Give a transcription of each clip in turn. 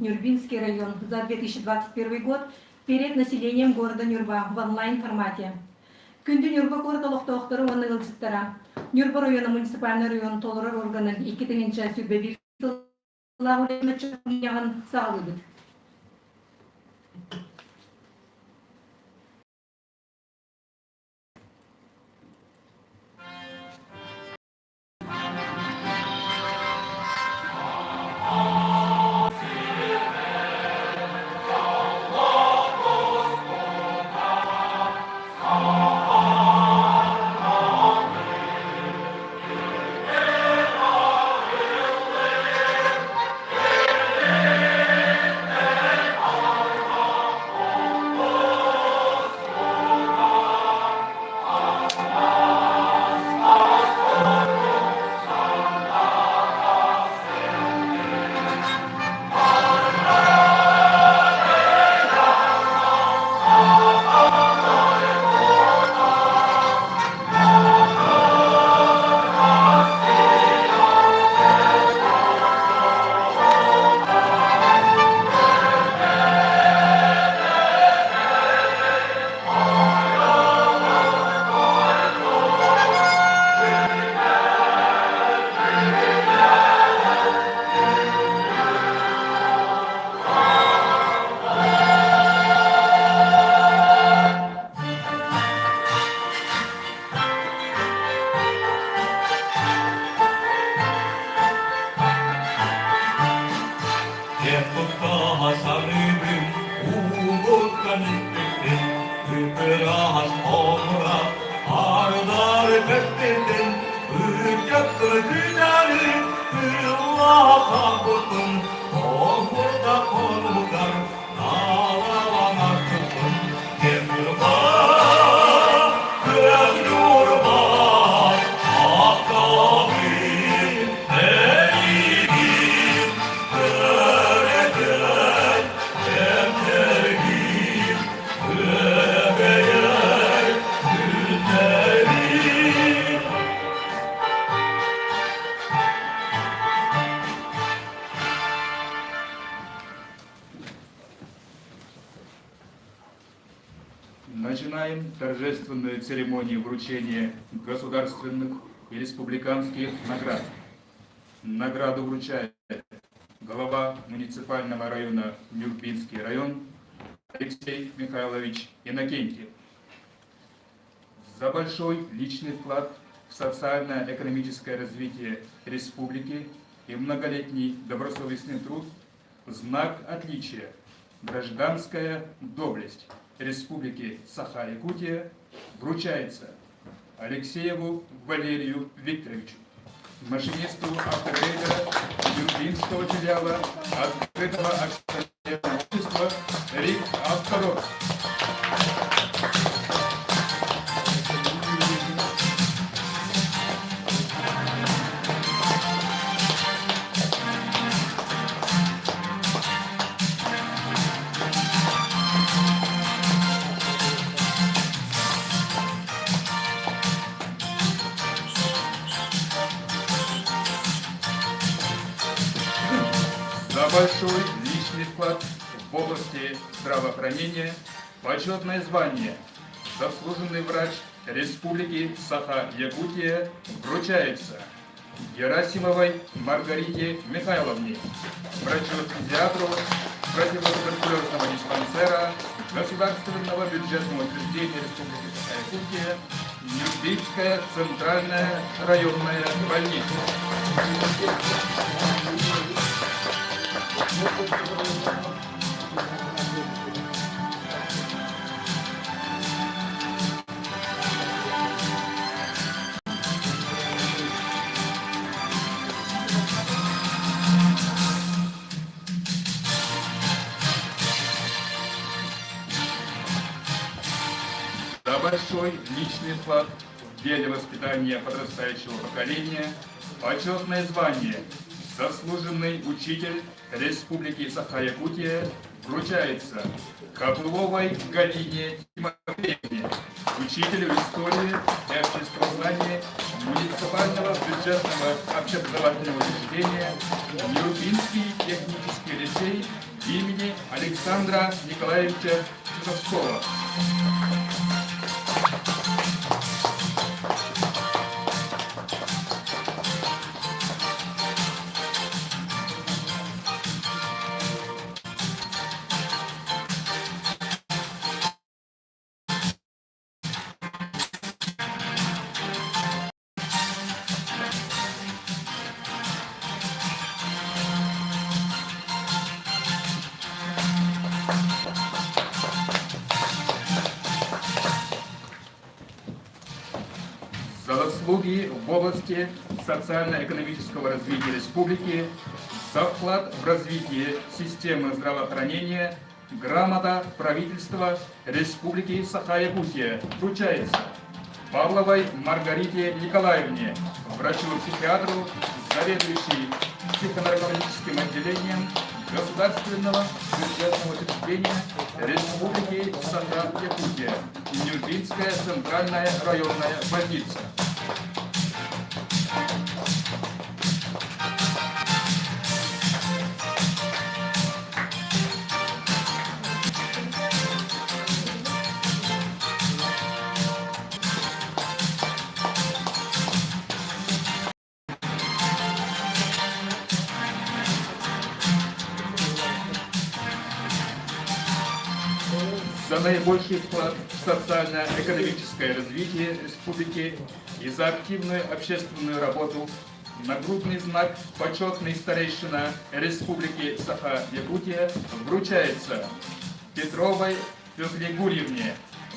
Нюрбинский район за 2021 год перед населением города Нюрба в онлайн-формате. Күндү Ньурба куорат олохтоохторо уонна ыалдьыттара, Ньурба района муниципальнай район толорор органын 2021 сыллаах үлэ мунньаҕын саҕалыыбыт. Киэн тутта саныыбын, уубуттан испиппин, Ыпыраас хомура, ардары көппүтүн, Ыччат кытыдары тыыллаах хаалбытын, Хомурда хонугар Наалалан арпытын, Киэн Ньурба, күөх Ньурба, Аттабын эйигин, Көрөкөй, кэмнэргин, Күөгэйэр күннэрин. Начинаем торжественную церемонию вручения государственных и республиканских наград. Награду вручает глава муниципального района Нюрбинский район Алексей Михайлович Иннокентьев. За большой личный вклад в социально-экономическое развитие республики и многолетний добросовестный труд знак отличия «Гражданская доблесть» Республики Саха-Якутия вручается Алексееву Валерию Викторовичу, машинисту автогрейдера Нюрбинского филиала открытого акционерного общества «Рик Автород». За большой личный вклад в области здравоохранения почетное звание «Заслуженный врач Республики Саха-Якутия» вручается Герасимовой Маргарите Михайловне, врачу-педиатру противотуберкулезного диспансера Государственного бюджетного учреждения Республики Саха-Якутия Нюрбинская центральная районная больница. За большой личный вклад в деле воспитания подрастающего поколения почетное звание «Заслуженный учитель Республики Саха-Якутия» вручается Копыловой Галине Тимофеевне, учителю истории и обществознания муниципального бюджетного общеобразовательного учреждения Нюрбинский технический лицей имени Александра Николаевича Чусовского. За заслуги в области социально-экономического развития республики, за вклад в развитие системы здравоохранения грамота правительства Республики Саха-Якутия вручается Павловой Маргарите Николаевне, врачу-психиатру, заведующей психонаркологическим отделением Государственного бюджетного учреждения Республики Саха-Якутия, Нюрбинская центральная районная больница. За наибольший вклад в социально-экономическое развитие республики и за активную общественную работу нагрудный знак «Почетный старейшина Республики Саха-Якутия» вручается Петровой Фекле Гурьевне,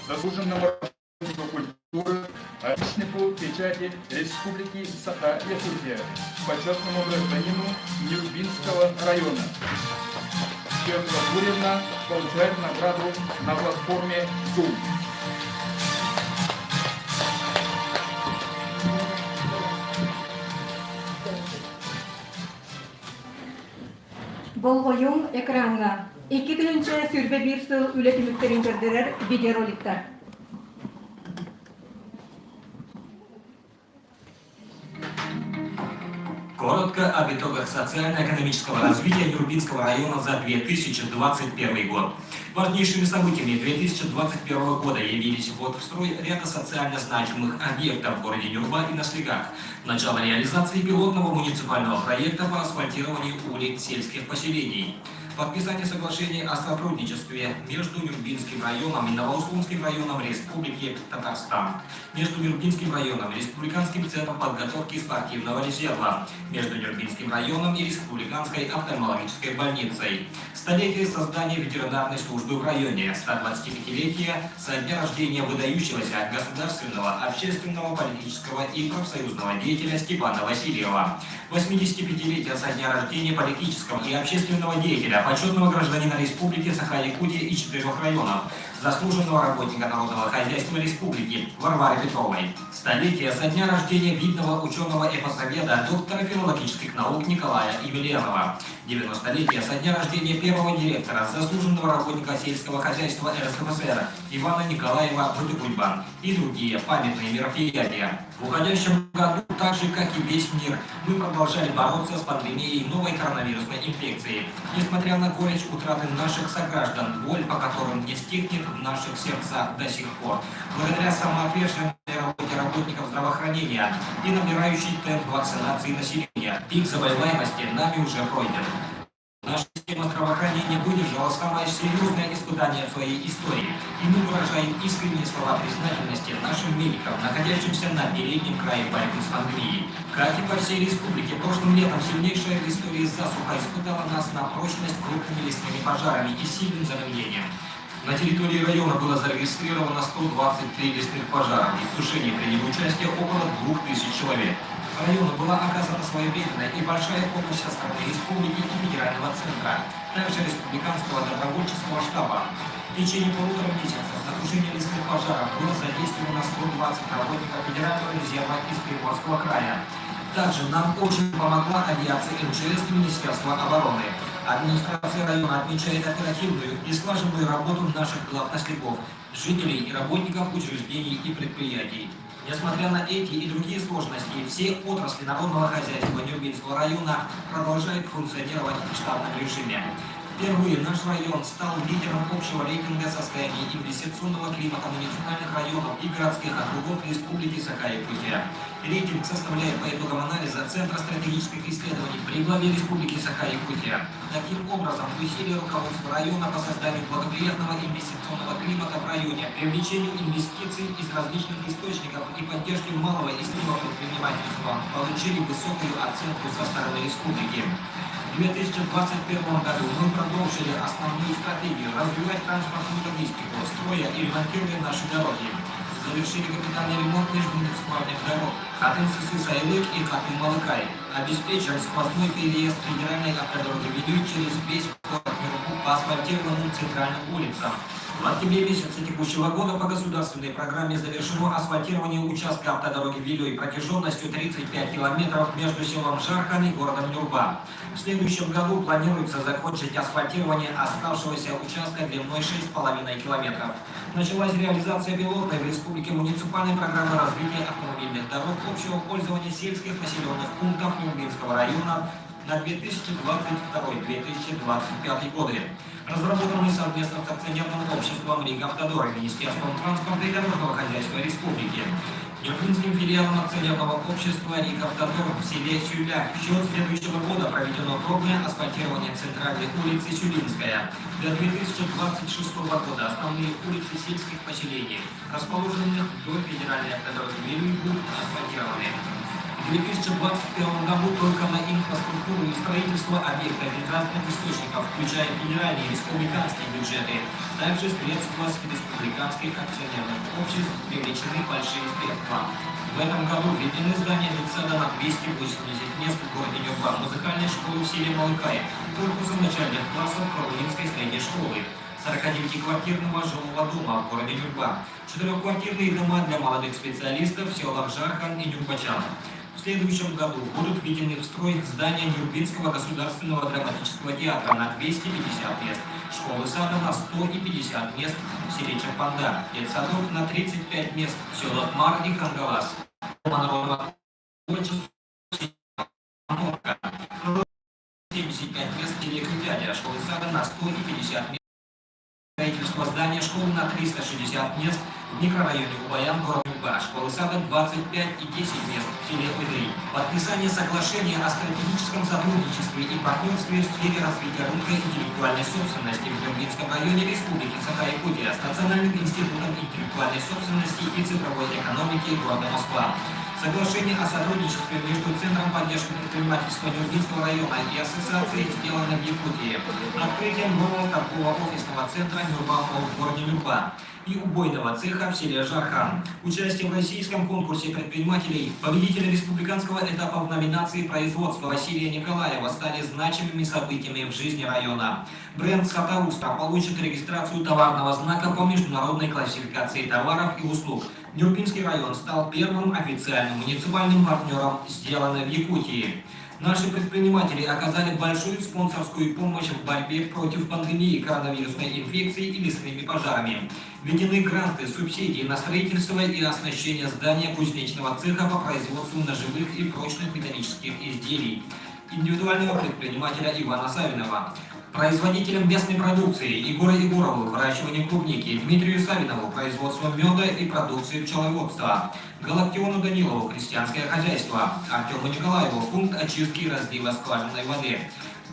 заслуженному работнику культуры, отличнику печати Республики Саха-Якутия, почетному гражданину Нюрбинского района. Фекла Гурьевна получает награду на платформе Zoom. Болҕойуҥ экраҥҥа 2021 сыл үлэ түмүктэрин көрдөрөр видеороликтар. Коротко об итогах социально-экономического развития Нюрбинского района за 2021 год. Важнейшими событиями 2021 года явились ввод в строй ряда социально значимых объектов в городе Нюрба и на Слегах, начало реализации пилотного муниципального проекта по асфальтированию улиц сельских поселений, подписание соглашений о сотрудничестве между Нюрбинским районом и Новоуслонским районом Республики Татарстан, между Нюрбинским районом и Республиканским центром подготовки спортивного резерва, между Нюрбинским районом и Республиканской офтальмологической больницей, столетие создания ветеринарной службы в районе, 125-летие со дня рождения выдающегося государственного, общественного, политического и профсоюзного деятеля Степана Васильева, 85-летие со дня рождения политического и общественного деятеля, почетного гражданина Республики Саха-Якутия и четырех районов, заслуженного работника народного хозяйства Республики Варвары Петровой. Столетие со дня рождения видного ученого-эпосоведа, доктора филологических наук Николая Емельянова. 90-летие со дня рождения первого директора, заслуженного работника сельского хозяйства РСФСР Ивана Николаева Бутыкульба и другие памятные мероприятия. В уходящем году, так же как и весь мир, мы продолжали бороться с пандемией новой коронавирусной инфекции. Несмотря на горечь утраты наших сограждан, боль по которым не стихнет в наших сердцах до сих пор. Благодаря самоотверженной работе работников здравоохранения и набирающей темп вакцинации населения, пик заболеваемости нами уже пройден. Наша система здравоохранения выдержала самое серьезное испытание в своей истории, и мы выражаем искренние слова признательности нашим медикам, находящимся на переднем крае борьбы с пандемией. Как и по всей республике, прошлым летом сильнейшая в истории засуха испытала нас на прочность крупными лесными пожарами и сильным задымлением. На территории района было зарегистрировано 123 лесных пожара, в их тушении приняли участие около 2000 человек. Району была оказана своевременная и большая помощь со стороны республики и федерального центра, также республиканского добровольческого штаба. В течение полутора месяцев на тушение лесных пожаров было задействовано 120 работников Федерального резерва из Приморского края. Также нам очень помогла авиация МЧС и Министерство обороны. Администрация района отмечает оперативную и слаженную работу наших главнослепов, жителей и работников учреждений и предприятий. Несмотря на эти и другие сложности, все отрасли народного хозяйства Нюрбинского района продолжают функционировать в штатном режиме. Впервые наш район стал лидером общего рейтинга состояния инвестиционного климата муниципальных районов и городских округов Республики Саха-Якутия. Рейтинг составляет по итогам анализа Центра стратегических исследований при главе Республики Саха-Якутия. Таким образом, усилия руководства района по созданию благоприятного инвестиционного климата в районе, привлечению инвестиций из различных источников и поддержке малого и среднего предпринимательства получили высокую оценку со стороны республики. В 2021 году мы продолжили основную стратегию развивать транспортную логистику, строя и ремонтируя наши дороги. Завершили капитальный ремонт межмуниципальных дорог Хатын-Сысы-Сайлык и Хатын-Малыкай. Обеспечим сквозной переезд федеральной автодороги Вилюй через весь город Нюрбу по асфальтированным центральным улицам. В октябре месяце текущего года по государственной программе завершено асфальтирование участка автодороги Вилюй протяженностью 35 километров между селом Жархан и городом Нюрба. В следующем году планируется закончить асфальтирование оставшегося участка длиной 6,5 километров. Началась реализация пилотной в республике муниципальной программы развития автомобильных дорог общего пользования сельских населенных пунктов Нюрбинского района на 2022-2025 годы. Разработанный совместно с акционерным обществом «Ригавтодор» и Министерством транспорта и дорожного хозяйства республики. Нюрбинским филиалом акционерного общества «Ригавтодор» в селе Сюля в счет следующего года проведено пробное асфальтирование центральной улицы Сюлинская. До 2026 года основные улицы сельских поселений, расположенных вдоль федеральной автодороги Вилюй, будут асфальтированы. В 2021 году только на инфраструктуру и строительство объектов из разных источников, включая федеральные и республиканские бюджеты, также средства с республиканских акционерных обществ привлечены большие средства. В этом году введены здания детсада на 280 мест в городе Нюрба, музыкальной школы в селе Малыкай, корпуса начальных классов Карулинской средней школы, 49-квартирного жилого дома в городе Нюрба, четырехквартирные дома для молодых специалистов в селах Жархан и Нюрбачан. В следующем году будут введены в строй здания Нюрбинского государственного драматического театра на 250 мест, школы сада на 150 мест в селе Чапанда, детсадов на 35 мест в селах Мар и Хангалас, Дома народного творчества 75 мест в селе Крутяля, школы сада на 150 мест. Строительство здания школы на 360 мест в микрорайоне Убаян, город Нюрба, школы сада 25 и 10 мест в селе Удрей. Подписание соглашения о стратегическом сотрудничестве и партнерстве в сфере развития рынка интеллектуальной собственности в Нюрбинском районе Республики Саха-Якутия с Национальным институтом интеллектуальной собственности и цифровой экономики города Москва. Соглашение о сотрудничестве между Центром поддержки предпринимательства Нюрбинского района и Ассоциацией «Сделано в Якутии», открытием нового торгового офисного центра Нюрба-Молл в городе Нюрба и убойного цеха в селе Жархан. Участие в российском конкурсе предпринимателей, победителя республиканского этапа в номинации «Производство» Василия Николаева стали значимыми событиями в жизни района. Бренд «Сатауста» получит регистрацию товарного знака по международной классификации товаров и услуг. Нюрбинский район стал первым официальным муниципальным партнером «Сделано в Якутии». Наши предприниматели оказали большую спонсорскую помощь в борьбе против пандемии коронавирусной инфекции и лесными пожарами. Введены гранты, субсидии на строительство и оснащение здания кузнечного цеха по производству ножевых и прочных металлических изделий индивидуального предпринимателя Ивана Савинова. Производителям местной продукции Егору Егорову выращивание клубники, Дмитрию Савинову производство меда и продукции пчеловодства, Галактиону Данилову крестьянское хозяйство, Артему Николаеву пункт очистки и разлива скважинной воды.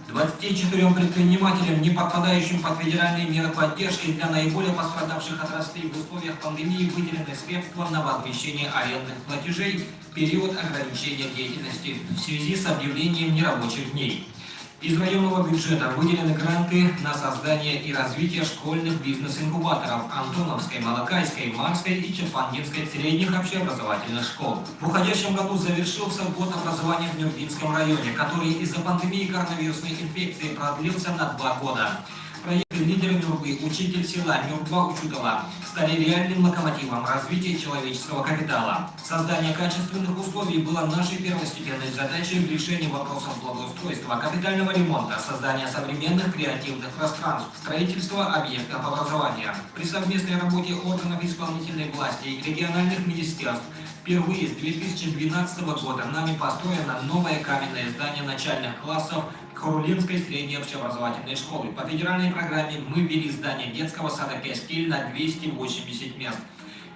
24 предпринимателям, не подпадающим под федеральные меры поддержки для наиболее пострадавших отраслей в условиях пандемии, выделены средства на возмещение арендных платежей в период ограничения деятельности в связи с объявлением нерабочих дней. Из районного бюджета выделены гранты на создание и развитие школьных бизнес-инкубаторов Антоновской, Малакайской, Марской и Чапангинской средних общеобразовательных школ. В уходящем году завершился год образования в Нюрбинском районе, который из-за пандемии коронавирусной инфекции продлился на 2 года. Проекты «Лидеры Нюрбы», «Учитель села», «Нюрба Учутала» стали реальным локомотивом развития человеческого капитала. Создание качественных условий было нашей первостепенной задачей в решении вопросов благоустройства, капитального ремонта, создания современных креативных пространств, строительства объектов образования. При совместной работе органов исполнительной власти и региональных министерств впервые с 2012 года нами построено новое каменное здание начальных классов Хурулинской средней общеобразовательной школы. По федеральной программе мы ввели здание детского сада «Каскель» на 280 мест,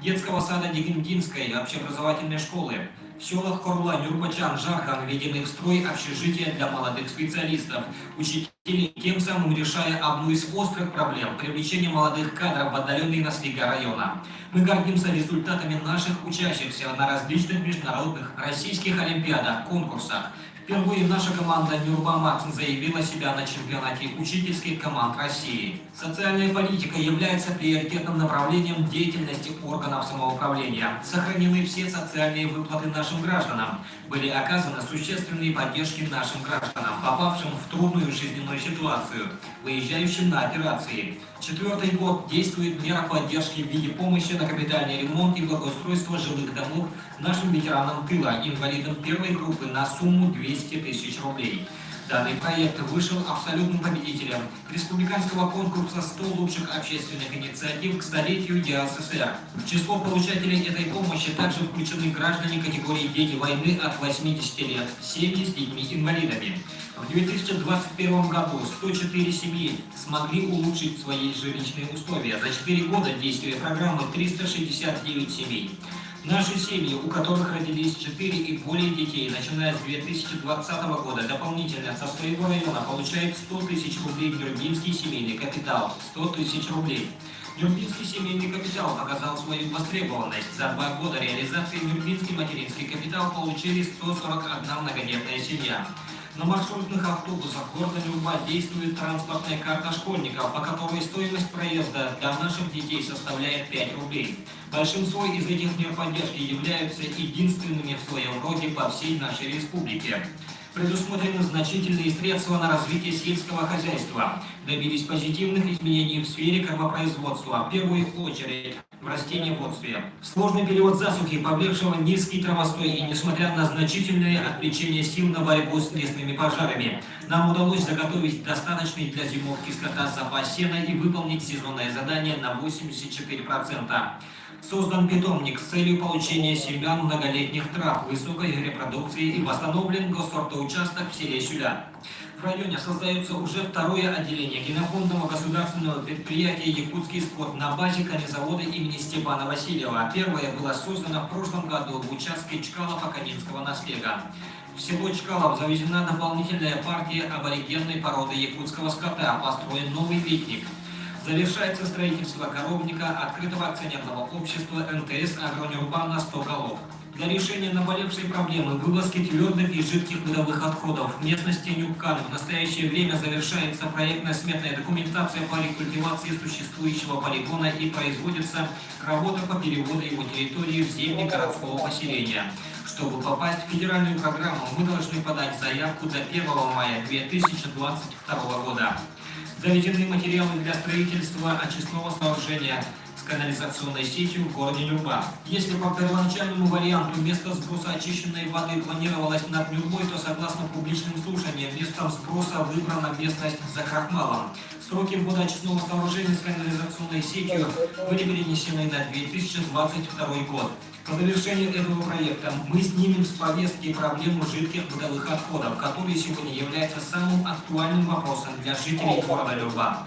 детского сада Дегендинской общеобразовательной школы. В селах Хорула, Нюрбачан, Жархан введены в строй общежития для молодых специалистов, учителей, тем самым решая одну из острых проблем – привлечение молодых кадров в отдаленные наслега района. Мы гордимся результатами наших учащихся на различных международных российских олимпиадах, конкурсах. Впервые наша команда Нюрба Макс заявила себя на чемпионате учительских команд России. Социальная политика является приоритетным направлением деятельности органов самоуправления. Сохранены все социальные выплаты нашим гражданам. Были оказаны существенные поддержки нашим гражданам, попавшим в трудную жизненную ситуацию, выезжающим на операции. Четвертый год действует мера поддержки в виде помощи на капитальный ремонт и благоустройство жилых домов нашим ветеранам тыла, инвалидам первой группы на сумму 200 тысяч рублей. Данный проект вышел абсолютным победителем республиканского конкурса «100 лучших общественных инициатив к столетию ДИАССР». В число получателей этой помощи также включены граждане категории «Дети войны» от 80 лет, семьи с детьми-инвалидами. В 2021 году 104 семьи смогли улучшить свои жилищные условия. За 4 года действия программы 369 семей. Наши семьи, у которых родились 4 и более детей, начиная с 2020 года, дополнительно со своего района получают 100 тысяч рублей в Нюрбинский семейный капитал. 100 тысяч рублей. Нюрбинский семейный капитал показал свою востребованность. За два года реализации Нюрбинский материнский капитал получили 141 многодетная семья. На маршрутных автобусах города Нюрба действует транспортная карта школьников, по которой стоимость проезда для наших детей составляет 5 рублей. Большинство из этих мер поддержки являются единственными в своем роде по всей нашей республике. Предусмотрены значительные средства на развитие сельского хозяйства. Добились позитивных изменений в сфере кормопроизводства, в первую очередь в растениеводстве. В сложный период засухи, повлекшего низкий травостой и несмотря на значительное отвлечение сил на борьбу с лесными пожарами, нам удалось заготовить достаточный для зимовки скота запас сена и выполнить сезонное задание на 84%. Создан питомник с целью получения семян многолетних трав высокой репродукции и восстановлен госсортоучасток в селе Сюля. В районе создается уже второе отделение генофондного государственного предприятия «Якутский скот» на базе конезавода имени Степана Васильева. Первое было создано в прошлом году в участке Чкалова-Канинского наслега. В село Чкалов завезена дополнительная партия аборигенной породы якутского скота, построен новый литник. Завершается строительство коровника открытого акционерного общества МТС «Агронюрба» на 100 голов. Для решения наболевшей проблемы вывозки твердых и жидких бытовых отходов в местности Нюккан в настоящее время завершается проектно-сметная документация по рекультивации существующего полигона и производится работа по переводу его территории в земли городского поселения. Чтобы попасть в федеральную программу, мы должны подать заявку до 1 мая 2022 года. Заведены материалы для строительства очистного сооружения с канализационной сетью в городе Нюрба. Если по первоначальному варианту место сброса очищенной воды планировалось над Нюрбой, то согласно публичным слушаниям местом сброса выбрана местность за Крахмалом. Сроки ввода очистного сооружения с канализационной сетью были перенесены на 2022 год. По завершению этого проекта мы снимем с повестки проблему жидких бытовых отходов, которые сегодня являются самым актуальным вопросом для жителей города Нюрба.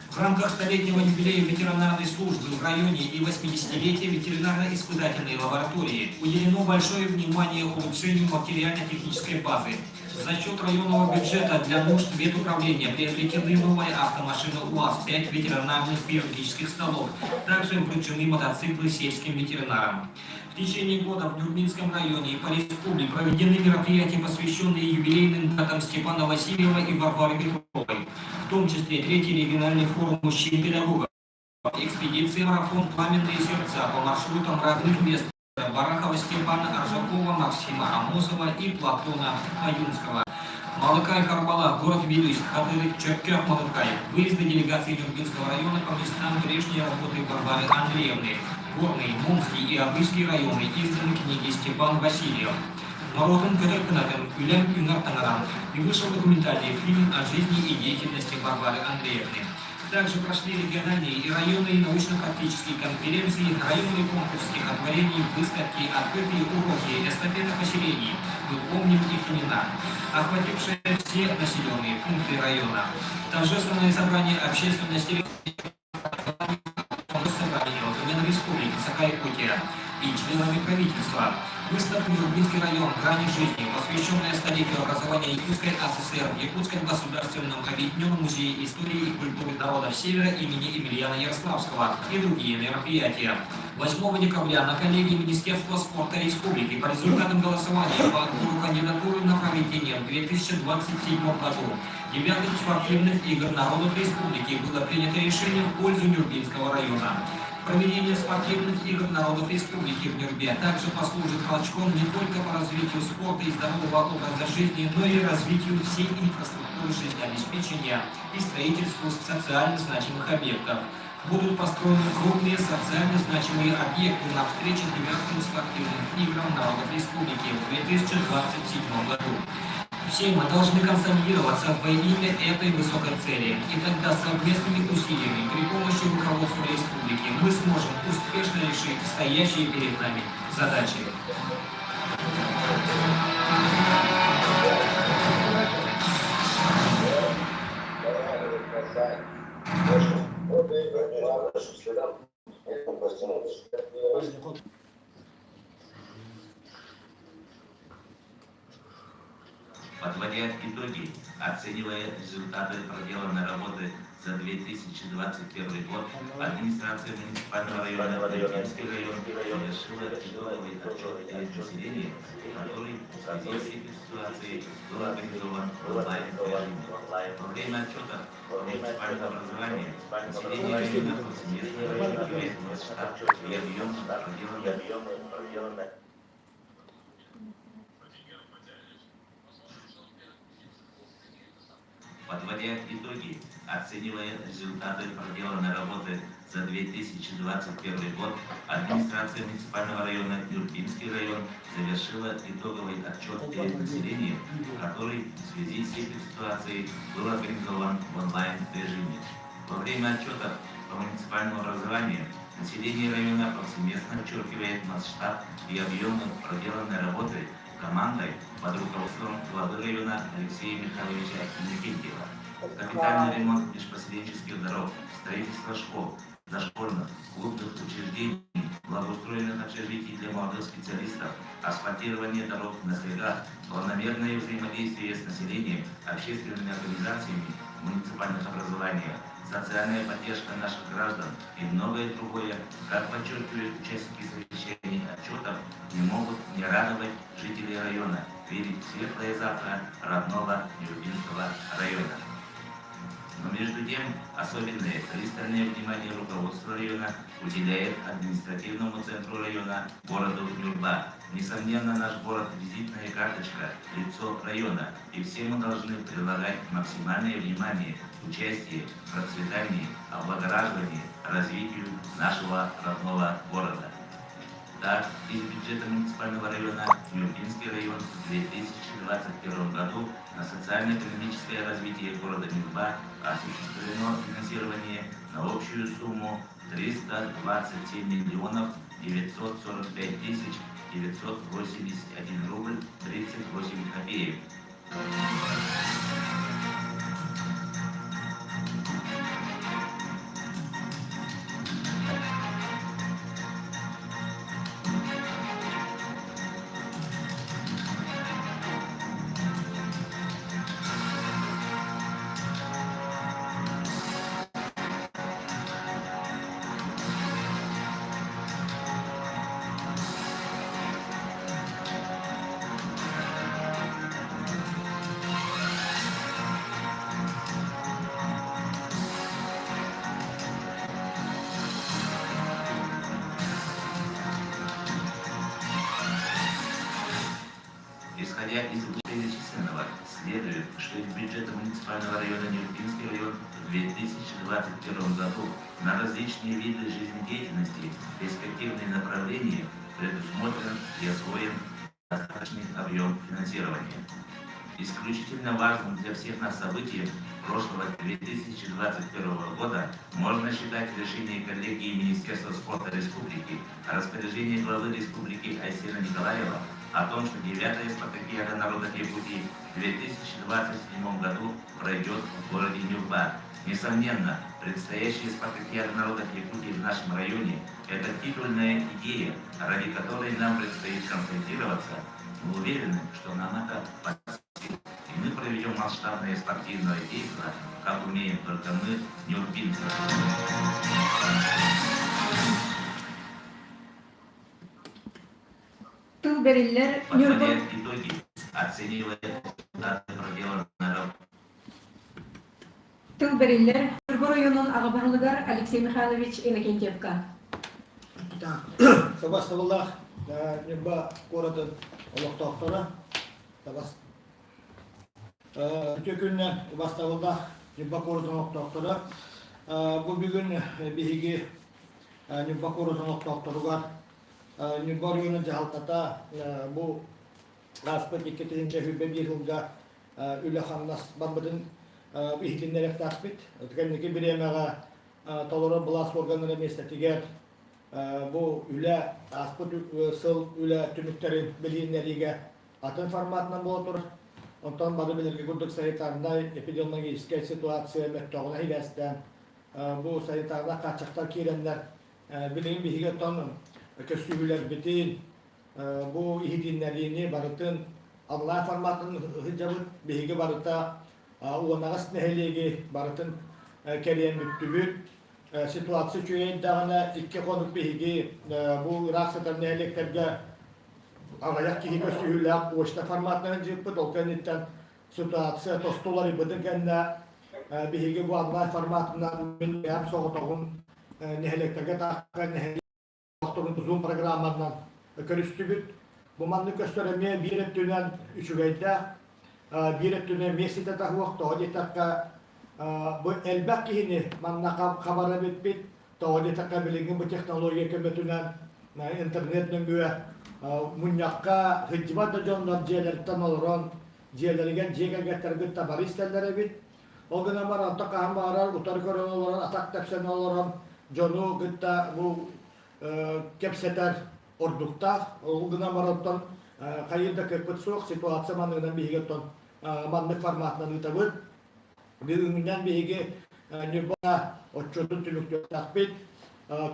В рамках столетнего юбилея ветеринарной службы в районе и 80-летия ветеринарно-испытательной лаборатории уделено большое внимание улучшению материально-технической базы. За счет районного бюджета для нужд ветуправления приобретены новая автомашина УАЗ, 5 ветеринарных хирургических столов, также вручены мотоциклы сельским ветеринарам. В течение года в Нюрбинском районе и по республике проведены мероприятия, посвященные юбилейным датам Степана Васильева и Варвары Петровой, в том числе третий региональный форум мужчин-педагогов, экспедиция «Марафон Пламенные сердца» по маршрутам родных мест Барахова Степана Аржакова, Максима Амосова и Платона Аюнского. Малыкай Харбала, город Вилюйск, Хатырык, Чөркөөх Малыкай. Выезды делегации Нюрбинского района по местам прежней работы Варвары Андреевны. Горный, Момский и Абыйский районы изданы книги Степан Васильев. Норуотум көтөр кынатым, үлэм үҥэр таҥарам. И вышел документальный фильм о жизни и деятельности Варвары Андреевны. Также прошли региональные и районные научно-практические конференции, районный конкурс стихотворений, выставки, открытые уроки, эстафеты поселений. Мы помним их имена. Охватившая все все населенные пункты района. Торжественное собрание общественности Республики Саха-Якутия и членами правительства. Выставка «Нюрбинский район. Грани жизни», посвященная столетию образования Якутской АССР в Якутском государственном объединенном музее истории и культуры народов Севера имени Емельяна Ярославского и другие мероприятия. 8 декабря на коллегии Министерства спорта Республики по результатам голосования по отбору кандидатуры на проведение в 2027 году девятых спортивных игр народов республики было принято решение в пользу Нюрбинского района. Проведение спортивных игр народов республики в Нюрбе также послужит толчком не только по развитию спорта и здорового образа жизни, но и развитию всей инфраструктуры жизнеобеспечения и строительству социально значимых объектов. Будут построены крупные социально значимые объекты на встрече девятым спортивным играм народов республики в 2027 году. Все мы должны консолидироваться во имя этой высокой цели. И тогда совместными усилиями при помощи руководства республики мы сможем успешно решить стоящие перед нами задачи. Подводя итоги, оценивая результаты проделанной работы за 2021 год, администрация муниципального района Нюрбинский район завершила итоговый отчет перед населением, который в связи с этой ситуацией был организован в онлайн-режиме. Во время отчета по муниципальному образованию население района повсеместно подчеркивает масштаб и объем проделанной. Подводя итоги, оценивая результаты проделанной работы за 2021 год, администрация муниципального района Нюрбинский район завершила итоговый отчет перед населением, который в связи с этой ситуацией был организован в онлайн-режиме. Во время отчета по муниципальному образованию население района повсеместно подчеркивает масштаб и объемы проделанной работы командой под руководством главы района Алексея Михайловича Иннокентьева. Капитальный ремонт межпоселенческих дорог, строительство школ, дошкольных, клубных учреждений, благоустроенных общежитий для молодых специалистов, асфальтирование дорог на снегах, планомерное взаимодействие с населением, общественными организациями муниципальных образований, социальная поддержка наших граждан и многое другое, как подчеркивают участники совещаний отчетов, не могут не радовать жителей района, верить в светлое завтра родного Нюрбинского района. Но между тем, особенное пристальное внимание руководства района уделяет административному центру района, городу Нюрба. Несомненно, наш город – визитная карточка, лицо района, и все мы должны прилагать максимальное внимание, участие в процветании, облагораживании, развитию нашего родного города. Так, из бюджета муниципального района Нюрбинский район в 2021 году на социально-экономическое развитие города Нюрба осуществлено финансирование на общую сумму 327 миллионов 945 тысяч 981 рубль 38 копеек. Исходя из вышеперечисленного, следует, что из бюджета муниципального района Нюрбинский район в 2021 году на различные виды жизнедеятельности, перспективные направления предусмотрен и освоен достаточный объем финансирования. Исключительно важным для всех нас событием прошлого 2021 года можно считать решение коллегии Министерства спорта Республики о распоряжении главы Республики Айсена Николаева о том, что 9-я спартакиада народов Якутии в 2027 году пройдет в городе Нюрба. Несомненно, предстоящая спартакиада народов Якутии в нашем районе – это титульная идея, ради которой нам предстоит консолидироваться. Мы уверены, что нам это по силам. И мы проведем масштабное спортивное действие, как умеем только мы, нюрбинцы. Тыл бэриллэр Ньурба Подводя итоги, оценивая результаты проделанной работы, Тыл бэриллэр Ньурба оройуонун аҕа баһылыгар Алексей Михайлович Иннокентьевка. Сабастабыллаах Ньурба куоратын олохтоохторо табас Үтүө күннэр убастабыллаах Ньурба куоратын олохтоохторо. Бу бүгүн биһиги Ньурба куоратын олохтоохторугар Ньурба оройуонун дьаһалтата бу ааспыт 2021 сылга үлэ-хамнас барбытын иһитиннэриэхтээхпит. Кэнники бириэмэҕэ толорор былаас органнара миэстэтигэр бу үлэ ааспыт сыл үлэ түмүктэрин билиһиннэриигэ атын форматынан буола турар. Онтон бары билэргэ курдук санитарнай эпидемиологическай ситуация мөлтөҕүнэ сибээстээн бу санитарнай хааччахтар киирэннэр билигин биһиги оттон көссүүһүлэрбитин бу иһитиннэриини барытын онлайн форматын сылдьабыт. Биһиги барыта уонаҕас нэһилиэги барытын кэрийэн бүттүбүт. Ситуация үчүгэйдэҕинэ икки хонук биһиги бу ыраах сытар нэһилиэктэргэ аҕыйах киһи көссүүһүлээх почта форматынан дьыппыт. Ол кэнниттэн ситуация тосту уларыйбытын кэннэ биһиги бу онлайн форматынан мин бэйэм соҕотоҕун нэһилиэктэргэ таахха нэһилиэк олохторун Zoom программанан көрүстүбүт. Бу маннык көстөр эмиэ биир өттүнэн үчүгэйдээх, биир өттүнэн эмиэ ситэ таһуох, тоҕо диэтэххэ бу элбэх киһини манна хабара эбиппит, тоҕо диэтэххэ билиҥҥи бу технология көмөтүнэн интернет нөҥүө мунньахха сылдьыбат да дьоннор дьиэлэриттэн олорон дьиэлэригэр дьиэ кэргэттэрбит табары истэллэр эбит. Ол гынан баран онто хаһан баҕарар утары көрөн олорон, атах тэпсэн олорон дьону кытта бу кэпсэтэр ордуктаах. Ол гынан баран оттон хайыыр да кыахпыт суох, ситуация манныгынан биһиги оттон маннык форматынан ыытабыт. Бүгүҥҥүнэн биһиги Ньурба отчуотун түмүктүөхтээхпит.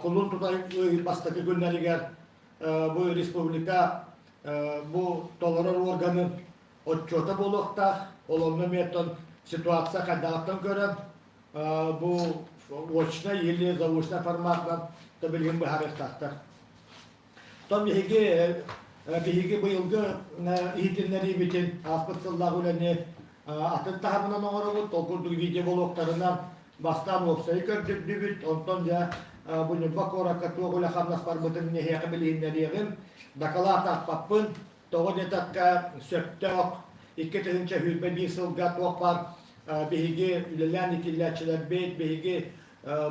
Кулун тутар ый бастакы күннэригэр бу республика бу толорор органын отчуота буолуохтаах. Ол онно эмиэ оттон ситуация хайдаҕыттан көрөн бу очно или заочно форматынан да билигин быһаарыахтаахтар. Оттон биһиги биһиги быйылгы иһитиннэриибитин ааспыт сыллаах үлэни атын таһымынан оҥоробут. Ол курдук видеоблогтарынан бастаан уопсайы көрдөрдүбүт. Онтон дьэ бу Ньурба куоракка туох үлэ-хамнас барбытын эһиэхэ билиһиннэриэҕим. Дакылаат аахпаппын. Тоҕо диэтэххэ, сөптөөх 2021 сылга туох баар биһиги үлэлээн итиллээччилэрбит, биһиги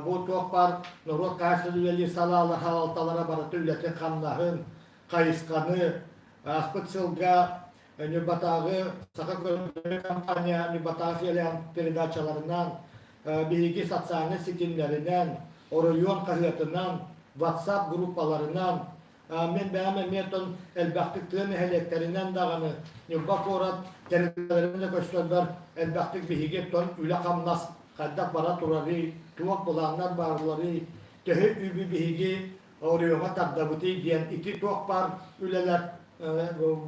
бу туох баар норуот хаһаайыстыбатын үлэлиир салаалар салалталара барыта үлэтин-хамнаһын, хайысханы ааспыт сылга Ньурбатааҕы Саха көрдөрөр компания Ньурбатааҕы филиал передачаларынан, биһиги социальнай ситимнэринэн, оройуон хаһыатынан, WhatsApp группаларынан Мин бэйэм эмиэ оттон элбэхтик тыа нэһилиэктэринэн даҕаны Ньурба куорат тэрилтэлэрин да көстөллөр элбэхтик биһиги оттон үлэ-хамнас хайдах бара турарый, туох былааннар баалларый, төһө үбү биһиги оройуоҥҥа тардабытый диэн ити туох баар үлэлэр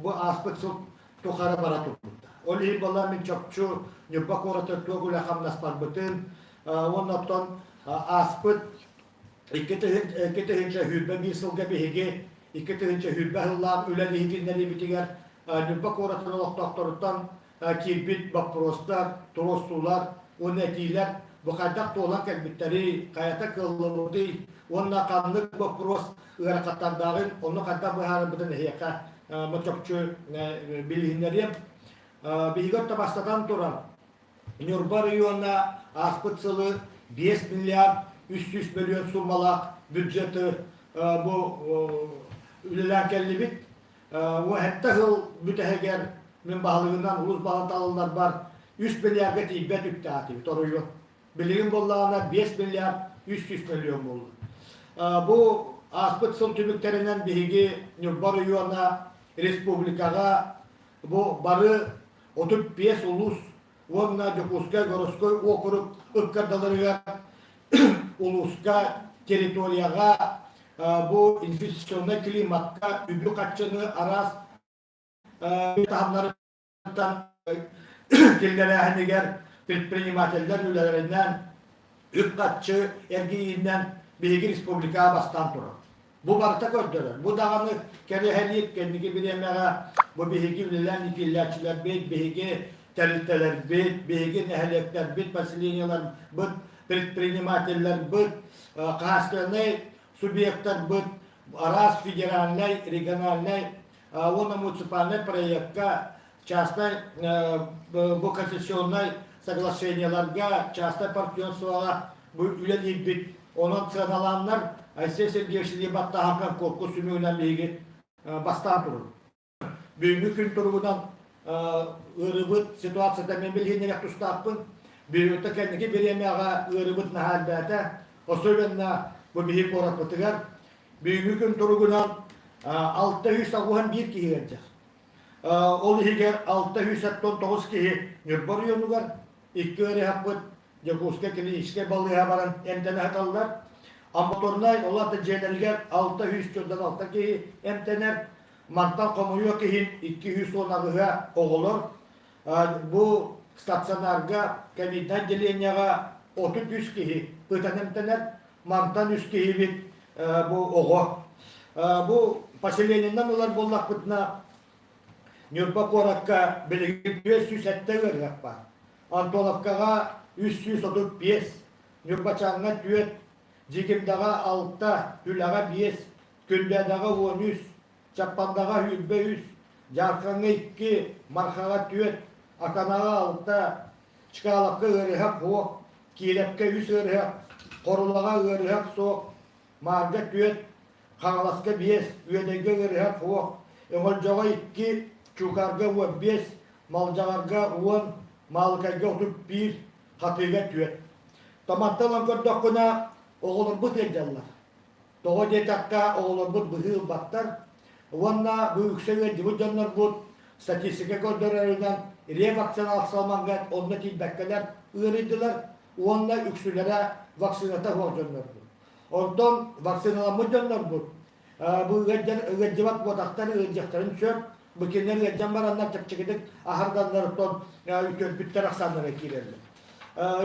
бу ааспыт сыл тухары бара турбуттар. Ол иһин буолла мин чопчу Ньурба куораты туох үлэ-хамнас барбытын уонна оттон ааспыт 2021 сылга биһиги 2020 сыллаах үлэ иһитиннэриибитигэр Ньурба куоратын олохтоохторуттан киирбит боппуруостар, туруорсуулар уонна этиилэр бу хайдах туолан кэлбиттэрий, хайата кыаллыбытый уонна ханнык боппуруос ыарахаттардааҕын, ону хайдах быһаарарбытын эһиэхэ чопчу билиһиннэриэм. Биһиги отто бастатан туран Ньурба оройуона ааспыт сылы 5 миллиард 300 мөлүйүөн суумалаах бюджеты бу үлэлээн кэллибит. Уоһэтте сыл бүтэһигэр мин баһылыгынан улуус баһылыталларбар 3 миллиарга тиийбэт үптээтибит оройуон. Билигин буоллаҕына 5 миллиард 300 мөлүйүөн буолла. Бу ааспыт сыл түмүктэринэн биһиги Ньурба оройуона республикаҕа бу бары 35 улуус уонна Дьокуускай городской уокурук ыккардаларыгар улууска, территорияҕа бу инвестиционнай климакка үбү-харчыны араас таһымнарыттан киллэрээһинигэр предпринимателлэр үлэлэринэн үп-харчы эргийиинэн биһиги республикаҕа бастаан турар. Бу барыта көрдөрөр. Бу даҕаны кэрэһэлиир кэнники бириэмэҕэ бу биһиги үлэлээн иитиллээччилэрбит, биһиги тэрилтэлэрбит, биһиги нэһилиэктэрбит, поселениеларбыт, предпринимателлэрбит, хаһаайыстыбаннай субъектарбыт араас федеральнай, региональнай уонна муниципальнай проекка частнай бу концессионнай соглашениеларга, частнай партнерствоҕа бу үлэлиирбит. Онон сыаналааннар Айсен Сергеевич баттааһын куорпус түмүгүнэн биһиги бастаан турабыт. Бүгүҥҥү күн туругунан ыарыыбыт ситуацията мен билиһиннэрэх тустаахпын. Бүгүҥҥү кэнники бириэмэҕэ ыарыыбыт наһаа элбээтэ. Особенно бу биһи куораппытыгар бүгүҥҥү күн туругунан 681 киһи ыалдьар. Ол иһигэр 679 киһи Ньурба оройуонугар, икки ыарыһахпыт Дьокуускай клиническэй балыыһа баран эмтэнэ сыталлар. Амбулаторнай ол аата дьиэлэригэр 646 киһи эмтэнэр. Мантан хомойуох иһин 218 оҕолор. Бу стационарга ковиднай отделениеҕа 33 киһи ытан эмтэнэр. Мантан үс киһибит бу оҕо. Бу поселениенан ылар буоллахпытына, Ньурба куоракка билигин 507 ыарыһах баар. Антоновкаҕа 335, Ньурбачааҥҥа 4, Дьикимдэҕэ 6, Түлэҕэ 5, Күндээдэҕэ 13, Чаппандаҕа 23, Дьаархаҥҥа 2, Мархаҕа 4, Аканаҕа 6, Чкаловка ыарыһах суох, Киирэпкэ үс ыарыһах, Хорулаҕа ыарыһах суох, Маарга түөрт, Хаҥаласка биэс, Үөдэйгэ ыарыһах суох, Өҥөлдьөҕө икки, Чуукаарга 15, Малдьаҕарга уон, Маалыкайга 31, Хатыыга түөрт. Таматтан ылан көрдөххүнэ, оҕолорбут ыалдьаллар. Тоҕо диэтэххэ, оҕолорбут быһыы ылбаттар уонна бу үксэ ыалдьыбыт дьоннорбут статистика көрдөрөрүнэн ревакцинацияланан онно тиийбэккэлэр ыарыйдылар уонна үксүлэрэ вакцината суох дьоннорбут. Онтон вакциналаммыт дьоннорбут бу ыалдьыбат буотахтар ыалдьыахтарын сөп. Бу кинилэр ыалдьан бараннар чэпчэкитик аһарданнар үтүөрбүттэр ахсааннара киирэллэр.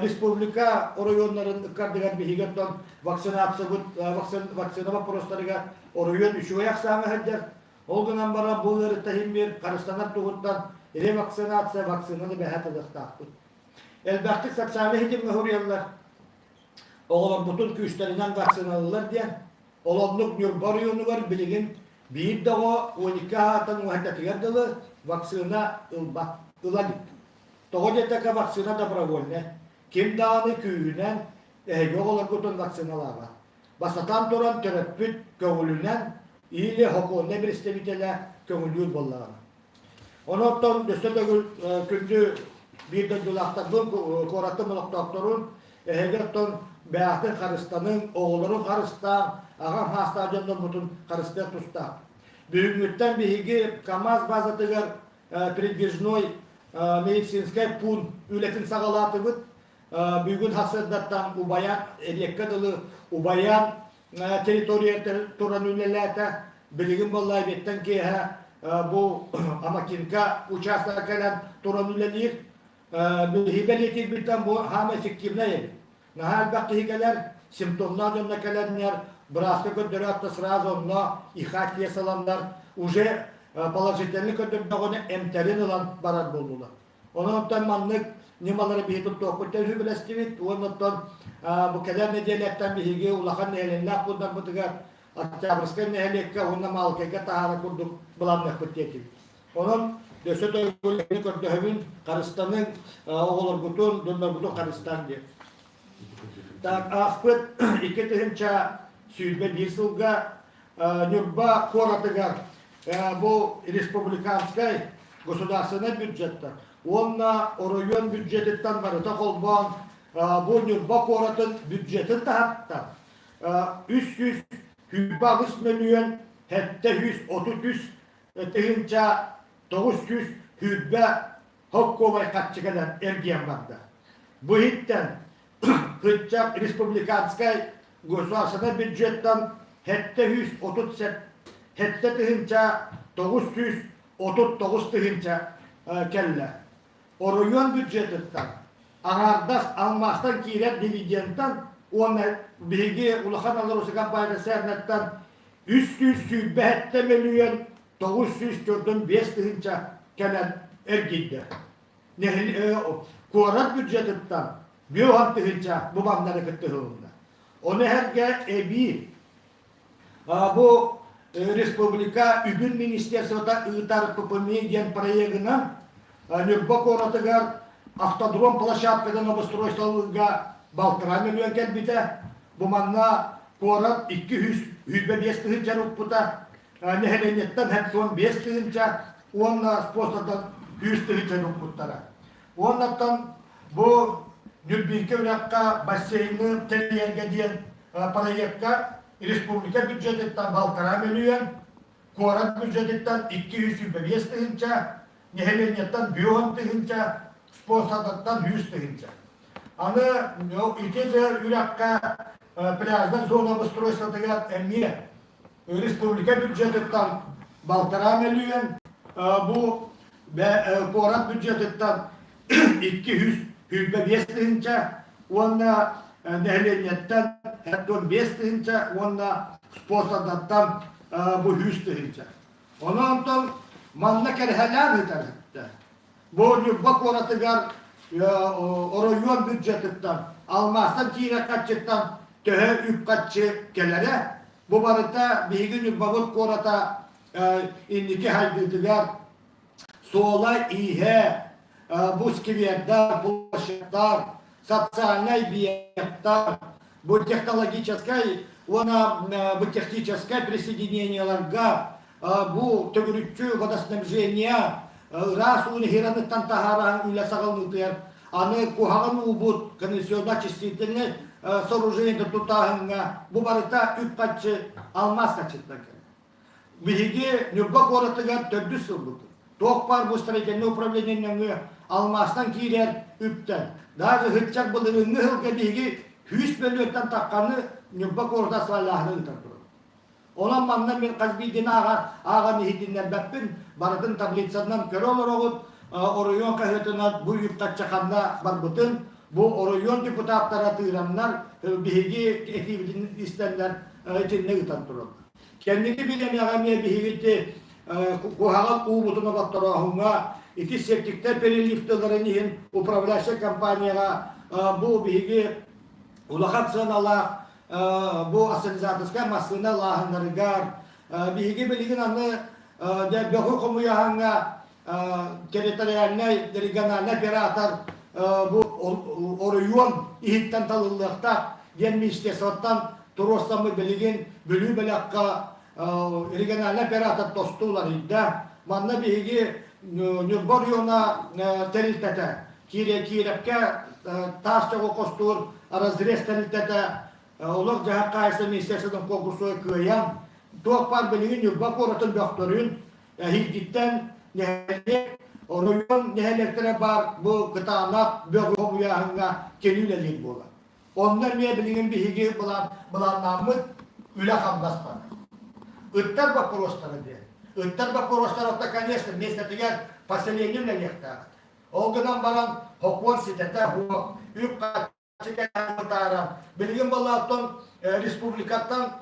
Республика оройуоннарын ыккардыгар биһиги оттон вакцинациябыт вакцина боппуруостарыгар оройуон үчүгэй ахсааҥҥа сылдьар. Ол гынан баран бу ыарыыта иһин биир харыстанар туһуттан ревакцинация вакцинаны бэһэ тылыахтаахпыт. Элбэхтик социальнай ситимҥэ суруйаллар. Оҕолорбутун күүстэринэн вакциналыыллар диэн. Ол оннук Ньурба оройуонугар билигин биир да оҕо 12 аһаатан уһататыгар дылы вакцина ылбат, ыла илик. Тоҕо диэтэххэ вакцина добровольнай. Ким даҕаны күүһүнэн эһиги оҕолоргутун вакциналаабат. Бастатан туран төрөппүт көҥүлүнэн или сокуоннай представителэ көҥүллүүр буоллаҕына. Онон өссө төгүл күндү биир дойдулаахтарбын, куораттан олохтоохторун, эһиги оттон бэйэҕитин харыстаныҥ, оҕолорун харыстааҥ, аҕам саастаах дьоннорбутун харыстыах тустаах. Бүгүҥҥүттэн биһиги КАМАЗ базатыгар передвижной медицинскэй пуун үлэтин саҕалаатыбыт. Бүгүн сарсыардаттан Убайан эбиэккэ дылы Убайан территория туран үлэлээтэ. Билигин буолла эбиэттэн киэһэ бу Амакинка учаастагар кэлэн туран үлэлиир. Биһиги бэлиэтиирбиттэн бу хаама эффективнай эбит. Наһаа элбэх киһи кэлэр, симптомнаах дьонно кэлэннэр, бырааска көрдөрөөт да сразу онно ИХ тиэсаланнар, уже положительный көрдөрдөҕүнэ эмтэрин ылан барар буоллулар. Онон оттон маннык ньымалары биһи туттуохпут үбүлэстибит уонна оттон бу кэлэр нэдиэлэттэн биһиги улахан нэһилиэннээх пууннарбытыгар Октябрьскай нэһилиэккэ уонна Маалыкайга таһаара курдук былаанныахпыт диэтибит. Онон өссө төгүл көрдөһөбүн, харыстаныҥ, оҕолоргутун, дьонноргутун харыстааҥ диэн. Так, ааспыт 2021 сылга Ньурба куоратыгар бу республиканскай государственнай бюджеттан уонна оройуон бюджетиттан барыта холбоон бу Ньурба куоратын бюджетин таһаттан 328 мөлүйүөн 733. 1920 холкуобай харчы кэлэн эргийэн барда. Бу иһиттэн Ыччат республиканскай государственнай бюджеттан 737 939 тыһыынча кэллэ. Оройуон бюджетыттан аҥаардас алмаастан киирэр дивидендтан уонна биһиги улахан АЛРОСА компания СЭРНэттэн 327 мөлүйүөн 945 тыһыынча кэлэн эргийдэ. Куорат бюджетыттан 50 тыһыынча бу маннары кыттыһылынна. Ону эһэргэ эбии бу республика үбүн министерствота ыытар ППМИ диэн проегынан Ньурба куоратыгар автодром площадкатын обустройстволыырга балтараа мөлүйүөн кэлбитэ. Бу манна куорат 225 тыһыынча укпута, нэһилиэнньэттэн 75 тыһыынча уонна спонсордан 100 тыһыынча укпуттара. Уоннаттан бу Ньурбинка үрэххэ бассейны тэрийэргэ диэн проекка республика бюджетыттан балтараа мөлүйүөн, куорат бюджетыттан 225 тыһыынча, нэһилиэнньэттэн 50 тыһыынча, спонсордартан 100 тыһыынча. Аны ити үрэххэ пляжнай зона обустройствотыгар эмиэ республика бюджетыттан балтараа мөлүйүөн, бу куорат бюджетыттан 225 тыһыынча уонна нэһилиэнньэттэн 75 тыһыынча уонна спонсордартан бу 100 тыһыынча. Онон онтон манна кэрэһэлээн ыытар Бу Ньурба куоратыгар оройуон бюджетыттан, алмаастан киирэр харчыттан төһө үп-харчы кэлэрэ, бу барыта биһиги Ньурбабыт куората инники хайдыытыгар суола-ииһэ, бу сквердар, площадьтар, социальнай объектар, бу технологическай уонна бу техническай присоединениеларга бу төгүрүччү водоснабжение ыраас ууну хираныттан таһааран үлэ саҕалыытыгар аны куһаҕан уубут канализационно-очистительнай сооружение тутааһыҥҥа бу барыта үп-харчы алмаас харчыттан кэлэр. Биһиги Ньурба куоратыгар төрдүс сылбыт. Туох баар бу строительнай управление нөҥүө алмаастан киирэр үптэн. Даже һыччак былырыыҥҥы сылга биһиги 100 мөлүйүөнтэн тахханы Ньурба куората свалааһыны ыытар турабыт. Онон манна мин хас биирдиини ааҕан иһитиннэрбэппин, барытын таблицанан көрө олороҕут, оройуон хаһыатынан бу үп-харчы ханна барбытын, бу оройуон депутаттара тыыраннар, биһиги этиибитин истэннэр итиннэ ыытан тураллар. Кэнники билэмэҕэ эмиэ биһиги ити куһаҕан уубутун оботторооһуҥҥа ити септиктэр переливтыларын иһин управляющай компанияҕа бу биһиги улахан сыаналаах бу ассенизаторскай массыына лааһыннарыгар биһиги билигин аны бөҕү хомуйаһаҥҥа территориальнай региональный оператор бу оройуон иһиттэн талыллыахтаах диэн министерствоттан туруорсаммыт билигин Бүлүү бэлэххэ региональный оператор тосту уларыйда. Манна биһиги Ньурба оройуона тэрилтэтэ Киирэпкэ таас чоҕу хостуур разрез тэрилтэтэ олох-дьаһах хаһаайыстыба министерствотын конкурсугар кыайан, туох баар билигин Ньурба куоратын бөхтөрүн эһиилгиттэн нэһилиэк, оройуон нэһилиэктэрэ баар бу кытаанах бөҕү хомуйааһыҥҥа кини үлэлиир буолар. Онно эмиэ билигин биһиги былааннааммыт үлэ-хамнас барар. Ыттар боппуруостара диэн. Ыттар боппуруостара, конечно, миэстэтигэр поселение үлэлиэхтээх. Ол гынан баран сокуон ситэтэ суох, үп-харчы бытааран, билигин буоллааттан республикаттан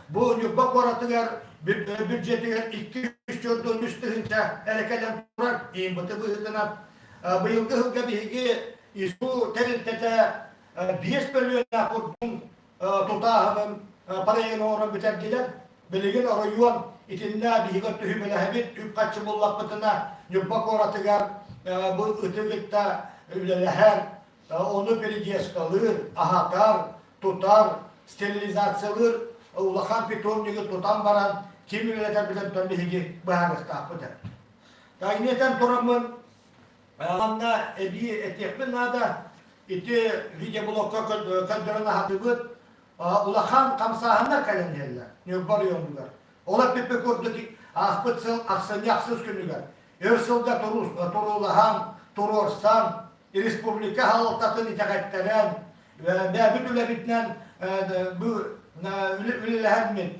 бу Ньурба куоратыгар бюджетигэр 243 тыһыынча эрэ кэлэн турар ИМБТ быһыытынан. Быйылгы сылга биһиги ИСУ тэрилтэтэ 5 мөлүйүөннээх курдук тутааһынын проегын оҥорон бүтэрдилэр. Билигин оройуон итиннэ биһиги өттүһүмэлэһэбит, үп-харчы буллахпытына Ньурба куоратыгар бу ыты кытта үлэлэһэр, ону передержкалыыр, аһатар, тутар, стерилизациялыыр улахан питомнигы тутан баран ким үлэлэтэрбитин биһиги быһаарыахтаахпыт. Тайнетэн тураммын манна эбии этиэхпин наада, ити видеоблокка көрдөрөн аһатыбыт улахан хамсааһыннар кэлэн иһэллэр Ньурба оройуонугар. Ол эппиппит курдук. Ааспыт сыл ахсынньы ахсыс күнүгэр өр сылга туруулаһан, туруорсан, республика салалтатын итэҕэттэрэн, бэйэбит үлэбитинэн үлэлэһэммит,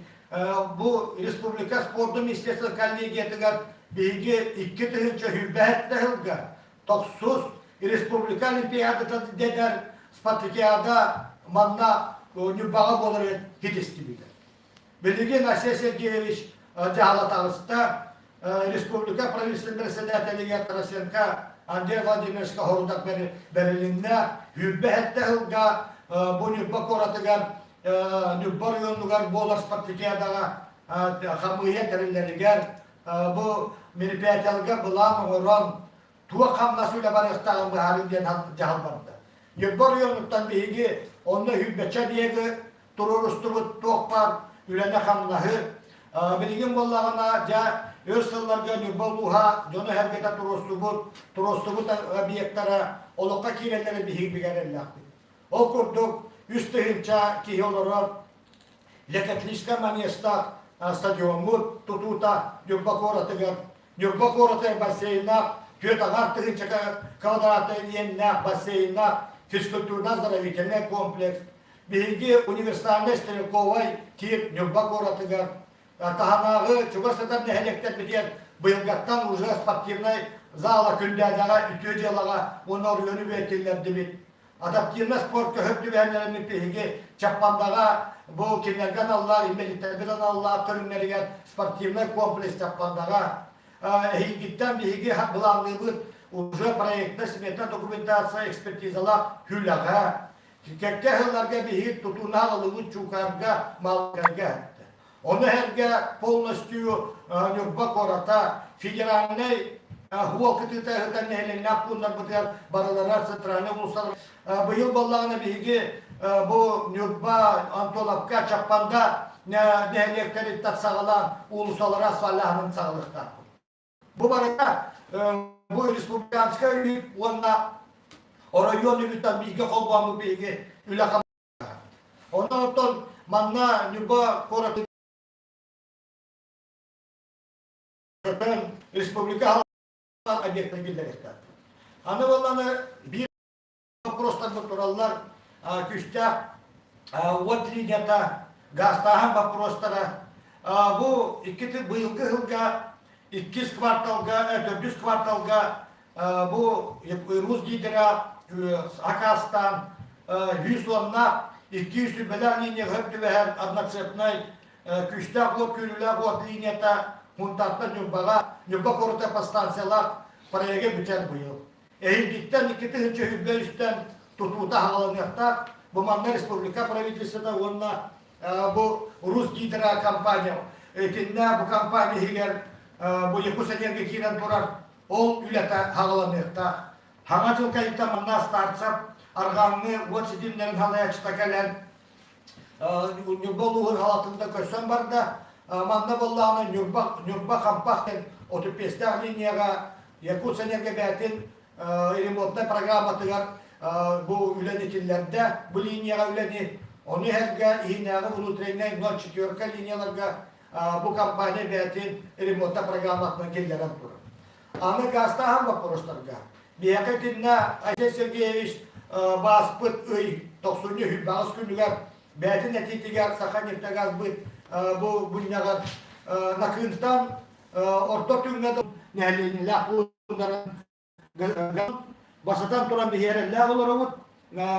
бу республика спордун министерствотын коллегиятыгар биһиги 2027 сылга тохсус республика олимпиадата дэнэр спартакиада манна Ньурбаҕа буоларын ситистибитэ. Билигин Айсен Сергеевич дьаһала таҕыста. Республика правительствотын председателигэр Тарасенко Андрей Владимировичка хорудах бэрилиннэ. 27 сылга бу Ньурба куоратыгар Ньурба оройуонугар буолар спартакиадаҕа хамыыһыйа тэриллэригэр бу мероприятиеларга былаан оҥорон туох хамнас үлэ барыахтааҕын быһаарыы диэн дьаһал барда. Ньурба оройуонуттан биһиги онно сүүрбэччэ объегы туруорустубут туох баар үлэни-хамнаһы. Билигин буоллаҕына, дьэ, өр сылларга Ньурба улууһа дьоно-сэргэтэ туруорсубут, туруорсубут объектара олоххо киирэллэрэ биһиги билэрэллээхпит. Ол курдук, 3000 киһи олорор Лекотлийскай манежтаах стадиоммут тутуута Ньурба куоратыгар, Ньурба куоратыгар бассейннаах, 4,5 квадратнай иэннээх бассейннаах физкультурно-оздоровительнай комплекс, биһиги универсальнай стрелковай тип Ньурба куоратыгар, таһынааҕы чугас сытар нэһилиэктэрбитигэр быйылгаттан уже спортивнай зала Күндээдэҕэ үтүө дьыалаҕа уонна оройуону үөтүллэрдибит. Адаптивнай спорт көһөр түбэһэллэрин биһиги Чаппандаҕа бу кинилэргэ аналлаах, инбэлииттэрбит аналлаах көрүҥнэригэр спортивнай комплекс Чаппандаҕа эһиилгиттэн биһиги былаанныыбыт уже проектная смета документация экспертизалаах Хүлэҕэ кэккэ сылларга биһиги тутуунаах ылыбыт Чуукаарга Малгарга Ону сэргэ полностью Ньурба куората федеральнай суол кытыыта ыһытар нэһилиэнньэлээх пууннарбытыгар барылара центральнай уулуссалар. Быйыл буоллаҕына биһиги бу Ньурба, Антоновка, Чаппанда нэһилиэктэриттэн саҕалаан уулуссалары асфальтааһынын саҕалыахтаахпыт. Бу барыта бу республиканскай үп уонна оройуон үбүттэн бииргэ холбооммут биһиги үлэ Онон оттон манна Ньурба куоратын республика объектын киллэриэхтээх. Аны буоллаҕына биир боппуруостарбыт тураллар күүстээх уот линията, гаастааһын боппуруостара. Бу икки быйылгы сылга иккис кварталга, төрдүс кварталга бу Русгидро акаастаан 110 200 сүбэлээх линияҕа сөп түбэһэр одноцепной күүстээх уот күүрүүлээх уот линията Мунтаартан Ньурбаҕа Ньурба куората подстанциялаах проега бүтэр быйыл. Эһиилгиттэн 2023-тэн тутуута хааланыахтаах. Бу манна республика правительствота уонна бу Русгидро компания итиннэ бу компания иһигэр бу Якутсэнерго киирэн турар Ол үлэтэ хаҕыланыахтаах. Хаҥа дьыл кэнниттэн манна Старцев арҕааҥҥы уот ситимнэрин салайааччыта кэлэн Ньурба улууһун халатында көрсөн барда. Манна буоллаҕына Ньурба, Ньурба Хампах диэн 35-тээх линияҕа Якутсэнерго бэйэтин ремонтнай программатыгар бу үлэни киллэрдэ. Бу линияҕа үлэни ону иһэргэ иһинээҕи внутреннай 0,4 линияларга бу компания бэйэтин ремонта программатынан киллэрэн турар. Аны гаастааһын боппуруостарга. Биһиэхэ итиннэ Айсен Сергеевич бааспыт ый тохсунньу сүүрбэҕис күнүгэр бэйэтин этиитигэр Саха нефтегазбыт бу мунньаҕар Накыынтан орто түҥҥэ нэһилиэнньэлээх пууннарын Бастатан туран биһи эрэллээх олоробут.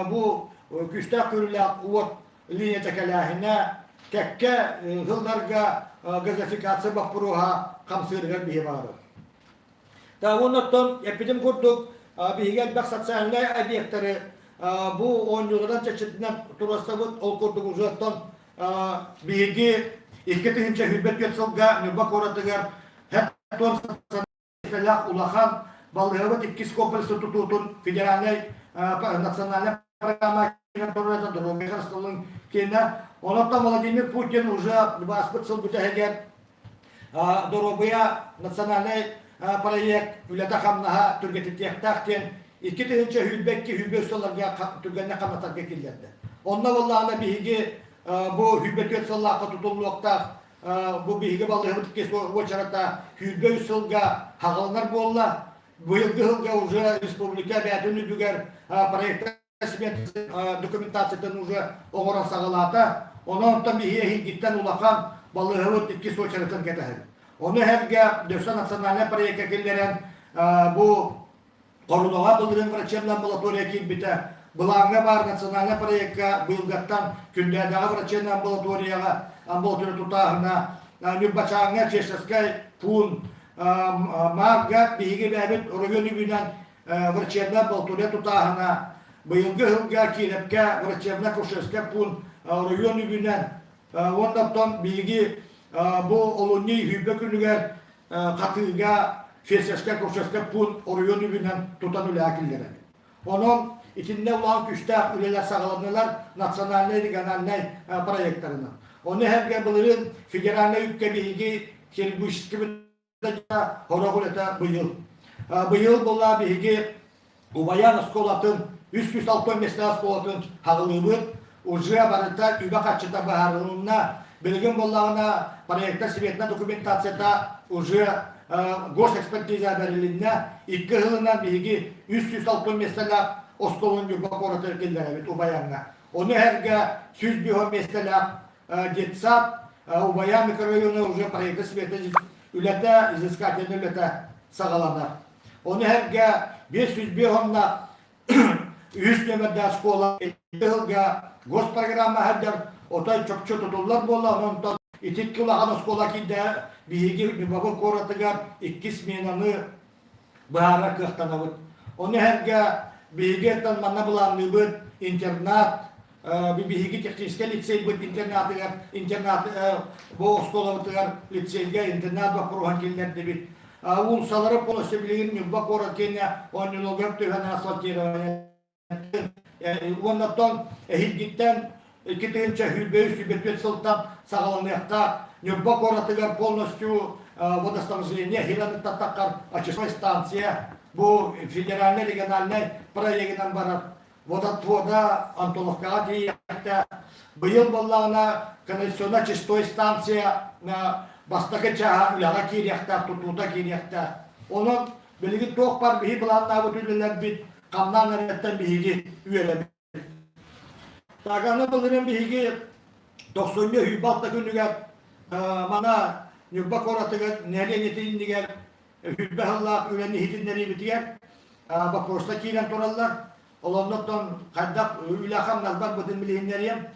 Бу күүстээх күүрүүлээх уот линията кэлээһинэ кэккэ сылларга газификация боппуруоһа хамсыырыгар биһи баҕарабыт. Уонна эппитим курдук биһиги элбэх социальнай объектары бу оонньууларынан чэрчитинэн туруорсабыт. Ол курдук уже оттон биһиги 2024 сылга Ньурба куоратыгар улахан балыыһабыт иккис комплексы тутуутун федеральнай национальнай программа доруобуйа харыстабылын киинэ. Онон Владимир Путин уже бааспыт сыл бүтэһигэр доруобуйа национальнай проект үлэтэ-хамнаһа түргэтитиэхтээх диэн 2022 сылларга түргэнник хамнатарга киллэрдэ. Онно буоллаҕына биһиги бу 24 сыллаахха тутуллуохтаах. Бу биһиги балыыһабыт иккис уочарата 23 сылга хаҕыланар буолла. Быйылгы сылга уже республика бэйэтин үбүгэр проект документациятын уже оҥорон саҕалаата. Онон онтон биһи эһиилгиттэн улахан балыыһабыт иккис уочаратын кэтэһэбит. Ону эһэргэ дөссө национальнай проекка киллэрэн бу Хорунаҕа былырыын врачебнай амбулатория киирбитэ. Былааҥҥа баар национальнай проекка быйылгаттан Күндээдэҕэ врачебнай амбулаторияҕа амбулатория тутааһына, Ньурбачааҥҥа фельдшерскай пуун, Маарга биһиги бэйэбит оройуон үбүнэн врачебнай амбулатория тутааһына, быйылгы сылга Киирэпкэ врачебно-акушерскай пуун оройуон үбүнэн уонна оттон биһиги бу олунньу сүүрбэ күнүгэр Хатыыга фельдшерскай-акушерскай пуун оройуон үбүнэн тутан үлэҕэ киллэрэр. Онон итиннэ улахан күүстээх үлэлэр саҕаланнылар национальнай, региональнай проектарынан. Ону эһэргэ былырыын федеральнай үпкэ биһиги хирургический хорох үлэтэ быйыл. Быйыл буолла биһиги Убайаан оскуолатын 306 миэстэлээх оскуолатын хаҕылыыбыт. Уже барыта үбэ-харчыта быһаарылынна. Билигин буоллаҕына проекта светна документацията уже госэкспертиза бэрилиннэ. Икки сылынан биһиги 306 миэстэлээх оскуоланы Ньурба куоратыгар киллэрэбит Убайаҥҥа. Ону эһэргэ 105 миэстэлээх детсад Убайаан микрорайона уже проекта света үлэтэ, изыскательный үлэтэ саҕаланар. Ону сэргэ 505 уонна үһүс нүөмэрдээх оскуола сылга госпрограмма сылдьар отой чопчу тутуллар буолла. Онтон ити икки улахан оскуола киирдэ биһиги Ньурбабыт куоратыгар икки сменаны быһаарар кыахтанабыт. Ону сэргэ биһиги манна былаанныыбыт интернат биһиги техническэй лицейбыт интернатыгар интернат бу оскуолабытыгар лицейгэ интернат боппуруоһун киллэрдибит. Уулуссалары полностью билигин Ньурба куорат киэнэ оонньууларыгар түһэн асфальтирование уонна оттон эһиилгиттэн 2023 сылтан саҕаланыахтаах Ньурба куоратыгар полностью водоснабжение хиланыттаттаххар очистной станция бу федеральнай региональнай проегынан барар водотвода Антоновкаҕа тиийиэхтээх. Быйыл буоллаҕына канализационно-чистой станция бастакы чааһа үлэҕэ киириэхтээх, тутуута киириэхтээх. Онон билигин туох баар биһи былааннаабыт үлэлэрбит хамнаан эрэттэн биһиги үөрэбит. Таганы былырын биһиги тохсунньу сүүрбэ алта күнүгэр мана Ньурба куоратыгар нэһилиэнньэтин иннигэр сүүрбэ сыллаах үлэни иһитиннэриибитигэр боппуруостар киирэн тураллар. Олоннортон хайдах үлэ-хамнас барбытын билиһиннэриэм.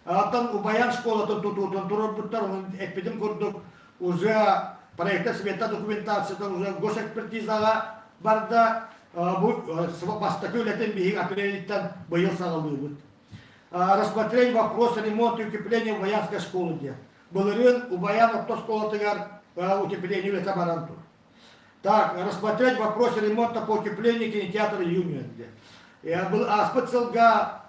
Оттон Убайан школатын тутуутун туруорбуттар, onun эппитим курдук уже проекта смета документацията уже госэкспертизаҕа барда. Бу бастакы үлэтин биһиги апрелиттэн быйыл саҕалыыбыт. Рассмотреть вопрос ремонта и укрепления Убаянской школы диэн. Былырыын Убаян орто оскуолатыгар утепление үлэтэ баран тур. Так, рассмотреть вопрос ремонта по утеплению кинотеатра Юнион диэн. Ааспыт сылга,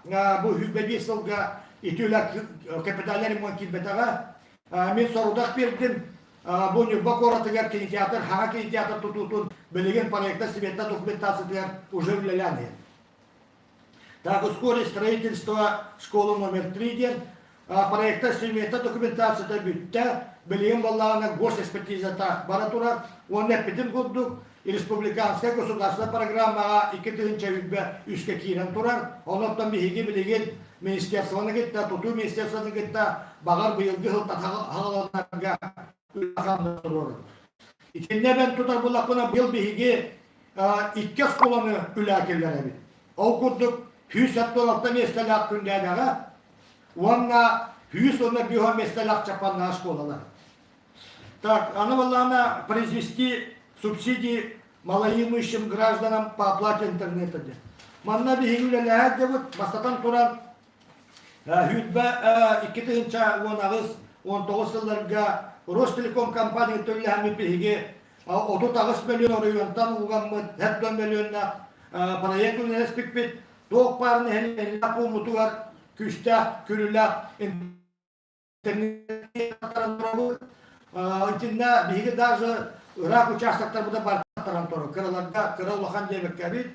бу 105 сылга ити үлэ капитальный ремонт киирбэтэҕэ. Мин сорудах биэрдим. Бу Ньурба куоратыгар кинотеатр, хаҥа кинотеатр тутуутун билигин проекта смета документациятыгар уже үлэлээн иһэр. Так, ускорить строительство школы номер 3 диэн проекта смета документацията бүттэ. Билигин буоллаҕына госэкспертизата бара турар. Уонна эппитим курдук, республиканскай государственнай программаҕа 2023-кэ киирэн турар. Онон биһиги билигин министерствоны кытта, тутуу министерствоны кытта баҕар быйылгы сылтан хаҕаланарга үлэ туруорабыт. Итиннэ эбэн тутар буллахпына быйыл биһиги икки оскуоланы үлэ киллэрэбит. Ол курдук 176 миэстэлээх Күндээдэҕэ уонна 115 миэстэлээх Чаппаннаах школалар. Так, аны буоллаҕына произвести субсидии малоимущим гражданам по оплате интернета диэн. Манна биһиги үлэлэһэр дьабыт бастатан туран сүүрбэ икки тыһыынча уон аҕыс уон тоҕус сылларга Ростелеком компания төллөһөммүт биһиги 38 миллион оройуонтан угаммыт 40 миллионнаах проект үлэлэспиппит. Туох баар нэһилиэнньэлээх пууммутугар күүстээх, күрүлээх интернет Итиннэ биһиги даже ыраах участоктарбыта бартаран турар. Кыраларга, кыра улахан диэбэккэбит,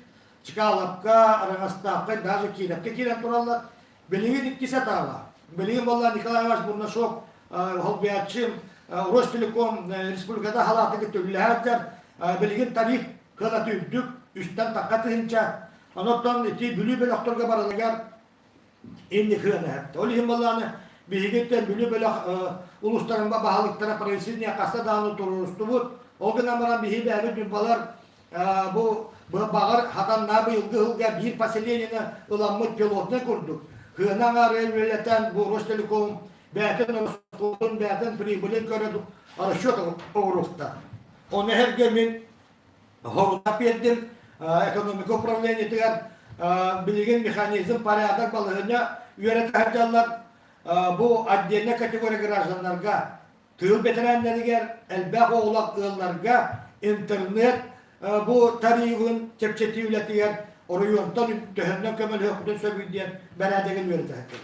Чкаловка, Араҥастаахха, даже Киирэпкэ киирэн тураллар. Билигин иккис этаба. Билигин буолла Николай Иванович Бурнашов. Холбуйааччы Ростелеком республиката халаатыгы төллөһөөттөр билигин тариф кыалаты үрдүк үстэн такка тыһынча онон ити Бүлүү бөлөхтөргө барылыгар инни кыанаһапта. Ол иһин балааны биһигиттэн Бүлүү бөлөх улуустарын баһылыктара правительство хаста даҕаны туруорустубут. Ол гынан баран биһи бэйэбит ньурбалар бу баҕар хатаннаа быйылгы сылга биир поселениены ыламмыт пилотнай курдук хыана аҥаары үлэлэтэн бу Ростелеком бэйэтин ороскуотун бэйэтин прибылин көрө расчет оҥоруохтаах. Ону эһэргэ мин Хорутап биэрдим экономика управлениетыгар билигин механизм порядок балаһыанньа үөрэтэ сылдьаллар. Бу отдельная категория гражданнарга тыыл бэтэрээннэригэр элбэх оҕолоох ыалларга интернет бу тарифын чэпчэтии үлэтигэр оройуонтан төһөннөн көмөлөһүөхпүтүн сөбүй диэн бэрээдэгин үөрэтэ сылдьабыт.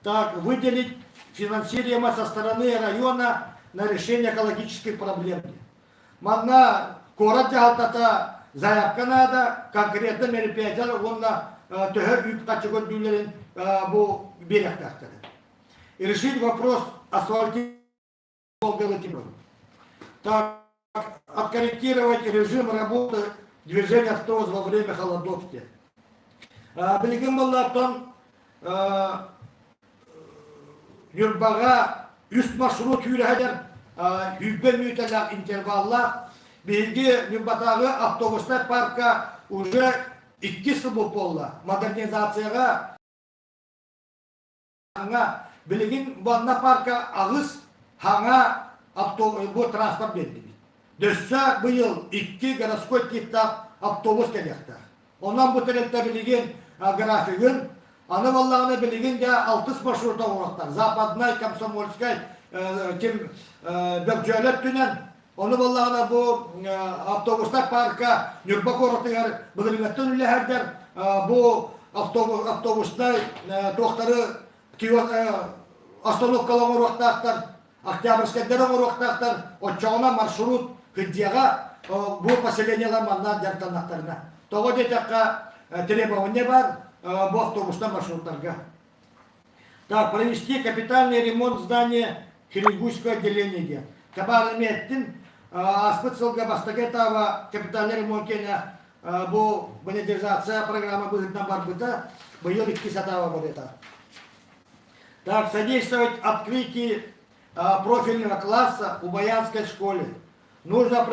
Так, выделить финансируемое со стороны района на решение экологических проблем. Манна куорат дьаһалтата заявка наада, конкретно мероприятиялар уонна төһө үп-харчы көрдүүлэрин бу биэриэхтээхтэр. Решить вопрос асфальтирования Так, откорректировать режим работы движения автобуса во время холодовки. Билигин буоллааттан Ньурбаҕа үс маршрут сүүрэһэлэр 100 мүнүүтэлээх интерваллаах. Биһиги Ньурбатааҕы автобуснай парка уже иккис сыл буолла. Модернизацияҕа билигин манна парка аҕыс хаҥа бу транспорт биэрдибит. Дөссө быйыл икки городской типтаах автобус кэлиэхтээх. Онон бу тэрилтэ билигин графигын, аны буоллаҕына билигин дьэ алтыс маршрута оҥоруохтар. Западнай, Комсомольскай, ким Бөгдьөөлө өттүнэн Ону буоллаҕына бу автобустар парка Ньурба куоратыгар былырыыҥҥаттан үлэлэһэрдэр бу автобуснай туохтары остановкалар оҥоруохтаахтар, октябрьскайдары оҥоруохтаахтар, оччоҕуна маршрут Кырдьыаҕа бу поселениелар манна дьарыктаннахтарына. Тоҕо диэтэххэ требование бар бу автобустар маршруттарга. Так, провести капитальный ремонт здания хирургического отделения диэн. Табаар эмиэттин ааспыт сылга бастакы этаба капитальный ремонт киэнэ бу монетизация программа быһыытынан барбыта, быйыл иккис этаба барыта. Так, содействовать открытии профильного класса в Баянской школе. Нужно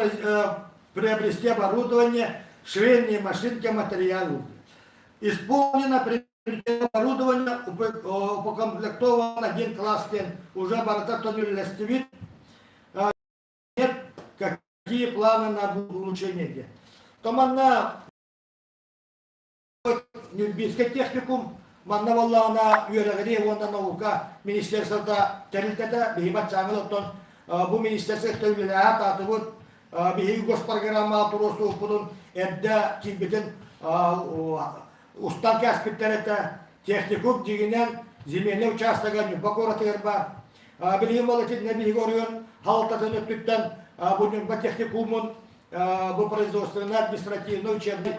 приобрести оборудование, швейные машинки, материалы. Исполнено оборудование укомплектован один класс уже барыта төнүллэстибит. Нет, какие планы на улучшение. То манна Нюрбинский техникум манна буоллаҕына үөрэҕирии уонна наука министерствота тэрилтэтэ биһиги баччааҥҥы оттон бу министерство үлэлээһэ таатыбыт биһиги госпрограмма туруорсууппутун эрдэ киирбитин устан кээспиттэр этэ. Техникум дьиҥинэн земельнай учаастага Ньурба куоратыгар баар. Билигин ол итиннэ биһиги оройуон салалтатын өттүттэн бу Ньурба техникумун бу производственный административный учебный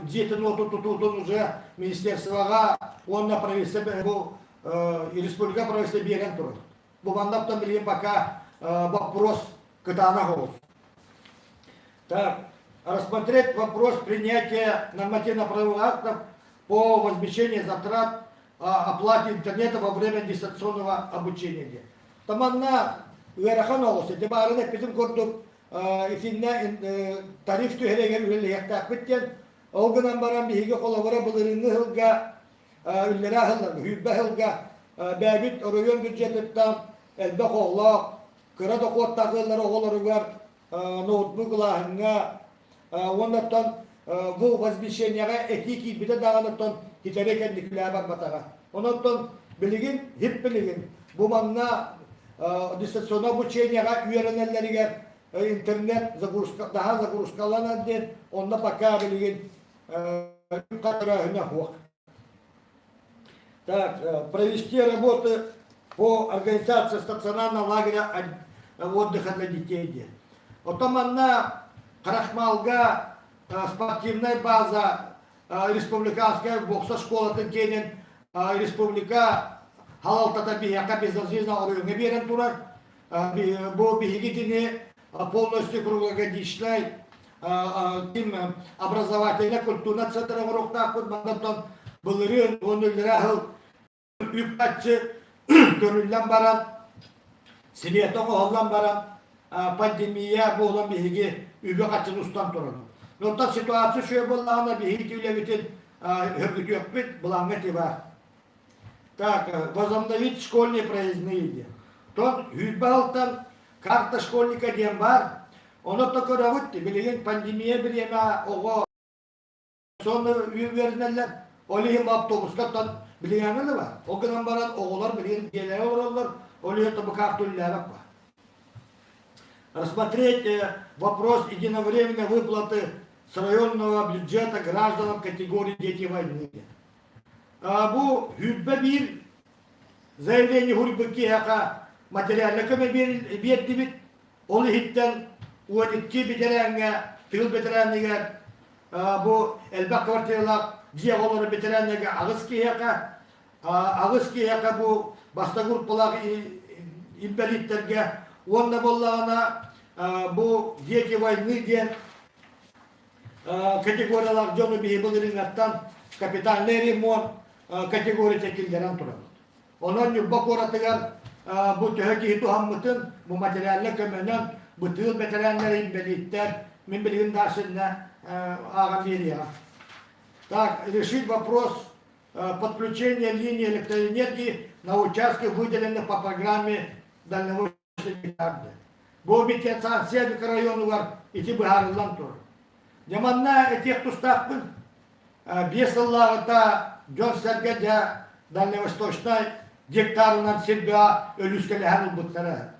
дьиэтин уотун тутуутун уже министерствоҕа уонна правительство бу республика правительство биэрэн турар. Бу маннаттан билигин пока вопрос кытаанах оҕус. Так, рассмотреть вопрос принятия нормативно-правовых актов по возмещению затрат оплате интернета во время дистанционного обучения. Таманна ыарахан оҕус, ити баарын эппитим курдук итиннэ тариф түһэригэр үлэлиэхтээхпит диэн. Ол гынан баран биһиги холобура былырыыҥҥы сылга үллэрэ аһыллар, сүүрбэ сылга бэйэбит оройуон бюджетыттан элбэх оҕолоох, кыра дохуоттаах ыаллар оҕолоругар ноутбук ылааһыҥҥа уонна оттон бу возмещениеҕа этии киирбитэ даҕаны оттон ситэри кэнникилээ барбатаҕа. Онон билигин хип билигин бу манна дистанционное обучениеҕа үөрэнэллэригэр интернет загрузка наһаа загрузкаланар диэн онно пока билигин суох. Так, провести работы по организации стационарного лагеря отдыха для детей диэн. Оттон манна Крахмалга спортивная база республиканская бокса школатын киэнин республика Халалтата биһиэхэ безразвездно оройуоҥҥа биэрэн турар. Бу биһиги итини полностью круглогодичнай ким образовательно-культурный центр оҥоруохтаахпыт. Мантан былырыын уонна үллэрэ сыл үп-харчы көрүллэн баран, смета оҥоһуллан баран, пандемия буолан биһиги үбү-харчыны устан турабыт. Онтон ситуация үчүгэй буоллаҕына биһиги үлэбитин сөргүтүөхпүт, былааҥҥа ити баар. Так, возобновить школьные проездные диэн. Тон сүүрбэ сылтан карта школьника диэн баар. Ону то көрөбүт, билигин пандемия бириэмэ оҕо сонно үөрэнэллэр. Ол иһин автобуска оттон билигин да бар. Ол гынан баран оҕолор билигин дьиэлэрэ олороллор, ол иһин бу карта үлэлээбэт бар. Рассмотреть вопрос единовременной выплаты с районного бюджета гражданам категории дети войны. Бу 21 заявление суруйбут киһиэхэ материальнай көмө биэрдибит. Ол иһиттэн 12 бэтэрээҥҥэ, тыыл бэтэрээнигэр бу элбэх квартиралаах дьиэ олорор бэтэрээннэргэ аҕыс киһиэхэ, аҕыс киһиэхэ бу бастакы группалаах инбэлииттэргэ уонна буоллаҕына бу дети войны диэн категориялаах дьону биһи былырыыҥҥаттан капитальный ремонт категорията киллэрэн турабыт. Онон Ньурба куоратыгар бу төһө киһи туһаммытын, бу материальнай көмөнөн бу тыыл бэтэрээннэрэ, инбэлииттэр, мин билигин дальше ааҕан биэриэҕим. Так, решить вопрос подключения линии электроэнергии на участке, выделенных по программе дальнего Бу Микростанция микрорайонугар ити быһаарыллан турар. Дьэ манна этиэх тустаахпын. 5 сыллааҕыта дьон-сэргэ дьэ Дальневосточнай гектарынан сир бөҕө өлүүскэлэһэн ылбыттара.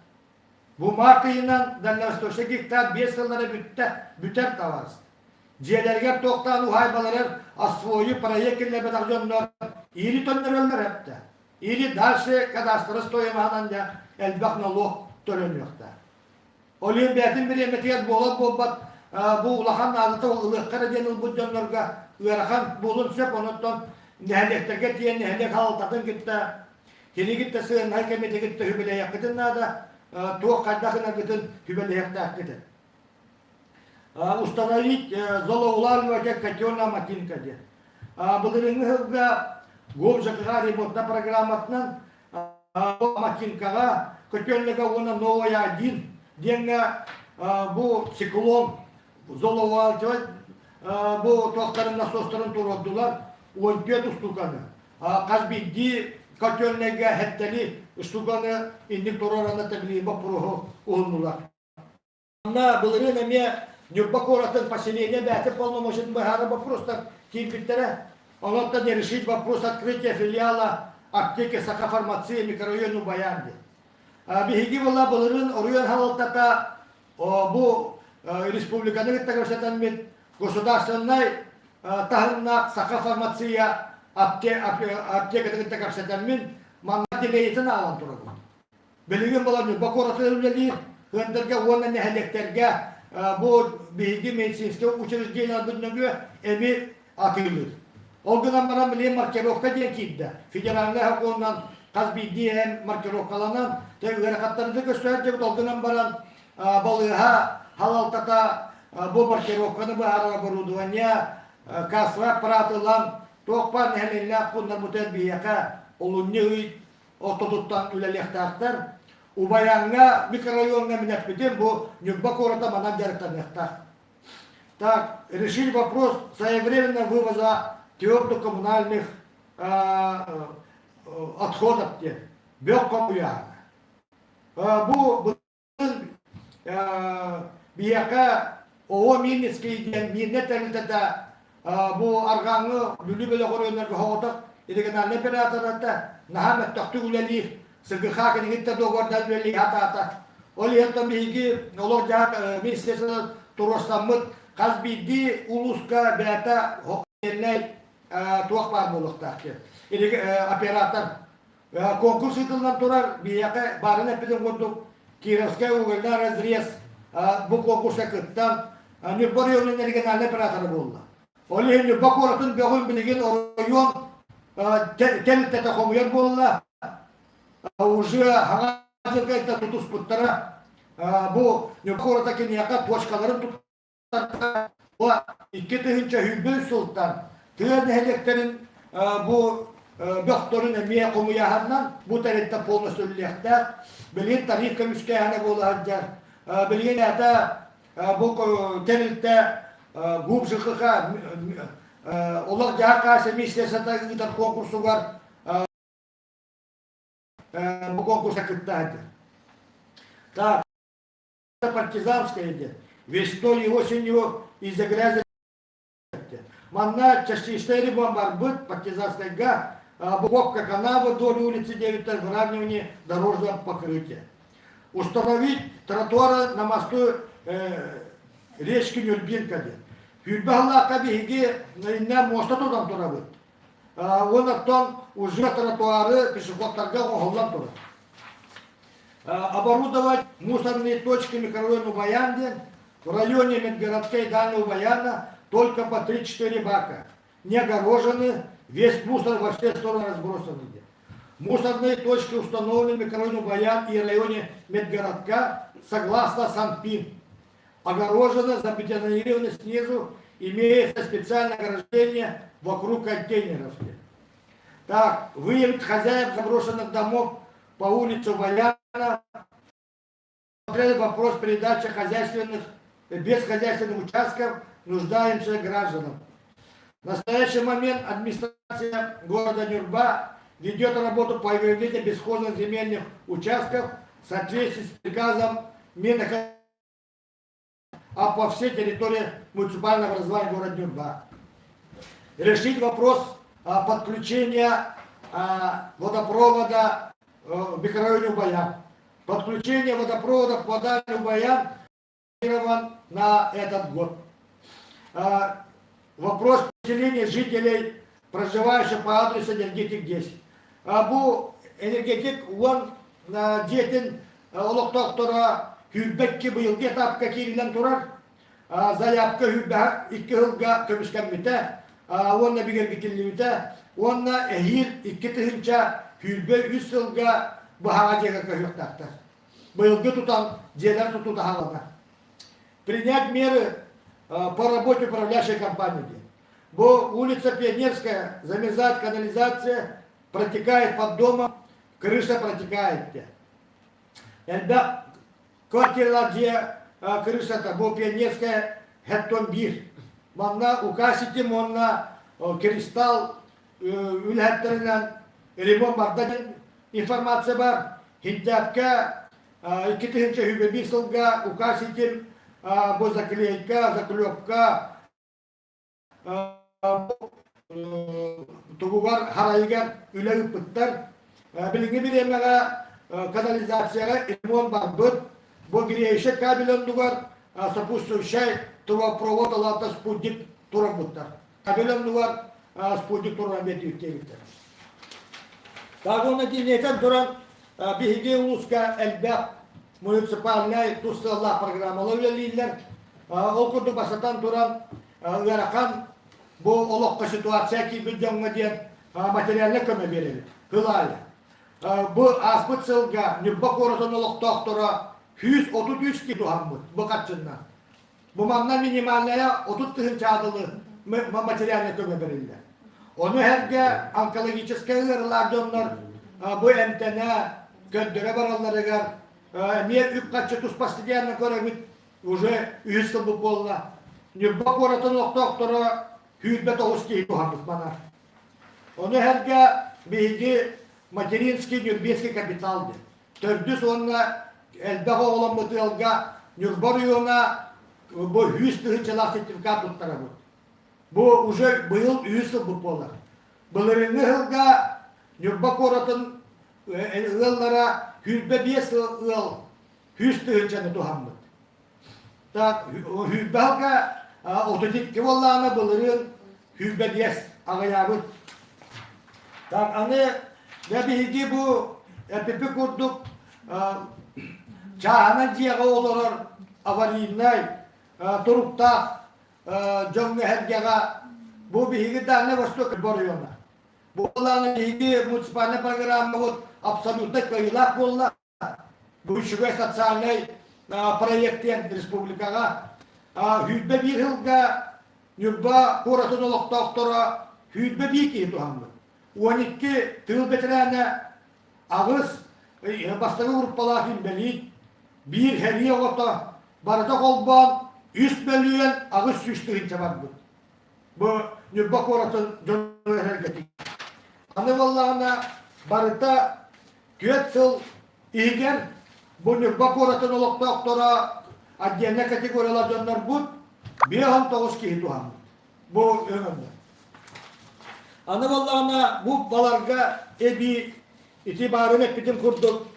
Бу март ыйынан Дальневосточнай гектар 5 сыллара бүттэ, бүтэр табаарыс. Дьиэлэригэр туохтаан уһаайбаларыгар освою проект киллэрбэтэх дьоннор ири төннөрөллөр эптэ. Или дальше кадастра стоимоһынан да элбэх налог төлөнүөхтээх. Ол иһин бэйэтин бириэмэтигэр буолар буолбат бу улахан наадата ылыахха эрэ диэн ылбыт дьоннорго ыарахан буолуон сөп. Онон нэһилиэктэргэ тиийэн нэһилиэк салалтатын кытта кини кытта сыаннаһар кэмитэ кытта сүбэлэһиэххитин наада, туох хайдах гынаргытын сүбэлэһиэхтээххитин. Установить золоулавливатель котельная Макинка диэн. Былырыыҥҥы сылга ГОВЖК ремонтна программатынан Макинкаҕа котельныйга уонна Новая один диэҥҥэ бу циклон золоулавливатель бу туохтарын насостарын туруордулар 14 устуканы. Хас биирдии котельныйга хэттэли штуканы инник туруорана тэбилии боппуруоһу уһуннулар. Манна былырыын эмиэ Ньурба куоратын поселение бэйэтин полномочиятын быһаарар боппуруостар киирбиттэрэ. Онон не решить вопрос открытия филиала аптеки Сахафармация микрорайону Баян диэн. Биһиги була былырыын оройуон салалтата бу республиканы кытта көрсөтөммүт государственнай таһымнаах Сахафармация аптекатын кытта кэпсэтэммин манна отделениетын аалан турабын. Билигин буолан Ньурба куоратыгар үлэлиир ыандарга уонна нэһилиэктэргэ бу биһиги медицинскэй учреждениеларбыт нөҥүө эми атыылыыр. Ол гынан баран билигин маркировка диэн киирдэ. Федеральнай сокуонунан хас биирдии эм маркировкаланан ыарахаттары да көрсөөр диэбит. Ол гынан баран балыыһа салалтата бу маркировканы быһаарар оборудование, кассовый аппарат ылан туох баар нэһилиэнньэлээх пууннар бутуйан биһиэхэ олунньу ый ортотуттан үлэлиэхтээхтэр. Убайаҥҥа микрорайоҥҥа мин эппитим, бу Ньурба куората манан дьарыктаныахтаах. Так, решили вопрос своевременного вывоза твердых коммунальных отходов диэн. Бөх хомуйааһына. Бу Биһиэхэ ООО Мирницкий диэн миирнэ тэрилтэтэ бу арҕааҥҥы Бүлүү бөлөх оройуоннарга соҕотох региональнай оператората наһаа мөлтөхтүк үлэлиир. СГХ кинигиттэ договордаан үлэлии сатаата. Ол иһин биһиги олох-дьаһах министерствота туруорсаммыт хас биирдии улууска бэйэтэ туох баар буолуохтаах диэн. Оператор Конкурс ыытыллан турар, биһиэхэ баарын эппитин курдук, Кировскай угольный разрез бу конкурска кыттан, Ньурба оройуонун региональнай оператора буолла. Ол иһин Ньурба куоратын бөҕүн билигин оройуон тэрилтэтэ хомуйар буолла. Уже хаҥа дьылга тутуспуттара. Бу Ньурба куората киниэхэ точкаларын туттарда. 2023 сылтан тыа нэһилиэктэрин бу бөхтөрүн эмиэ хомуйаһаннан бу тэрилтэ полностью үлэлиэхтээх. Билигин тариф көмүскээһинэ буола сылдьар. Билигин это бу тэрилтэ ГУП ЖКХ олох-дьаһах комиссията ыытар конкурсугар бу конкурса кыттаһыт. Так, партизанская диэн. Весной и осенью из-за грязи Манна частичный ремонт барбыт партизанскайга Буковка канавы вдоль улицы 9 выравнивание дорожного покрытия. Установить тротуары на мосту речки Нюрбинка диэн. Сүүрбэ сыллаахха биһиги иннэ муоста тутан турабыт. Уонна уже тротуары пешеходтарга оҥоһуллан турар. Оборудовать мусорные точки микрорайона Убаян диэн в районе Медгородка и Дальнего Убаяна только по 3-4 бака. Не огорожены, весь мусор во все стороны разбросан. Мусорные точки установлены в микрорайоне Убаян и районе Медгородка согласно Санпин. Огорожено, забетонировано снизу, имеется специальное ограждение вокруг контейнеров. Так, выявить хозяев заброшенных домов по улице Валяна, вопрос передачи хозяйственных, бесхозяйственных участков нуждающимся гражданам. В настоящий момент администрация города Нюрба ведет работу по выявлению бесхозных земельных участков в соответствии с приказом Минэко а по всей территории муниципального образования города Нюрба. Решить вопрос подключения водопровода в микрорайоне Убаян. Подключение водопровода к воде Убаян на этот год. Вопрос поселения жителей, проживающих по адресу Энергетик 10. Бу Энергетик уон дьиэтин олохтоохторо 22 быйылгы этапка киириллэн турар. Заявка 22 сылга көмүскэммитэ уонна бигэргитиллибитэ уонна эһиил 2023 сылга быһаҕа дьиэгэ көһүөхтээхтэр. Быйылгы тутан дьиэлэр тутуута хаалана. Принять меры по работе управляющей компании. Бу улица Пионерская, замерзает канализация, протекает под домом, крыша протекает. Элбэх квартиралар дьиэ крышата бу Пионерская хэттон биир. Манна указ уонна кристалл үлэһиттэринэн ремонт барда диэн информация бар. Хинтээпкэ 2021 сылга указ ситим бу заклейка, заклепка тугугар харайыгар үлэ ыыппыттар. Билиҥҥи бириэмэҕэ канализацияҕа ремонт барбыт. Бу греющий кабель оннугар сопутствующай трубопровод алаата спутник турарбыттар. Кабель оннугар спутник туран биэрдибиттэр. Так уонна диниэтэн туран биһиги улууска элбэх муниципальнай тус сыаллаах программалар үлэлииллэр. Ол курдук бастатан туран ыарахан бу олоххо ситуация киирбит дьоҥҥо диэн материальнай көмө биэрэбит. Сыл аайы. Бу ааспыт сылга Ньурба куоратын олохтоохторо 133 киһи туһаммыт бу харчыннан. Бу манна минимальная 30 тыһыынча дылы материальнай көмө бэриллэр. Ону сэргэ онкологическай ыарыылаах дьоннор бу эмтэнэ, көрдөрө баралларыгар эмиэ үп-харчы туспа постоянно көрөбүт уже үһүс сылбыт буолла. Ньурба куоратын олохтоохторо 29 киһи туһаммыт мана. Ону сэргэ биһиги материнский нюрбинский капитал диэн. Төрдүс уонна элбэх оҕоломмут ыалга Ньурба оройуона бу 100 тыһыынчалаах сертификат туттарабыт. Бу уже быйыл үһүс сылбыт буолар. Былырыыҥҥы сылга Ньурба куоратын ыаллара 25 ыал 100 тыһыынчаны туһаммыт. Так, 120 сылга 32 буоллаҕына былырыын 25 аҕыйаабыт. Так, аны дьэ биһиги бу эпипи курдук чааһынай дьиэҕэ олорор аварийнай туруктаах дьоҥҥо-сэргэҕэ бу биһиги Дальнай Восток оройуона. Бу былааны биһиги муниципальнай программабыт. абсолютно кыайыылаах буолла. Бу үчүгэй социальнай проект диэн республикаҕа 21 сылга Ньурба куоратын олохтоохторо 21 киһи туһаммыт. 12 тыыл бэтэрээнэ, аҕыс бастакы группалаах инбэлиит, биир сэрии оҕото, барыта холбоон 3 800 000 барбыт. Бу Ньурба куоратын дьоно Аны буоллаҕына барыта 4 сыл иһигэр бу Ньурба куоратын олохтоохторо отдельнай категориялар дьоннорбут 59 киһи туһаммыт. Бу өҥөннөр. Аны буоллаҕына бу баларга эбии ити баарын эппитим курдук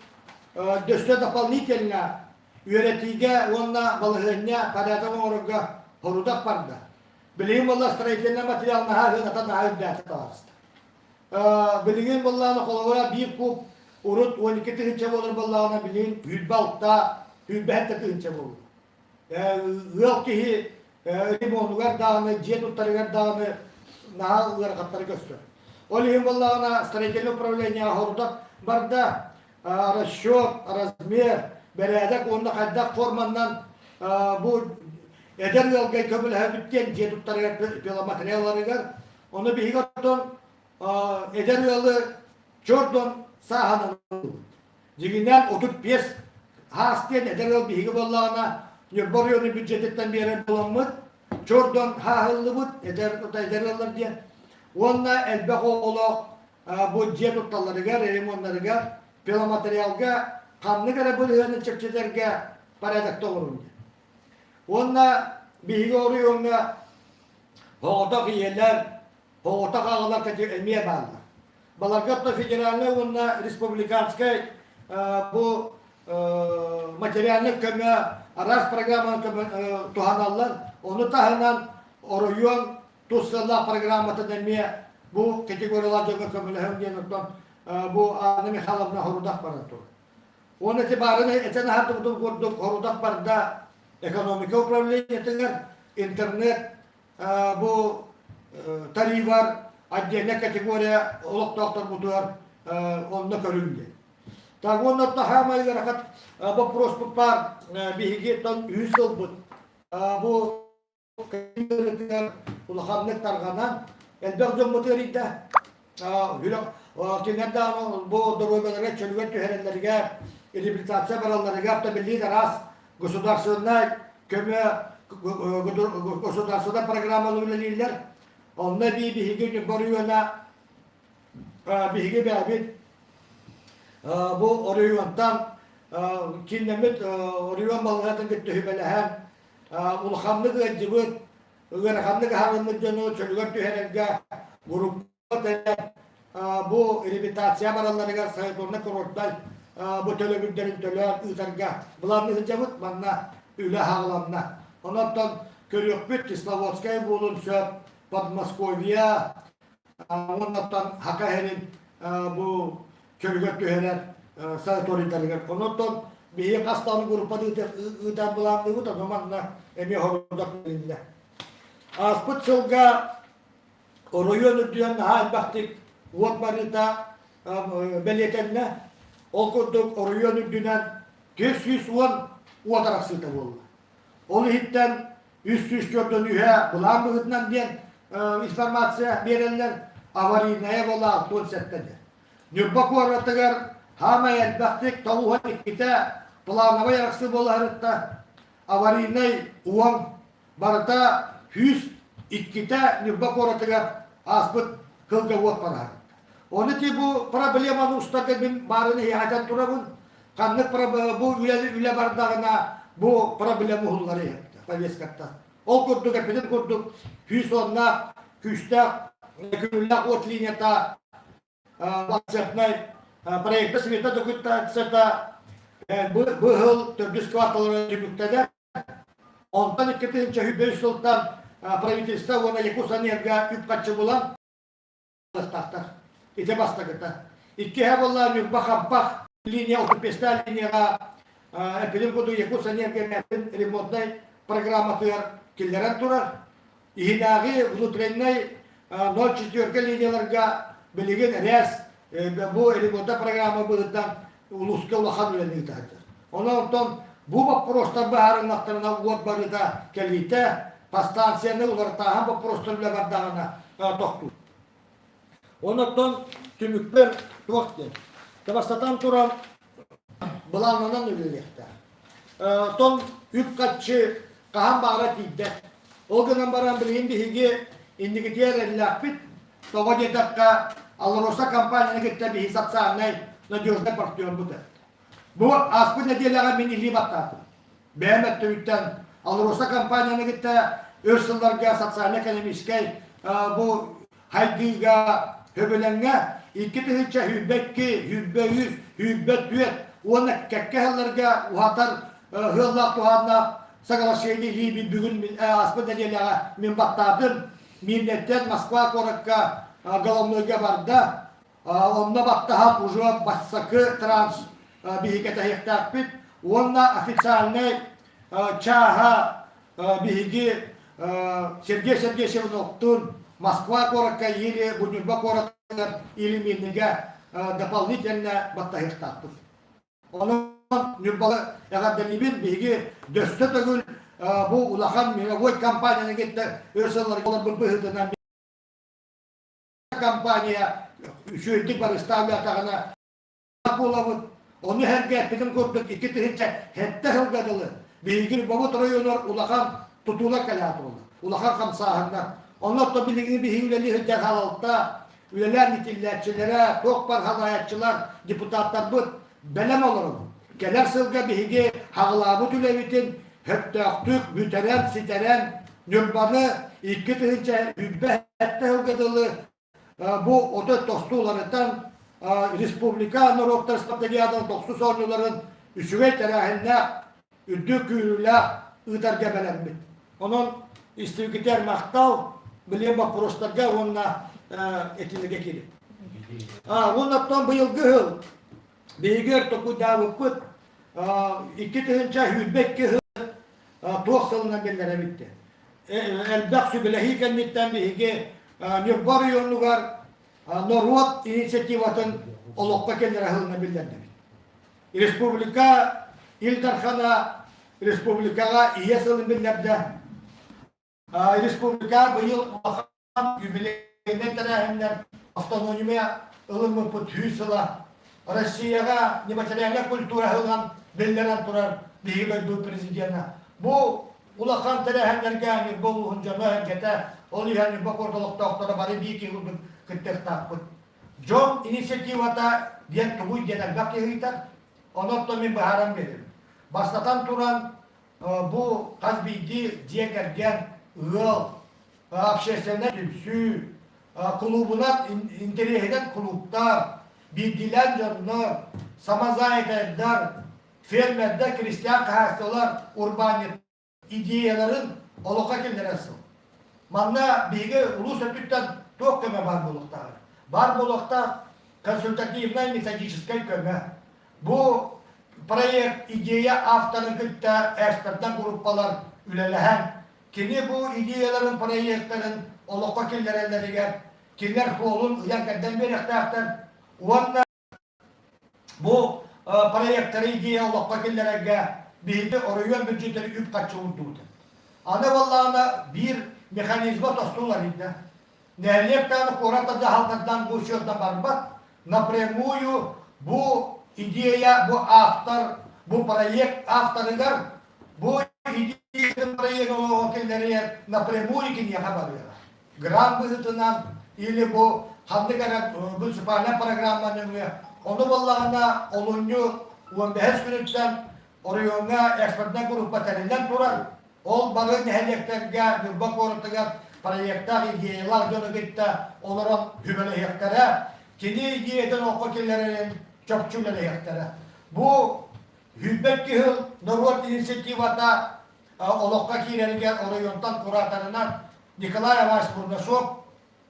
өссө дополнительно үөрэтиигэ уонна балаһыанньа порядок оҥорорго сорудах барда. Билигин буолла строительнай материал наһаа сыаната наһаа үрдээтэ таҕыста. Билигин буоллаҕына холобура биир куб урут 12 тыһыынча буолар буоллаҕына билигин 26, 27 тыһыынча буолла. Ыал киһи ремонугар даҕаны, дьиэ туттарыгар даҕаны наһаа ыарахаттары көстөр. Ол иһин буоллаҕына строительное управление сорудах барда расчет, размер, бэрээдэк уонна хайдах форманнан бу эдэр ыалга көмөлөһөбүт диэн дьиэ туттарыгар пиломатериалларыгар ону биһиги оттон эдэр ыалы чордон сааһынан дьиҥинэн 35 хаас диэн эдэр ыал биһиги буоллаҕына Ньурба оройуонун бюджетиттэн биэрэр буоламмыт чордон хааһыллыбыт эдэр эдэр ыаллар диэн уонна элбэх оҕолоох бу дьиэ тутталларыгар, ремоннарыгар, пиломатериалга ханнык эрэ бырыһыаны чэпчэтэргэ порядокта оҥорун диэн. Уонна биһиги оройуоҥҥа соҕотох ийэлэр, соҕотох аҕалар эмиэ бааллар. Баларга федеральнай уонна республиканскай бу материальнай көмө араас программаны туһаналлар. Ону таһынан оройуон тус сыаллаах программатын эмиэ бу категориялаах дьоҥҥо көмөлөһөн диэн оттон бу Анна Михайловна сорудах баран турар. Уонна ити баарын этэн аһардыбытым курдук сорудах барда экономика управлениетыгар интернет бу тарифар отдельная категория олохтоохторбутугар онно көрүҥ диэн. Так уонна саамай ыарахат вопроспут баар биһиги үһүс сылбыт бу улаханнык тарҕанан элбэх дьоммут ыарыйда. Кинилэр даҕаны бу доруобуйаларыгар чөлүгэр түһэрэллэригэр, реабилитация баралларыгар биллиит араас государственнай көмө государственнай программалар үлэлииллэр. Онно эбии биһиги Ньурба оройуона биһиги бэйэбит бу оройуонтан кииннэммит оройуон балыыһатын кытта сүбэлэһэн улаханнык ыалдьыбыт, ыараханнык аһарыммыт дьону чөлүгэр түһэрэргэ группа тэрийэн бу реабилитация баралларыгар санаторнай курортай бу төлөбүрдэрин төлөөн ыытарга былаанныы сылдьабыт. Манна үлэ хааланна. Онон көрүөхпүт Кисловодскай буолун сөп, Подмосковье, уоннаттан Хака иһэрин бу чөлүгэр түһэрэр санаторийдарыгар. Онон биһиги хас даҕаны группа ыытан былаанныыбыт, ону манна эмиэ сорудах бэриллэ. Ааспыт сылга оройуон үрдүнэн наһаа элбэхтик уот барыыта бэлиэтэннэ. Ол курдук оройуон үрдүнэн 410 уот арахсыыта буолла. Ол иһиттэн 304 үһэ былаан быһыытынан диэн информация биэрэллэр, аварийная буола 67 диэн. Ньурба куоратыгар хаамай элбэхтик тоҕуһан иккитэ плановай арахсыы буолаһарытта аварийнай уон барыта 102-тэ Ньурба куоратыгар ааспыт сылга уот бараһар. Ону ти бу проблеманы устарга мин баарын иһэтэн турабын. Ханнык бу үлэ, үлэ бардаҕына бу проблема уһуллар иһэптэ повесткаттан. Ол курдук эппитим курдук күүс уоннаах, күүстээх, күнүллээх уот линията концертнай проекта смета документацията быһыл төрдүс кварталара түмүктэнэр. Онтон 2023 сылтан правительство уонна Якутэнерго үп-харчы булан тахтар. Ити бастакыта. Иккиһэ буолла Ньурба Хампах линия 35 линияҕа эпилин курдук Якутэнерго ремонтнай программатыгар киллэрэн турар. Иһинээҕи внутреннай 0,4 линияларга билигин РЭС. Бу льгота программа быһыытынан улууска улахан үлэни ыытааччы. Онон оттон бу боппуруостар быһаарыллахтарына уот барыыта кэлиитэ, подстанцияны уларытааһын боппуруостар үлэ бардаҕына тохтуур. Онон түмүкпэр туох диэн. Бастатан туран былаанынан үлэлиэхтээх. Оттон үп-харчы хаһан баара тиийбэт. Ол гынан баран билигин биһиги инникитигэр эрэллээхпит. Тоҕо диэтэххэ, АЛРОСА компанияны кытта биһи социальнай надежный партнербут. Бу ааспыт нэдиэлэҕэ мин илии баттаатым. Бэйэм өттүбүттэн АЛРОСА компанияны кытта өр сылларга социально-экономическай бу хайдыыга Хөбүлэҥҥэ 2022, 23, 24 уонна кэккэ сылларга уһатар ыаллаах туһааннаах соглашение илиибин бүгүн ааспыт нэдиэлэҕэ мин баттаатым. Миирнэттэн Москва куоракка головнойга барда. Онно баттаһан уже бастакы транш биһиги кэтэһиэхтээхпит уонна официальнай чааһа биһиги Сергей Сергеевич Ивановтуун Москва куоракка или Ньурба куоратыгар или Мирныйга дополнительно баттаһыахтаахпыт. Онон Ньурбалы эҕэрдэлиибин биһиги дөссө төгүл бу улахан мировой компанияны кытта өр сылларга олорбут быһыытынан компания үчүгэйдик барыстаабатаҕына буолабыт. Ону сэргэ эппитим курдук 2007 сылга дылы биһиги Бобут оройуонугар улахан тутуулар кэлэ тураллар. Улахан хамсааһыннар. Онно билигин биһиги үлэлии сылдьар салалта, үлэлээн итиллээччилэрэ, туох бар салайааччылар, депутаттарбыт бэлэм олоробут. Кэлэр сылга биһиги хаҕылаабыт үлэбитин сөптөөхтүк бүтэрэн, ситэрэн, Ньурбаны 2027 сылга дылы Бу ото тосту уларытан республика норуоттар спартакиадан тохсус оонньууларын үчүгэй тэрээһиннээх, үрдүк күүрүүлээх ыытарга бэлэммит. Онон истибикитигэр махтал, билиэн боппуруостарга уонна этиилэргэ киирин. Уонна оттон быйылгы сыл биһиги ортокуйдаабыппыт 2022 сыл туох сылынан биллэрэ бүттэ. Элбэх сүбэлэһии кэнниттэн биһиги Ньурба оройуонугар норуот инициативатын олоххо киллэрэ сылына биллэрдибит. Республика Ил Дархана республикаҕа Ийэ сылын биллэрдэ. Республика быйыл улахан юбилейнай тэрээһиннэр автономия ылыммыппыт сүүс сыла Россияҕа нематериальнай культура ылан биллэрэн турар биһиги дойду президена. Бу улахан тэрээһиннэргэ Ньурба улууһун дьоно-сэргэтэ, ол иһэн Ньурба куорат олохтоохторо бары биир киһи курдук кыттыахтаахпыт. Дьон инициативата диэн тугуй диэн элбэх киһи ыйытар. Онон мин быһааран биэрэбин. Бастатан туран, бу хас биирдии дьиэ кэргэн, ыал, общественнай түмсүү, кулуубунан интэриэһинэн кулууптар, биирдиилээн дьоннор, самозанятайдар, фермердэр, крестьян хаһаайыстыбалар, урбаанньыттар идеяларын олоххо киллэрэр сыл. Манна биһиги улуус өттүттэн туох көмө баар буолуохтааҕый? Баар буолуохтаах консультативнай методическай көмө. Бу проект идея авторын кытта экспертнай группалар үлэлэһэн, кини бу идеяларын, проектарын олоххо киллэрэллэригэр кинилэр суолун ыйан-кэрдэн биэриэхтээхтэр уонна бу проектары идея олоххо киллэрэргэ биһиги оройуон бюджетин үп-харчы уурдубут. Аны буоллаҕына биир механизма тосту уларыйда. Нэһилиэк даҕаны куорат да дьаһалтатынан бу счетна барбат. Напрямую бу идея, бу автор, бу проект авторыгар бу идея проект олоҕо киллэригэр напрямую киниэхэ барыаҕа. Грант быһыытынан или бу ханнык эрэ муниципальнай программа нөҥүө. Ону буоллаҕына олунньу 15 күнүттэн оройуоҥҥа экспортнай группа тэриллэн турар. Ол бары нэһилиэктэргэ Ньурба куоратыгар проектаах идеялаах дьону кытта олорон сүбэлэһиэхтэрэ, кини идеятын олоххо киллэрэрин чопчу үлэлэһиэхтэрэ. Бу 22 сыл норуот инициативата олоххо киирэригэр оройуонтан кураторынан Николай Иванович Бурнашов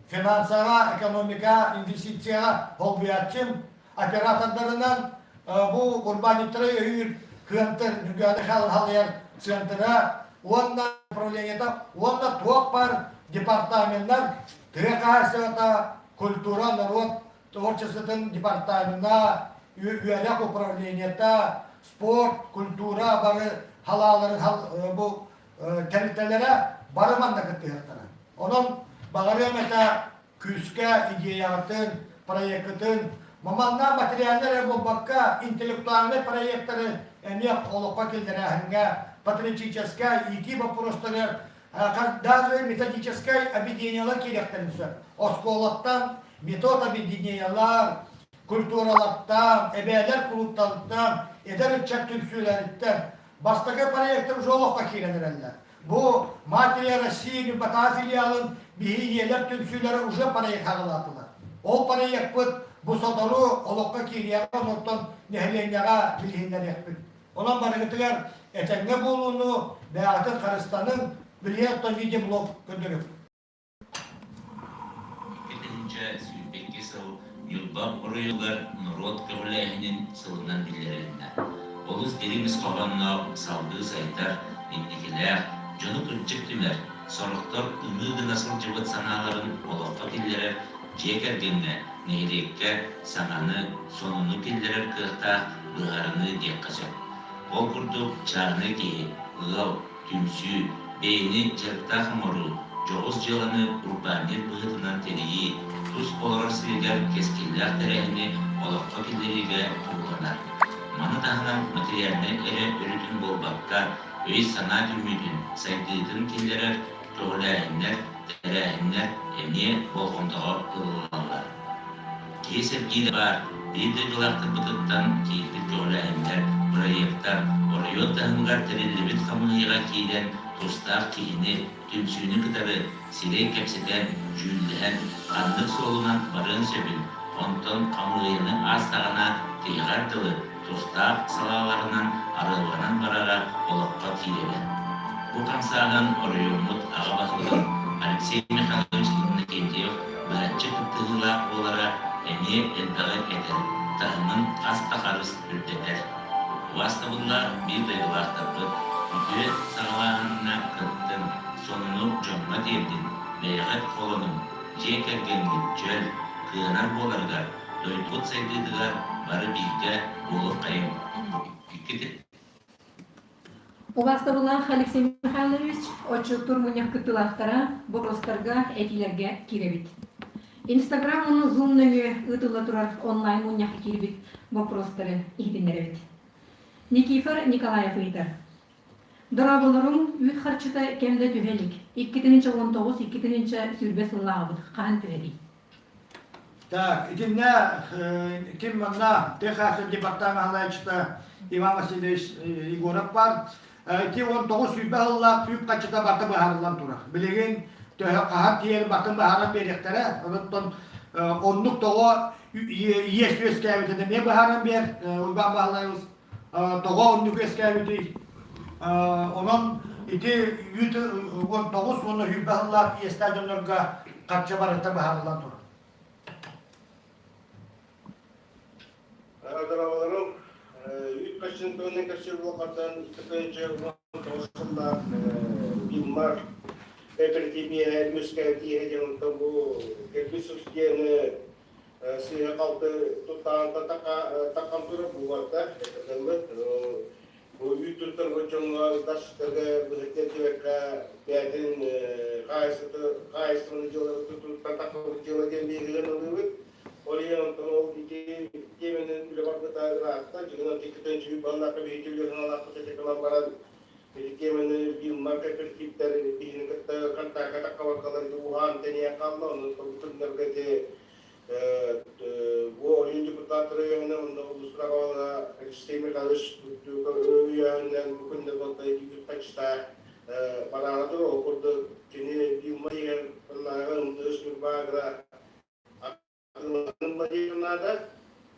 финансаҕа, экономика, инвестицияҕа холбуйааччым, оператордарынан бу урбаанньыттары өйүүр кыантыр Ньургуйаана халыйар центра уонна управлениета уонна туох баар департаменнар тыа хаһаайыстыбата, культура, норуот творчествотын департамена, үөрэх управлениета, спорт, культура бары халааларын бу тэрилтэлэрэ бары манна кыттыһыахтара. Онон баҕарыам этэ күүскэ идеяҕытын, проеккытын, маманнаах материальнай эрэ буолбакка, интеллектуальнай проектары эмиэ олоххо киллэрээһиҥҥэ, патриотическай иитии боппуруостарыгар даже методическай объединениелар киириэхтэрин сөп. Оскуолаттан метод объединениелар, культуралартан, эбээлэр кулууптарыттан, эдэр ыччат түмсүүлэриттэн бастакы проектар уже олоххо киирэн эрэллэр. Бу Матери России Ньурбатааҕы филиалын биһи ийэлэр түмсүүлэрэ уже проект хаҕылаатылар. Ол проекпыт бу сотору олоххо киириэҕэ, онтон нэһилиэнньэҕэ билиһиннэриэхпит. Онон барыгытыгар этэҥҥэ буолууну, бэйэҕитин харыстаныҥ, билиһин оттон видеоблог көрдөрүҥ. 2022 сыл Ньурба оройуонугар норуот көҕүлээһинин сылынан биллэрилиннэ. Олус дириҥ ис хоһоонноох, салгыы сайдар, инникилээх, дьону кырдьык түмэр, сорохтор ымыы гына сылдьыбыт санааларын олоххо киллэрэр дьиэ кэргэҥҥэ, нэһилиэккэ саҥаны, сонуну киллэрэр кыахтаах быһаарыныы диэххэ сөп. Ол курдук, чааһынай киһи, ыал, түмсүү, бэйэни дьарыктаах оҥоруу, дьоҕус дьыаланы урбаанньыт быһыытынан тэрийии, тус олорор сиригэр кэскиллээх тэрээһини олоххо киллэриигэ туһуланар. Маны таһынан материальнай эрэ өрүтүн буолбакка, өй-санаа түмүүтүн, сайдыытын киллэрэр көҕүлээһиннэр, тэрээһиннэр эмиэ болҕомтоҕо ылыллаллар. Киһи сэргиирэ баар, биир дойдулаахтарбытыттан киирбит көҕүлээһиннэр, бырайыактар оройуон таһымыгар тэриллибит хамыыһыйаҕа киирэн тустаах киһини, түмсүүнү кытары сирэй кэпсэтэн, дьүүллэһэн, ханнык суолунан барыан сөбүн, онтон хамыыһыйаны аастаҕына тиһэҕэр дылы тустаах салааларынан арыалланан барара олоххо киирэрэ. Бу хамсааһын оройуоммут аҕа баһылыгын Алексей Михайлович Иннокентьев быһаччы кыттыһыылаах буолара эмиэ элбэҕи этэр, таһымын хас да харыс үрдэтэр. Убаастабыллаах биир дойдулаахтарбыт, үтүө саҕалааһынна кыттыҥ, сонуну дьоҥҥо тиэрдиҥ, бэйэҕит холонуҥ, дьиэ кэргэҥҥит чөл, кыанар буоларыгар, дойдубут сайдыытыгар бары бииргэ буолуоххайыҥ. Иккити Убаастабыллаах Алексей Михайлович, отчуттуур мунньах кыттыылаахтара боппуруостарга, этиилэргэ киирэбит. Инстаграм уонна Zoom нөҥүө ыытылла турар онлайн мунньахха киирбит боппуруостары иһитиннэрэбит. Никифор Николаев ыйытар. Дорооболоруҥ, үүт харчыта кэм да түһэ илик. 2019 2020 сыллааҕыбыт хаһан түһэрий? Так, итиннэ ким манна ТХС департамент салайааччыта Иван Васильевич Егоров баар. Ити 19 сүүрбэ сыллаах үп хаччыта барыта быһаарыллан турар. Билигин төһө хаһан тиийэр батын быһааран биэриэхтэрэ. Онон оннук тоҕо иэс үөскээбитин эмиэ быһааран биэр Уйбаан Баһылайыбыс тоҕо оннук үөскээбитий? Онон ити үүт 19 уонна сүүрбэ сыллаах иэстээх дьоннорго харчы барыта быһаарыллан турар. Дорооболорум, үүт харчын туһунан кэпсиир буолбаттан 2019 сыллаах Биммар кооперативиһэ үөскээбит диэн онтон бу кэлбит субсидияны сыыһа-халты туттаан таххан турар бууларда этэрдэммит. Бу үүт туттарбыт дьоҥҥо тастарга быһыттан түбэккэ бэйэтин хаһаайыстыбаны дьыалары туттан таххыбыт дьыала диэн биһиги ылыыбыт. Ол иһин онтон ол ити тиэмэнэн үлэ барбыта ыраатта. Дьиҥинэн иккитэн чүгүй баллаахха биһиги үлэ санаалаахпыт этэ гынан баран ити тиэмэни биир кооперативтэр биһини кытта контакка таххабаккалар ити уһаан тэнийэн хаалла. Онон бу күннэргэ ити бу оройуон депутаттара өйөөннөн уонна улуустара Алексей Михайлович өйөөннөн бу күннэргэ ити бараары ол курдук кини Вилма иһэр ыллааҕы МТС Ньурбаагра наада.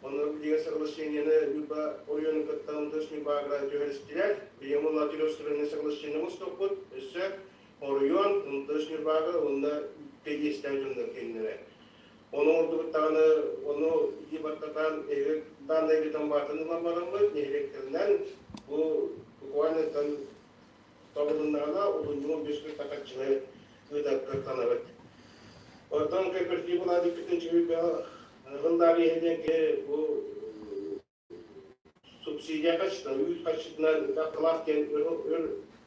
Онно билигэ соглашениены Ньурба оройуонун кытта МТС Ньурбаагра түһэристилэр. Билигин уонна трехстороннее соглашение оҥостуохпут. Өссө оройуон, МТС Ньурбаага уонна кэдиэстээх дьоннор кииннэрэ. Ону оҥордубут даҕаны, ону илии баттатан, эһиги дааннайгытын баатын ылан бараммыт, нэһилиэктэринэн бу буквально табылыннаҕына, олунньу 15 күн такаччыны ыытар кыахтанабыт. Оттон кооператив былаадыкпытын чүгүйбэ Аныгын иһинэн бу субсидия хаччытынан, үүт хаччытынан кылаас диэн өр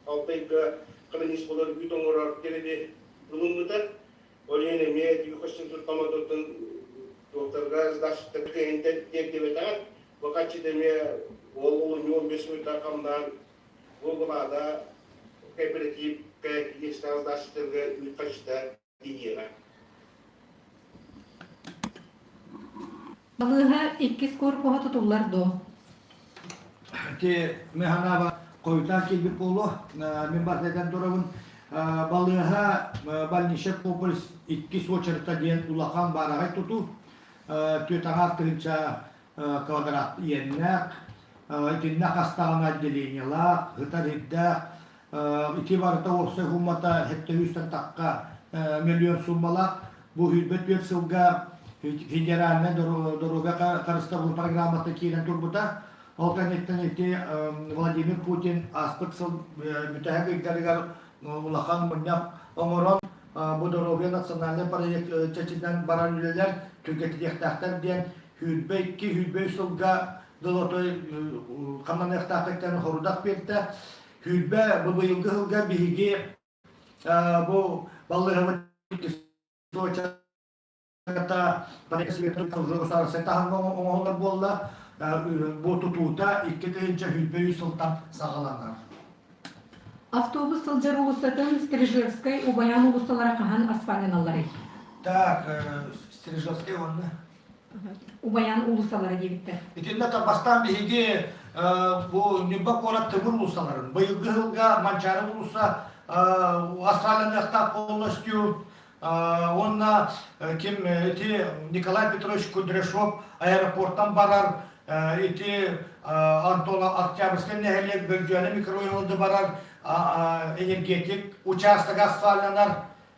алтайга хронис болор үүт оҥорор тэрили ылыммыта. Ол иһин эмиэ түү хаччытын туртамотуттан туохтарга сдачтар кыһынтан тиэрдибэтэҕэ. Бу хаччыт эмиэ ол олунньу 15 мүнөттэ хамнаан бу былаада кооперативка иэстээх сдачтарга үүт хаччыта тиийиэҕэ. Балыыһа иккис корпуһа тутуллар дуо? Ити механаба хойутаан киирбит буолуо. Мин барытын турабын. Балыыһа больничный комплекс иккис очередта диэн улахан баараҕай тутуу. Түөрт аҥаар тыһыынча квадрат иэннээх. Итиннэ хастаҕына отделениелаах, сытар ирдээх, Ити барыта уопсай суммата 700 тахха миллион суммалаах. Бу 24 сылга федеральнай доруобуйа харыстабыл программата киирэн турбута. Ол кэнниттэн ити Владимир Путин ааспыт сыл бүтэһик ыйдарыгар улахан мунньах оҥорон бу доруобуйа национальнай проект чэрчитинэн барар үлэлэр түргэтитиэхтээхтэр диэн 22-23 сылга дылы хамнаныахтаахтыктан хорудах биэрдэ. Сүүрбэ бу быйылгы сылга биһиги бу балыыһабыт оҥоһуллар буолла. Бу тутуута 2023 сылтан саҕаланар. Автобус сылдьар уулуссатын Стрижевскай, Убайаан уулуссалара хаһан асфальтаналларый? Так, Стрижевскай уонна Убайаан уулуссалара диэбиттэр. Итиннэ бастаан биһиги бу Ньурба куорат тымыр уулуссаларын быйылгы сылга Манчаары уулусса асфальтаныахтаах полностью уонна ким ити Николай Петрович Кудряшов аэропортан барар ити Антон Октябрьскай нэһилиэк Бөлдьүөнэ микрорайонда барар энергетик участок асфальтанар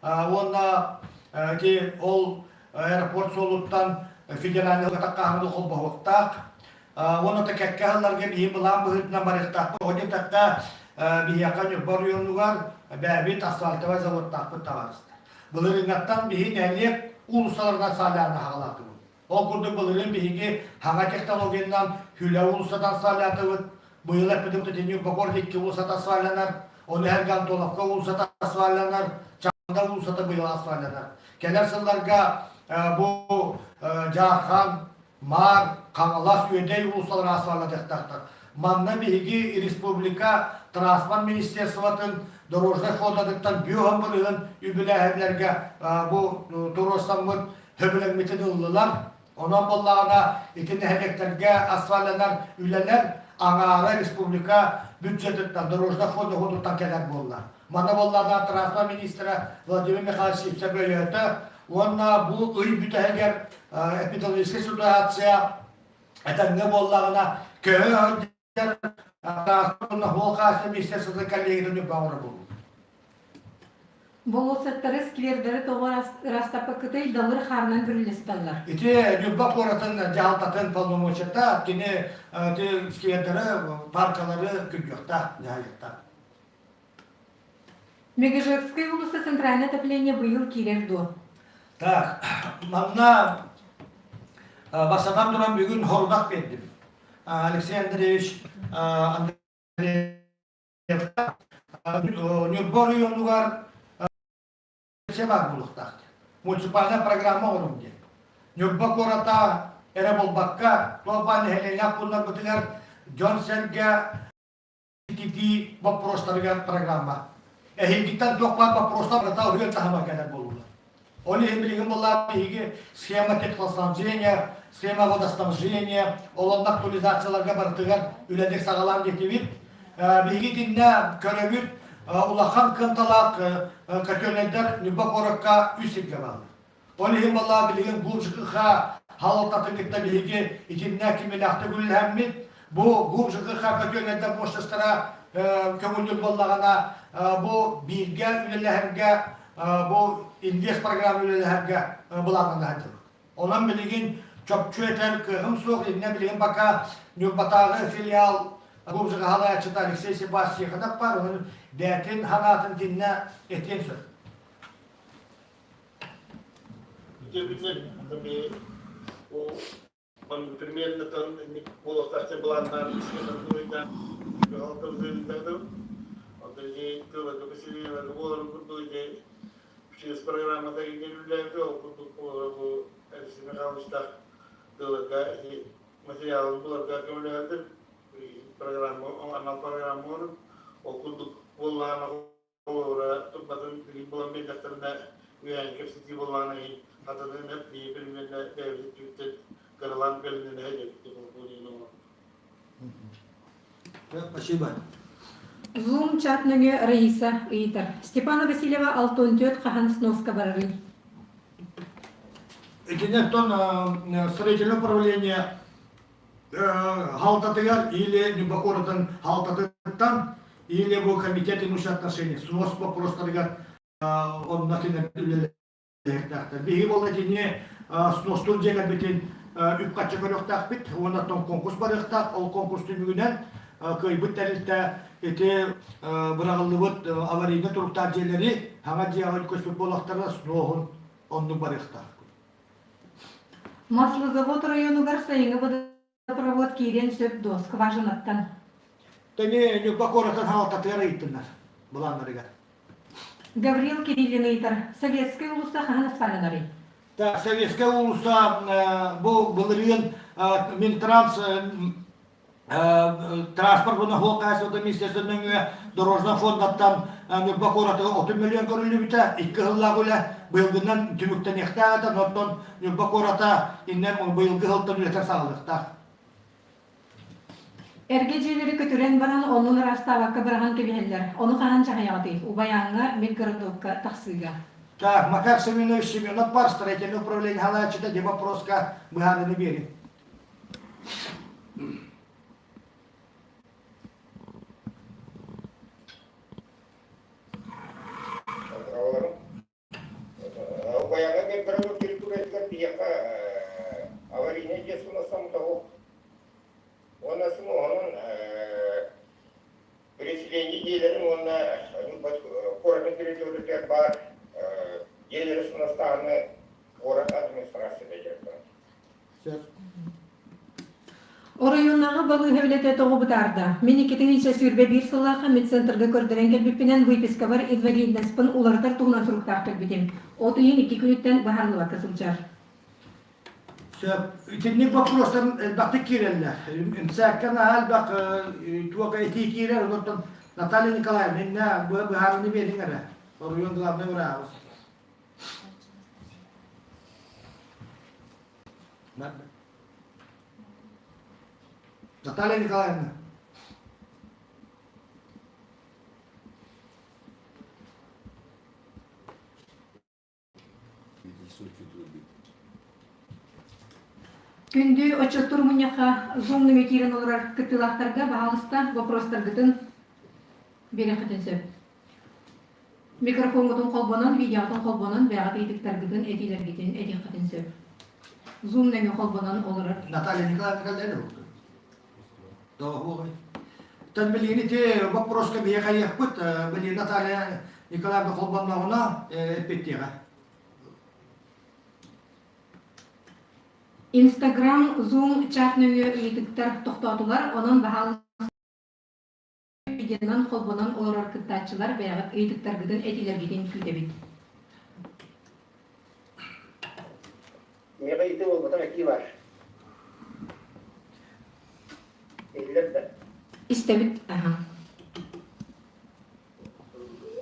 уонна ити ол аэропорт суолуттан федеральнай хаһан холбоһуохтаах. Уонна да кэккэ сылларга биһи былаан быһыытынан барыахтаахпыт. Тоҕо диэтэххэ, биһиэхэ Ньурба оройуонугар бэйэбит асфальтовай заводтаахпыт табаарыстар. Былырыыҥҥаттан биһи нэһилиэк уулуссаларынан саалааны хаалаатыбыт. Ол курдук былырыын биһиги хаҥа технологиянан Хүлэ уулуссатан саалаатыбыт. Быйыл эппитим Ньурба куорат икки уулуссата асфальтанар. Ону эһэргэ Антоновка уулуссата асфальтанар, Чанда уулуссата быйыл асфальтанар. Кэлэр сылларга бу Дьаархан, Маар, Хаҥалас, Үөдэй уулуссалара асфальтаныахтаахтар. Манна биһиги республика транспорт министерствотын дорожнай фондатыттан бүөһөн бырыһын үбүлээһиннэргэ бу туруорсаммыт сөбүлэҥмитин ыллылар. Онон буоллаҕына ити нэһилиэктэргэ асфальтанар үлэлэр аҥаара республика бюджетыттан, дорожнай фонда фондуттан кэлэр буолла. Манна буоллаҕына транспорт министрэ Владимир Михайлович Сивцев өйөөтө уонна бу ый бүтэһигэр эпидемиологическай ситуация этэҥҥэ буоллаҕына көһө сылдьар транспорт уонна суол хаачыстыба министерствотын коллегията Ньурбаҕа оҥоро Болуоссаттары, сквердэри тоҕо ырастаппаккытый, далыр хаарынан бүрүллэ сыталлар. Ити Ньурба куоратын дьаһалтатын полномочията кини ити сквердэри, паркалары күргүөхтээх, дьаһайыахтаах. Мегежекскай уулусса центральное отопление быйыл киирэр дуо? Так, манна бастатан туран бүгүн хорудах биэрдим. Алексей Андреевич Андреев Ньурба оройуонугар баар буолуохтаах диэн. Муниципальнай программа оҥорун диэн. Ньурба куората эрэ буолбакка, туох баар нэһилиэнньэлээх пууннарбытыгар дьон-сэргэ ититии боппуруостарыгар программа. Эһиилгиттэн туох баар боппуруостар барыта уһуйан таһыма кэлэр буоллулар. Ол иһин билигин буоллаах биһиги схема теплоснабжения, схема водоснабжения, ол онно актуализацияларга барытыгар үлэни саҕалаан диэтибит. Биһиги итиннэ көрөбүт улахан кыамталаах котельнайдар Ньурба куоракка үс сиргэ бааллар. Ол иһин буоллаҕа билигин бу ЖКХ халалтатын кытта биһиги итиннэ кимилээхтик үлэлэһэммит, бу бу ЖКХ көтүөннэрдэр мощностара көҥүллүүр буоллаҕына, бу бииргэ үлэлэһэргэ, бу инвест программа үлэлэһэргэ былааннана сылдьабыт. Онон билигин чопчу этэр кыаҕым суох, иннэ билигин пока Ньурбатааҕы филиал бу ЖКХ салайааччыта Алексей Себастьянов бар, onun бэйэтин санаатын итиннэ этиэн сөп. Үтүө күннэр. Бу примерно буолуохтаах былааннаан схематын буоларын курдук ити через программата үлэлээбит ол курдук бу Алексей Михайловичтаах тыаларга ити материалын буларга көмөлөһөллөр программа анал программа оҥорон ол курдук буоллаҕына холобура турбатын билигин булан биэрдэхтэринэ үөһээн кэпсэтии буоллаҕына иһин хатанын эп биһи примерно бэйэбит өттүбүттэн кыралаан бэлэмнэнэ диэбит Спасибо. Zoom чат нөҥүө Раиса ыйытар. Степана Васильева 64 хаһан сноска барарый? Итиннэн строительное управление халтатыгар или Ньурба халтатыттан или бу комитет имущих отношений снос вопростарыгар онно кинилэр үлэлэһиэхтээхтэр. Биһиги буолла итини сностур дьиэ кэлбитин үп-харчы көрүөхтээхпит уонна оттон конкурс барыахтаах. Ол конкурс түмүгүнэн кыайбыт тэрилтэ ити быраҕыллыбыт аварийнай туруктаах дьиэлэри хаҥа дьиэҕэ көспүт буоллахтарына сноһун оннук барыахтаах. Маслозавод районугар сайыҥҥы водопровод киириэн сөп дуо скважинаттан? Тэҥи Ньурба куоратын хаалтатыгар ыйыттыннар былааннарыгар. Гаврил Кириллин ыйытар, Советскай уулусса хаһан асфальтанарый? Так, Советская уулусса бу былырыын Минтранс транспорт уонна суол хаһаайыстыбатын министерствотын нөҥүө дорожнай фондаттан Ньурба куоратыгар 30 миллион көрүллүбүтэ, икки сыллаах үлэ быйылгынан түмүктэниэхтээх этэ, оттон Ньурба куората иннэ быйылгы сылтан үлэтэ саҕалыахтаах. Эргэ дьиэлэри көтүрэн баран оннун ыраастаабакка быраҕан кэбиһэллэр. Ону хаһан дьаһайаҕытый? Убайааҥҥа медгородокка тахсыыга. Так, Макар Семенович Семенов бар строительное управление халааччыта де вопроска быһаарыны биэрин. Убайаҕа Белгород территориятыгар биһиэхэ аварийнай дьиэ сунасамутаһу уонна сымоһонун переселение дьиэлэрин уонна куоратын территориятыгар баар дьиэлэри сунастааһыны куорат администрацията дьарыктанар. Оройуоннааҕы балыыһа үлэтэ тоҕо бытаарда? Мин 2021 сыллаахха медцентрга көрдөрөн кэлбиппинэн выпискабар инвалидностьпын уларытар туһунан суруктаах кэлбитим. От ыйын икки күнүттэн быһаарыллыбакка сылдьар. Сөп. Итинник боппуруостар элбэхтик киирэллэр. МСЭК-ка наһаа элбэх туох этии киирэр, онтон Наталья Николаевна, иннэ быһаарыыны биэриҥ эрэ. Оройуон главнай бырааҕа. Наталья Николаевна. Күндү отчуттуур мунньахха Zoom нөҥүө киирэн олорор кыттыылаахтарга баһаалыста вопростаргытын биэриэххитин сөп. Микрофоҥҥутун холбонон, видеоҕутун холбонон бэйэҕит ыйытыктаргытын, этиилэргитин этиэххитин сөп. Zoom нөҥүө холбонон олорор. Наталья Николаевна кэллэ дуо? Тан билигин ити боппуруоска биһиэхэ хайыахпыт, билигин Наталья Николаевна холбонноҕуна эппиэттиэҕэ. Инстаграм, Zoom чат нөҥүө ыйытыктар тохтоотулар, онон баһаалыста видеонан холбонон олорор кыттааччылар бэйэҕит ыйытыктаргытын, этиилэргитин күүтэбит. Миэхэ ыйытыы буолбатах этии баар. Иһиллэр да? Истэбит, аха.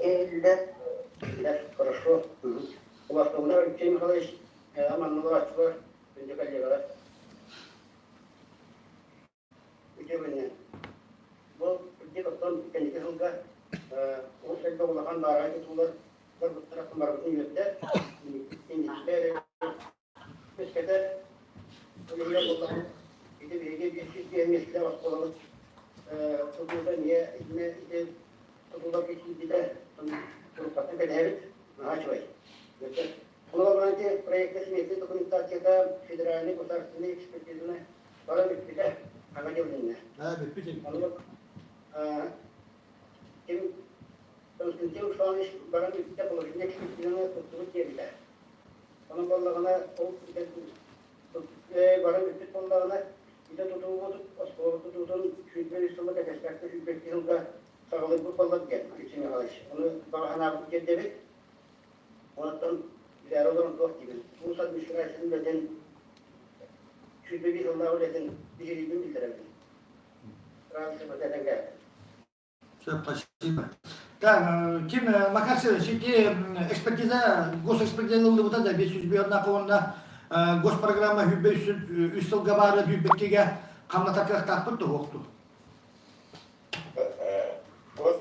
Иһиллэр. Иһиллэр. Хорошо. Убастабыллар Алексей Михайлович, манна олорааччылар, күндү коллегалар. Үтүө Бу кырдьык оттон кэнники сылга олус элбэх улахан баараҕай тутуулар барбыттара барбытын үөрдэр. Инникитэ эрэ үөскэтэр. Ол иһигэр буоллаҕына ити биһиги 505 миэстэлээх оскуолабыт тутуута эмиэ итиннэ ити тутууларга киирбитэ уруккаттан кэтэһэбит. Наһаа үчүгэй. Холобура, ити проекта сметный документацията федеральный государственный экспертизаны Бара бүппүтэ. Аҕа дьылынна. Аа, бүппүт эбит. Ону ким Константин Русланович баран бүппүтэ, положительный экспертизаны туттубут диэбитэ. Онон буоллаҕына, ол бүтэн Бары бүппүт буоллаҕына, ити тутуубут оскуола тутуутун 23 сылга кэтэспэккэ 22 сылга саҕалыырбыт буоллар диэн Алексей Михайлович. Ону баҕа санаабытын тиэрдэбит. Онтон билээри олорон туох диибин. Улуус администрациятын үлэтин 21 сыллаах үлэтин биһириибин биллэрэбин. Спасибо. Так, ким Макар Сергеевич, ити экспертиза, госэкспертиза ыллыбыта да 501 уонна госпрограмма 103 сылга баары 102-ге хамната кыахтаахпыт туһуохту. Гос,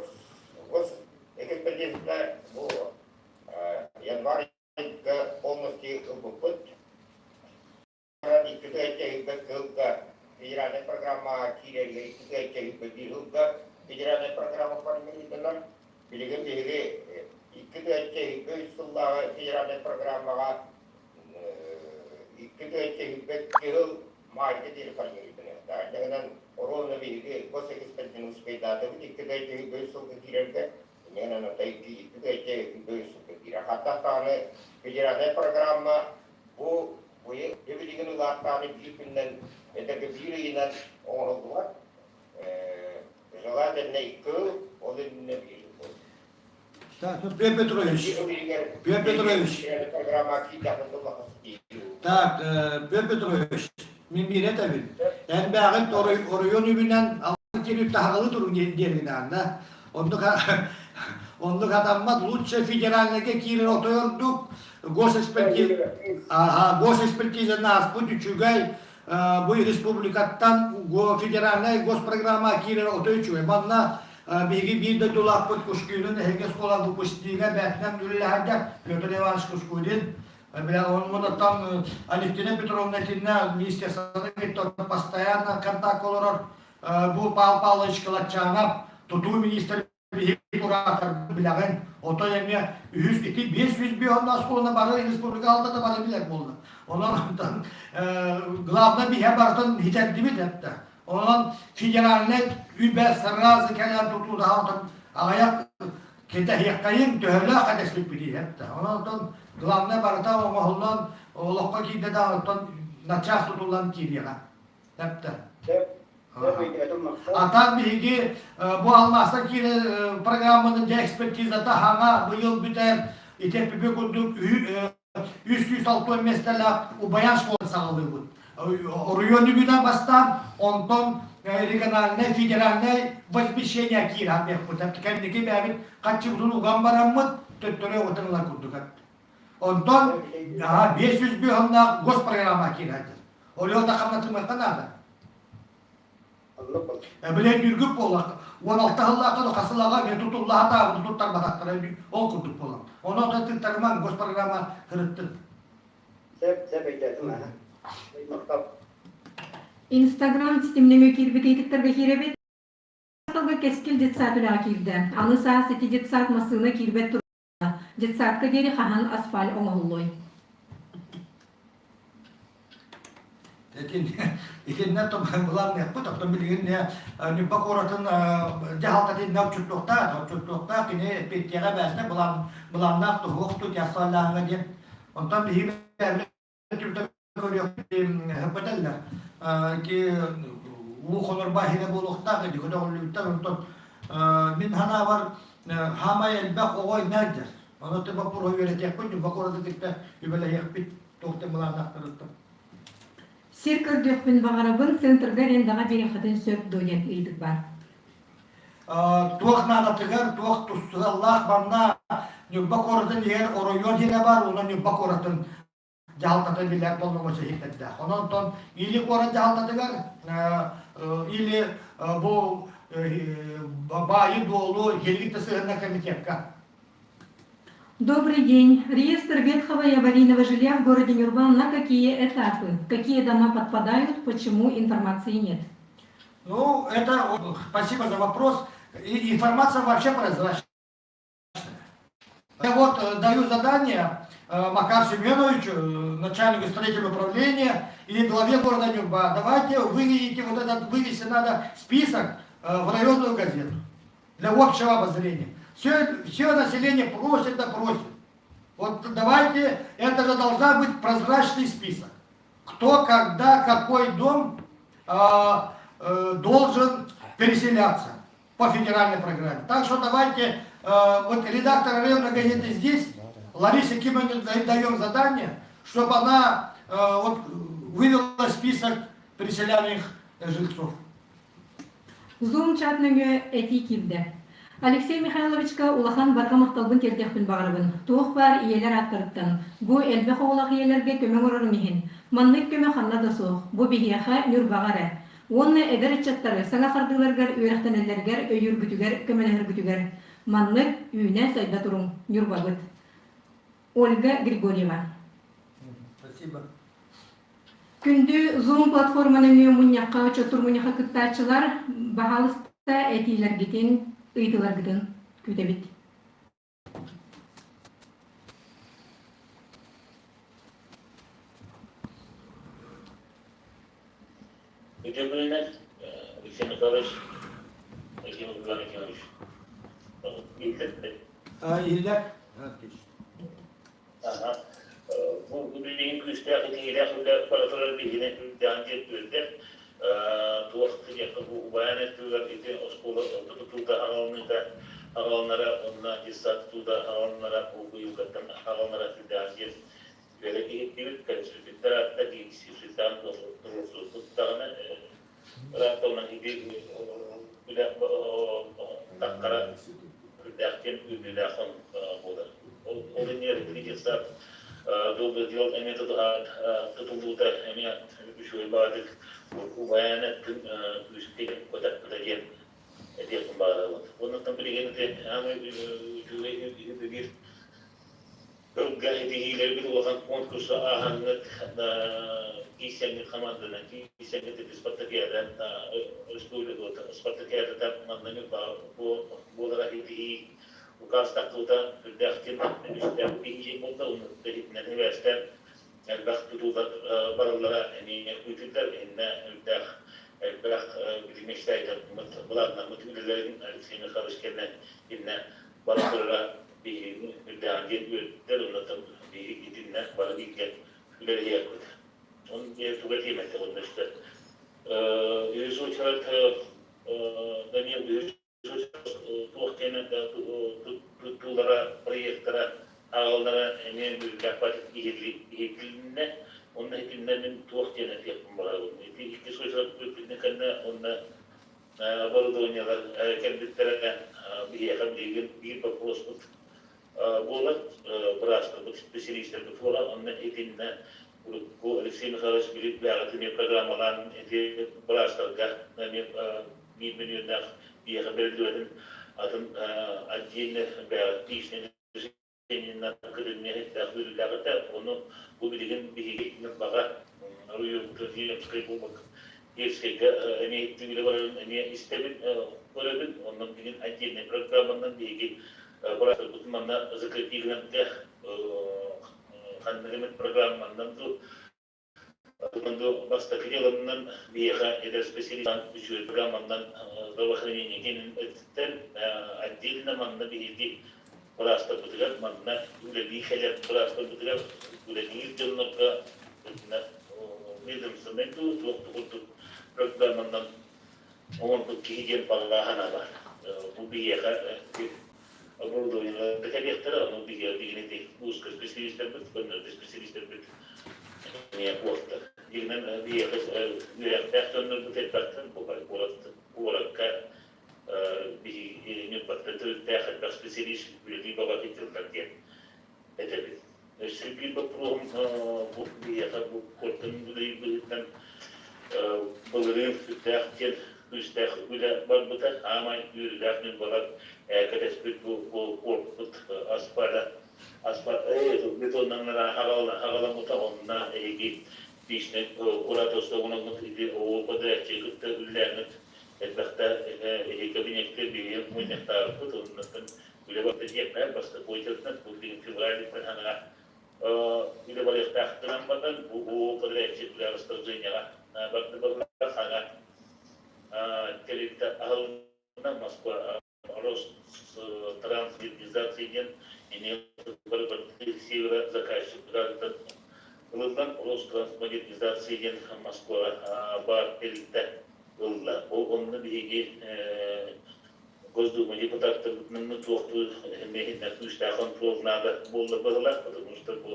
гос экспертиза бу январь полностью ылбыппыт. Икки сылга федеральнай программаҕа киирэргэ икки сылга федеральнай программа формируюталар. Билигин биһиги 2003 сыллааҕы федеральнай программаҕа 2002 сыл маайга диэри формируюталар. Дьаһынан ровно биһиги госэкспертин успейдаатыбыт 2003 сылга киирэргэ иннинэн ата 2003 сылга киирэр. Хаттах даҕаны федеральнай программа бу Быйыл билигин улааттааны биир күнүнэн, эдэргэ биир ыйынан оҥоһуллубат. Желательно кыл, ол иннинэ биир жыл. Так, ну, Петр Петрович, Петр Петрович. Так, Петр Петрович, мин биир этэбин. Эн бэҕин оройуон үбүнэн алын кири таһаҕалы турун диэргин да. Оннук оннук атаммат лучше федеральныйга киирэр отой ордук госэкспертиза ага госэкспертизаны ааспыт үчүгэй бу республикаттан федеральнай госпрограмма киирэр отой үчүгэй манна биһиги биир дойдулаахпыт Кушкинин эһиги оскуола выпускнига бээтинэн үлэлэһэргэ Петр Иванович Кушкудин бля он оттон Алевтина Петровна итиннэ министерствоны кытта постоянно контакт олорор бу Павел Павлович Кылатчанов тутуу министр биһиги кураторбут билэҕин отой эмиэ үһүс ити 500 онно оскуоланы бары республика алдата бары билэр буолла онон онтон главное биһэ барытын хитэрдибит этте онон федеральнай үбэ сразу кэлэн тутуудаха отон аҕыйах кэтэһиэххэйин төһөлөөх кэтэспиппитий этте онон онтон главное барыта оҥоһуллан олоххо киирдэ да оттон начаас тутуллан киириэҕэ Тэптэ. Атан биһиги бу алмаастан киирэр программаны дьэ экспертизата хаҥа быйыл бүтэр ити эппипи курдук 360 миэстэлээх Убаян школын саҕалыыбыт. Оройуон үбүнэн бастаан, онтон региональнай, федеральнай возмещение киирэн биэхпит. Кэнники бэйэбит хаччыбытын уган бараммыт, төттөрү отын курдук. Онтон 500 быһымнаах госпрограмма киирээччи. Олеота хамнатымыахха наада. Билэ дүргүп буоллах. 16 сыллаахтан хасылаҕа мен тутуллаһата туттарбатахтара ол курдук буолан. Онон да тыттарымаҥ госпрограмма сырыттын. Сөп, сөп өйдөөтүм аха. Махтал. Инстаграм ситимнеме киирбит ыйытыктарга киирэбит. Сылга Кэскил детсад үлэҕэ киирдэ. Аны саас ити детсад массыына киирбэт Детсадка диэри хаһан асфальт оҥоһуллуой? Итин итиннэ былаанныахпыт, оттон билигин Ньурба куоратын дьаһалтата иннэ отчуттуохтаах, отчуттуохтаах кини эппиэттиэҕэ эбээсинэ былаан былааннаах туһуохту асфальлааһыҥҥа диэн. Онтон биһиги көрүөхпүт ки уу хонорбо иһинэ буолуохтаах ити көтөҕүллүбүттэр онтон мин санаабар хаамай элбэх оҕо иннэ Онон ты боппуруоһу үөрэтиэхпит, бокуораты кытта үбэлэһиэхпит, туох да былааннаахтарыттан. Сир көрдүөхпүн баҕарабын, центрга арендаҕа биэриэххитин сөп дуо диэн ыйытык баар. Туох наадатыгар, туох тустугаллаах манна Ньурба куоратын иһэр оройуон иһинэ баар, уонна Ньурба куоратын дьаһалтата билэр боллоҥочу иһитэрдээх. Онон онтон или куорат дьаһалтатыгар, или бу баайы-дуолу Елгит сыһыанна комитетка. Добрый день. Реестр ветхого и аварийного жилья в городе Нюрба на какие этапы? Какие дома подпадают? Почему информации нет? Ну, это, спасибо за вопрос. И, информация вообще прозрачная. Я вот даю задание Макару Семеновичу, начальнику строительного управления и главе города Нюрба. Давайте выведите вот этот, вывести надо список в районную газету для общего обозрения. Все, все население просит да просит. Вот давайте, это же должна быть прозрачный список. Кто, когда, какой дом должен переселяться по федеральной программе. Так что давайте, вот редактор районной газеты здесь, Ларисе Кимовне даем задание, чтобы она вот, вывела список переселяемых жильцов. Zoom чат нөҥүө этии киирдэ. Алексей Михайловичка улахан барҕа махталбын тиэрдиэхпин баҕарабын. Туох баар ийэлэр ааттарыттан, бу элбэх оҕолоох ийэлэргэ көмө оҥорорум иһин. Маннык көмө ханна да суох, бу биһиэхэ Ньурбаҕа эрэ. Уонна эдэр ыччаттары саҥа хардыыларыгар үөрэхтэнэллэригэр өйүүргүтүгэр, көмөлөһөргүтүгэр. Маннык үүнэ-сайда туруҥ, Ньурбабыт. Ольга Григорьева. Спасибо. Күндү Zoom платформа нөҥүө мунньахха, отчуоттуур мунньахха кыттааччылар, баһаалыста этиилэргитин, ыйытыыларгытын күүтэбит. Үтүө күнүнэн, Алексей Михайлович, Алексей Иванович. Иһиллэр. Отлично. Бу билигин күүстээх итиилээх үлэ бара турар биһигини үрдээн диэн үөрдэр. Туох диэххэ бу убайан өттүгэр ити оскуола тутуута аҕалыныыта аҕалынара уонна детсад тутуута аҕалынара бу быйылгаттан аҕалынара сүрдээх диэн үөрэ иһиттибит. Кэлсибиттэр аатта киирсибиттэн туруорсубут даҕаны ыраахталынан ити үлэ таххара үрдээх диэн үүнүүлээх буолар. Ол иннигэр ити детсад долго дел эмиэ тутуһан тутуллуута эмиэ үчүгэй баҕатык убайаан эттин күүскэ көтөхпүтэ диэн этиэхпин баҕарабын. Оннуттан билигин ити аамай үчүгэй биир Ылга итиһиилэрбит улахан конкурса ааһаҥҥыт киирсэҥҥит хамаанданан киирсэҥҥит ити спартакиада республика спартакиадата манна буолара итиһии указ тахсыбыта үрдээх диэн үстээх биһиги буолла уонна иһитинэн сибээстээн элбэх тутуулар бараллара эмиэ күүтүллэр иннэ үрдээх элбэх билиммит былааннаммыт үлэлэрин Алексей Михайлович кэннэ иннэ бара турара биһигини үрдээҕин диэн үөрдэр оннуттан биһиги итиннэ бары бииргэ үлэлэһиэхпит. Он туга тиэмэтэ онно өстө. Үһүс уочарат Данил үһүс туох диэн туттуулара, проекттара ааҕаллара эмиэ үөрүүлээх иһитилиннэ. Онно итиннэ мин туох диэн этиэхпин баҕарабын. Ити иккис уочарат бүппүтүн кэннэ онно оборудованиелар кэлбиттэрэ биһиэхэ билигин биир боппуруоспут буолар быраастарбыт специалистэрбит буола онно итиннэ урукку Алексей Михайлович билик бэҕэтин программалаан ити быраастарга эмиэ биир миллионнаах биһиэхэ бэриллибэтин атын отдельно бэҕэ личный кырыҥҥа Ону бу билигин биһиги Ньурбаҕа Земскай буолбакка Ельскэйгэ эмиэ иһиттиҥ барарын эмиэ истэбин, көрөбүн. Онон билигин отдельнай программанан биһиги бырааттарбытын манна закрепилэнэргэ ханнык эмит программанан дуу Бастакы дьыаланан биһиэхэ эдэр специалист үчүгэй программанан здравоохранение киинин өттүттэн отдельно манна биһиги быраастарбытыгар манна үлэлии кэлэр быраастарбытыгар үлэлиир дьоннорго ведомственнай дуу туох да курдук программанан оҥорбут киһи диэн баҕа бар. Бу биһиэхэ оборудованиелары кэлиэхтэрэ, ону биһиги узко специалистэрбит, көннөрү специалистэрбит эмиэ куоттар. Дигинэн биһиэхэ үөрэхтээх дьоннорбут элбэхтэр, бу куоракка биһиги Ньурбаттан төрүттээх элбэх специалист үлэлии баҕатый тыллар диэн этэбит. Өссө биир боппуруоһум бу биһиэхэ бу куортан үлэлиир быһыытынан былырыын сүрдээх диэн күүстээх үлэ барбыта. Аамай үөрүүлээх ньурбалар кэтэспит бу куорпут асфальт асфальт бетоннан хаҕаламмыта онно эһиги личный кураторство оҥороммут ити ООО подрядчиги кытта үлэлээммит элбэхтэ эһиги кабинекка биһиги мунньахтаабыппыт оннуттан Үлэ барыта диэххэ, бастакы очередынан бу билигин февраль ханаҕа үлэ барыахтаах гынан баран, бу подрядчик үлэ расторжениеҕа барды барылар хаҥа тэрилтэ аһылынна Москва Ространсгибридизация диэн ини бары севера заказчик Ылыллан Ространсмодернизация диэн Москваҕа баар тэрилтэ ылла. Ол онно биһиги Госдума депутаттарбытынан туохтуур эмиэ күүстээх хонтуруол наада буолла быһыылаах, потому что бу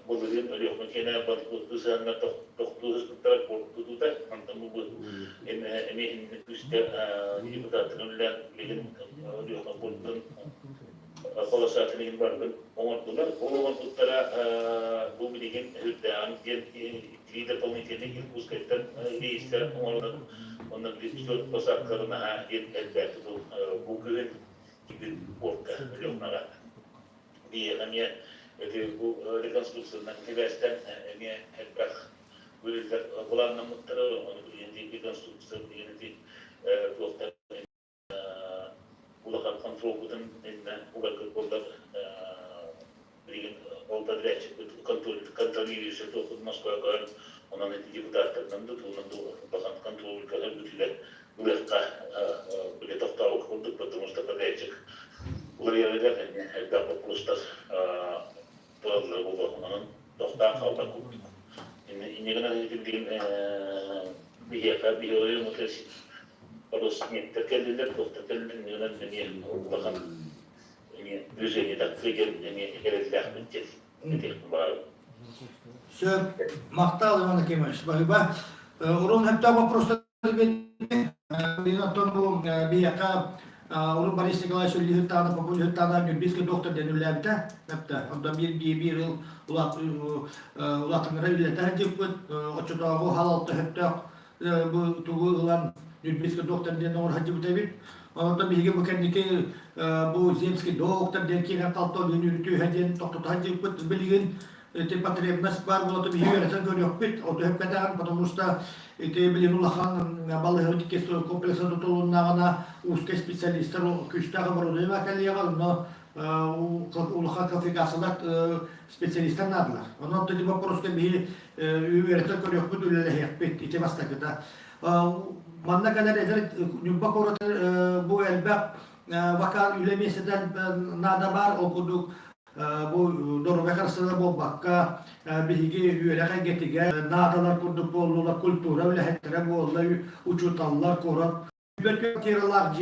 былырыын Өлүөхүмэ киэнэ банкроту сыһыанна тохтуу сыспыттара куорпутуута, онтон бу эмиэ күүскэ депутаттарын үлэлээн билигин Өлүөхүмэ пуордун полосатын иһин барытын оҥордулар. Ол оҥорбуттара бу билигин үрдээҕин диэн три дополнительный Иркутскайтан рейстэр оҥороллор. Онно взлет посадкалары наһаа диэн элбээтэ бу күһүн кибит портка Өлүөхүмэҕэ. Биһиэхэ эмиэ ити бу реконструкциянан сибээстэн эмиэ элбэх үлэлэр былааннаммыттара. Ону билигин реконструкция билигин ити туохтар улахан хонтуруолбутун иннэ угаргыт буоллар билигин ол подрядчикпыт контролирующий туохпут Москваҕа көрөн онон ити депутаттарынан да тугунан да улахан контроль көрбүтүгэр ылыахха били тохтообукка курдук потому что подрядчик уларыйарыгар эмиэ элбэх боппуруостар тураллара буолуо онон тохтоон хаалбат курдук инньэ гынан билигин биһиэхэ биһиги Родственниктар кэллилэр, туохтар кэллилэр, иннинэн эмиэ улахан эмиэ движение тахсыы диэн эмиэ эрэллээхпит диэн этиэхпин баҕарабын. Сөп. Махтал, Иван Акимович. Баһыыба. Урун сөптөөх вопростар Оттон бу биһиэхэ урут Борис Николаевич Ильич Попов Ильич Нюрбинский доктор диэн үлэлээбитэ. Эптэ. Онтон биир биир ыл улаатыннара үлэлэтэ сылдьыппыт. Оччотооҕу халалта сөптөөх бу тугу ылан Нюрбинский доктор диэн оҥоро сылдьыбыт эбит. Онтон биһиги бу кэнники бу земский доктор диэн киирэн халта үнүрүтүүһэ диэн тохтото сылдьыбыппыт. Билигин ити потребность баар буолата биһиги үөрэтэн көрүөхпүт. Оту өппэтэҕин, потому что ити билигин улахан балыыһа комплекса тутулуннаҕына узкий специалистар күүстээх оборудование кэлиэҕэ, онно улахан квалификациялар специалистар наадалар. Онон ити боппуруоска биһи үөрэтэн көрүөхпүт, үлэлэһиэхпит. Ити бастакыта. Манна кэлэр эдэр Ньурба куораты бу элбэх вакан үлэ миэстэтэ наада баар. Ол курдук бу доруобуйа харыстабыла буолбакка, биһиги үөрэх эйгэтигэр наадалар курдук буоллулар, культура үлэһиттэрэ буолла, учууталлар, куорат квартиралаах дьиэ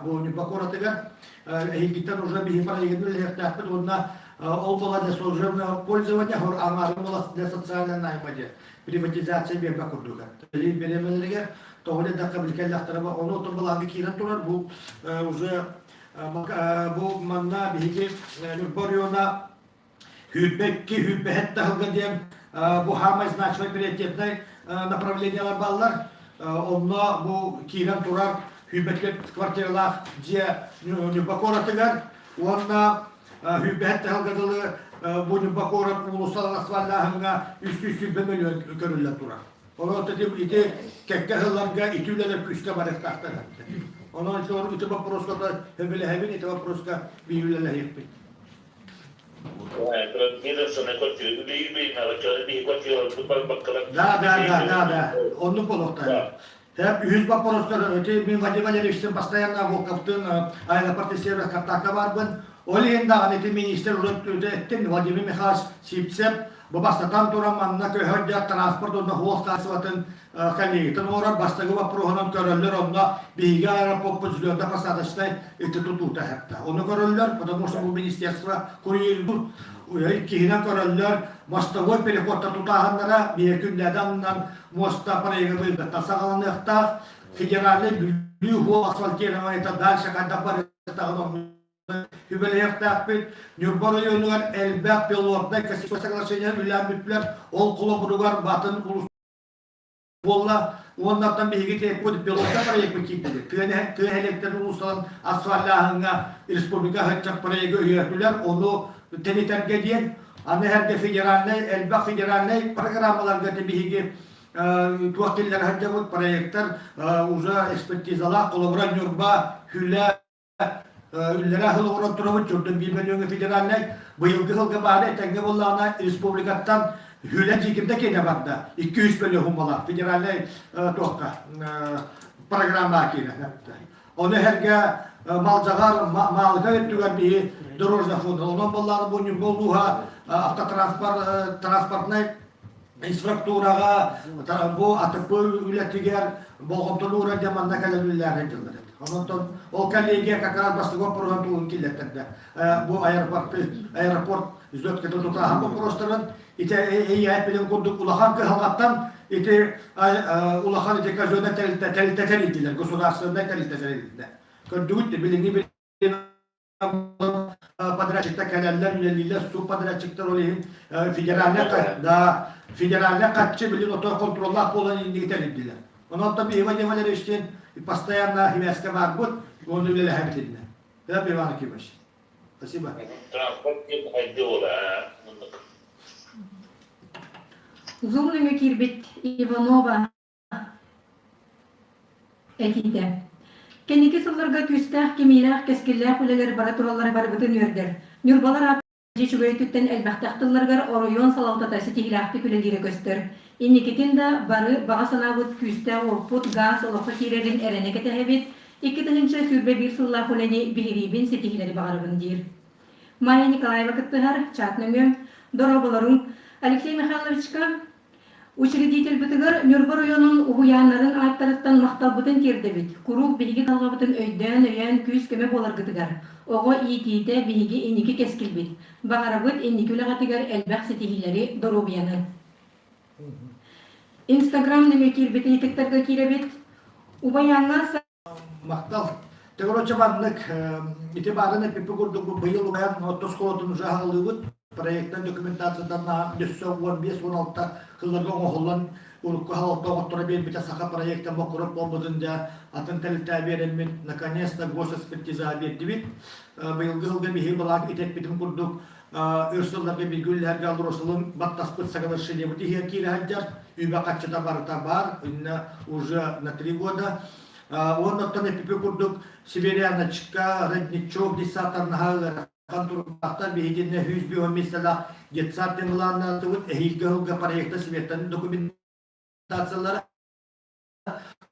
бу Ньурба куоратыгар эһигиттэн уже биһи проегын үлэлиэхтээхпит уонна ол буола для служебного пользования аҥаарын буола для социального найма диэн приватизация биэрбэт курдук бириэмэлэригэр тоҕо диэтэххэ били кэллэхтэрэ ону оттон былаанга киирэн турар бу уже бу манна биһиги Ньурба оройуона 22 сүүрбэһэт таһылга диэн бу хаамай значимай приоритетнай направлениелар бааллар. Онно бу киирэн турар 24 квартиралаах дьиэ Ньурба куоратыгар уонна сүүрбэһэт таһылга дылы бу Ньурба куорат уулуссалар асфальтааһыҥҥа 320 мөлүйүөн көрүллэн турар. Онон ити кэккэ сылларга ити үлэлэр күүскэ барыахтаахтар. Онон ити боппуруоска сөбүлэһэбин, ити боппуруоска биир үлэлэһиэхпит. Да, да, да, да, да. Оннук буолуохтаах. Тэп үһүс боппуруостар ити мин Вадим Валерьевичтин постоянно Волковтын аэропорт сервис контакта барбын. Ол иһин даҕаны ити министр урут эттим Владимир Михайлович Сивцев бу бастатан туран манна көһөрдө транспорт уонна суол хаачыстыбатын коллегитын оҥорор бастакы боппуруоһунан көрөллөр онно биһиги аэропортпут взлетно-посадочнай ити тутуута эһэттэ. Ону көрөллөр, потому что бу министерство курьердуур иккиһинэн көрөллөр мостовой переходта тутааһыннара биир күннээдэ аннынан муоста проегы быйылгыттан саҕаланыахтаах федеральный Бүлүү суол асфальтированиета дальше хайдах барыахтааҕын Сүбэлэһиэхтээхпит. Ньурба оройуонугар элбэх пилотнай соглашение үлэлээн бүттүлэр. Ол холобуругар батын улус буолла. Уоннаттан биһиги тиэппит пилотка проекпыт киирдибит. Тыа нэһилиэктэрин улуустарын асфальтааһыҥҥа республика ыччат проегы өйөөтүлэр. Ону тэнитэргэ диэн аны эргэ федеральнай элбэх федеральнай программаларга биһиги туох киллэрэ сылдьабыт проектар уже экспертизалаах холобура Ньурба, Хүлэ Үллэрэ сыл оҥорон турабыт Чурдун биир мөлүйүөҥҥэ федеральнай быйылгы сылга баары этэҥҥэ буоллаҕына республикаттан Хүлэ Дьиикимдэ киэнэ барда 200 мөлүйүөн суммалаах федеральнай туохха программаҕа киирэн Ону эһэргэ Малдьаҕар Маалыкай өттүгэр биһи дорожный фонд. Онон буоллаҕына бу Ньурба улууһа. автотранспорт транспортнай инфраструктураҕа бу АТП үлэтигэр болҕомтону уурар диэн манна кэлэн үлэлээн дьыллар. Онон ол коллегия как раз бастакы боппуруоһун тугун киллэртэрдэ. Бу аэропорты аэропорт взлетката тутааһын боппуруостарын ити эйээппитин курдук улахан кыһалҕаттан ити улахан ити казеннай тэрилтэ тэрилтэ тэрийдилэр, государственнай тэрилтэ тэрилтэ. Көрдүгүт билиҥҥи подрядчиктар кэлэллэр, үлэлииллэр, субподрядчиктар ол иһин федеральнай да федеральнай хаччы билин отой контроллаах буолан инники тэрийдилэр. Онон Иван Валерьевичтин постоянно химяска барбыт, оны үлэлэһэбитиннэ. Да, Иван Акимович. Спасибо. Транспорт диэн хайдыы буола. Zoom нөҥүө киирбит Иванова Этиитэ. Кэнники сылларга күүстээх, кимиилээх, кэскиллээх үлэлэр бара тураллара барыбытын үөрдэр. Ньурбалар аат үчүгэй өттүттэн элбэхтэх тылларыгар оройуон салалтата ситиһиилээхтик үлэлиирэ көстөр. Инникитин да бары баҕа санаабыт күүстээх уоппут гаас олоххо киирэрин эрэнэ кэтэһэбит, 2021 сыллаах үлэни биһириибин, ситиһиилэри баҕарабын диир. Майя Николаева кыттыһар, чат нөҥүө. Дорооболоруҥ. Алексей Михайловичка Учредительбытыгар Ньурба оройуонун уһуйааннарын ааттарыттан махталбытын тиэрдэбит. Куруук биһиги кыһалҕабытын өйдөөн-өйөөн күүс-көмө буоларгытыгар. Оҕо иитиитэ биһиги инники кэскилбит. Баҕарабыт инники үлэҕитигэр элбэх ситиһиилэри, доруобуйаны. Инстаграм нөҥүө киирбит ыйытыктарга киирэбит. Убайааҥҥа Махтал. Короче, маннык ити баарын эппиппи курдук быйыл убайан орто оскуолатын уже аһыллыыбыт. Проектан документациятан өссө 15-16 сылларга оҥоһуллан урукку халалта оҕотторо биэрбитэ саха проектан бокурук буолбутун дьэ атын тэрилтэ биэрэммит наконец-то госэкспертиза биэрдибит. Быйылгы сылга биһиги былаан ити эппитим курдук өр сылларга бииргэ үлэлэһэргэ Алросалын баттаспыт соглашениебыт иһигэр киирэ сылдьар. Үбэ-хаччыта барыта баар, инна уже на 3 года. Уонна оттон эпипи курдук Северяночка, Родничок детсадтар наһаа ыарахан туруктаахтар. Биһигиннэ 105 миэстэлээх детсад диэн былааннаатыбыт. Эһиилги сылга проекта светаны документациялара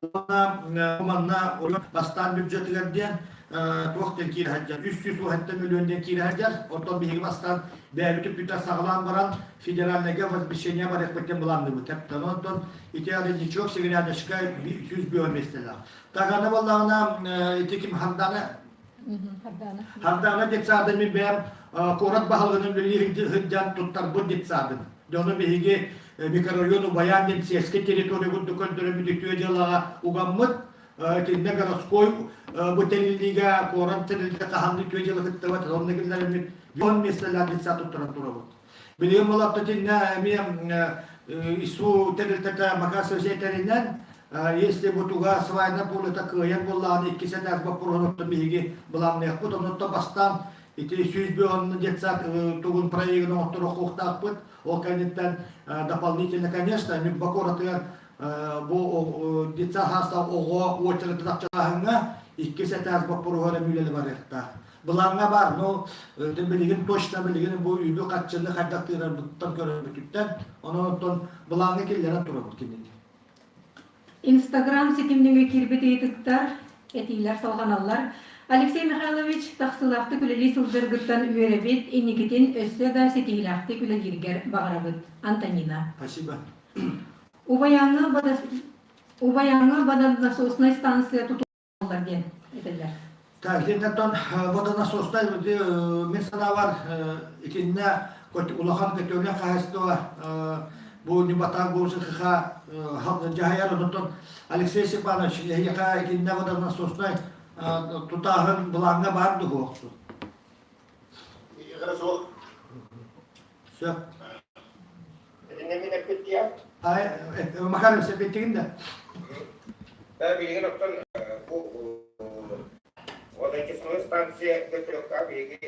уонна манна бастаан бюджетыгар диэн туох диэн киирэ сылдьар 310 миллион диэн киирэ сылдьар. Оттон биһиги бастаан бэйэбит үппүтэ саҕалаан баран федеральныйга возмещение барыахпыт диэн былаанныыбыт. Онтон ити Родничок, Северяночка 105 миэстэлээх. Тагана буоллаҕына ити ким Хардана Хардана детсадын мин бэйэм куорат баһылыгынан үлэлии сылдьан туттарбыт детсадын. Дьону биһиги микрорайон Убайаан диэн сельскэй территория курдук көрдөрөммүт үтүө дьыалаҕа угаммыт. Итиннэ городской бу тэриллиигэ куорат тэрилтэ хаһан үтүө дьыала кыттыбат, онно киллэриммит 10 миэстэлээх детсад туттаран турабыт. Билигин булапта итиннэ эмиэ ИСУ тэрилтэтэ Макасов этэринэн, если бу туга свайна полета кыайан буоллаҕына иккис этээс боппуруоһун биһиги былаанныахпыт. Оннуттан бастаан ити 100 детсад тугун проегын оҥотторуохтаахпыт. Ол кэнниттэн дополнительно, конечно, Ньурба куоратыгар бу детсад хаастаах оҕо уочаратын акчалааһыҥҥа иккис этээс боппуруоһа эрэ үлэли барыахтаах. Былааҥҥа баар, но билигин точно билигин бу үбү-харчыны хайдах тыырарбыттан көрөрбүтүттэн, онон оттон былааҥҥа киллэрэн турабыт кинини. Инстаграм ситимниҥҥэ киирбит ыйытыктар, этиилэр салҕаналлар. Алексей Михайлович, тахсыылаахтык үлэлии сылдьаргыттан үөрэбит, инникитин өссө да ситиһиилээхтик үлэлииргэр баҕарабыт. Антонина. Спасибо. Убайааҥҥа Убайааҥҥа водонасоснай станция тутуллар диэн этэллэр. Так, итинтэн водонасостай мин санаабар итиннэ улахан көтөлө хаһайыстыба бу Ньубатаан ГУЗХ дьаһайар онтон Алексей Степанович эһиэхэ итиннэ водонасостай тутааһын былааҥҥа баар дуо? Игра суох. Сөп. Итиннэ мин эппиттиэм. Макар эппиттигин да? Да, билигин оттон бу водочистной станция көтөрөккө биһиги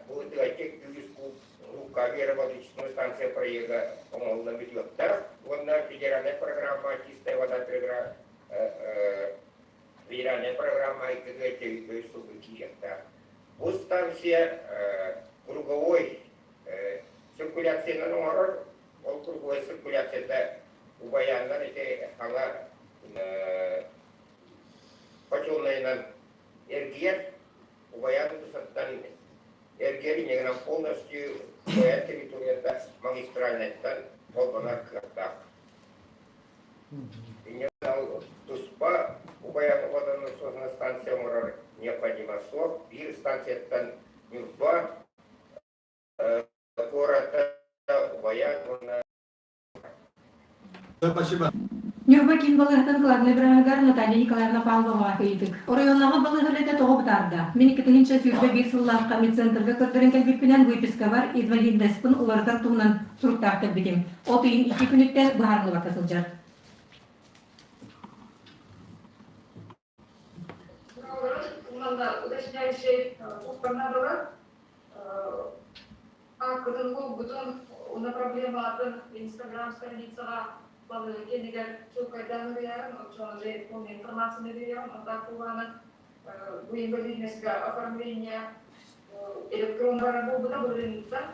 бу үс куб Рукавера водочистной станция проега оҥоһуллан бүтүөхтээх уонна федеральная программа «Чистая вода» федеральная программа иккигэ сылга киириэхтээх. Бу станция круговой циркуляциянан оҥорор, ол круговой циркуляцията убайааннар ити хаҥа хочуолунайынан эргийэр, убайаан тусаттан Эргиэр иннигинэн полностью Убайаан территорията магистральнайтан холбонор кыахтаах. Инньэ туспа Убайаан водонасосная станция оҥорор необходимо суох. Биир станцияттан Ньурба куората Убайаан уонна Спасибо. Ньурба киин балыыһатын кылаабынай бырааһыгар Наталья Николаевна Павлова ыйытык. Оройуоннааҕы балыыһа үлэтэ тоҕо бытаарда? Мин 2021 сыллаахха медцентрга көрдөрөн кэлбиппинэн выпискабар инвалидностьпын уларытар туһунан суруктаах кэлбитим. От ыйын икки күнүттэн быһаарыллыбакка сылдьар. Манна уточняющий пунктарна Ааккытын булбутун уонна проблематын Инстаграм страницаҕа балыыһа киэнигэр чуолкайдаан ыйарын, оччоҕуна полная информацияны биэриэҕим. А так кулаанын бу инвалидностька оформление электроннара буолбута былырыыҥҥыттан.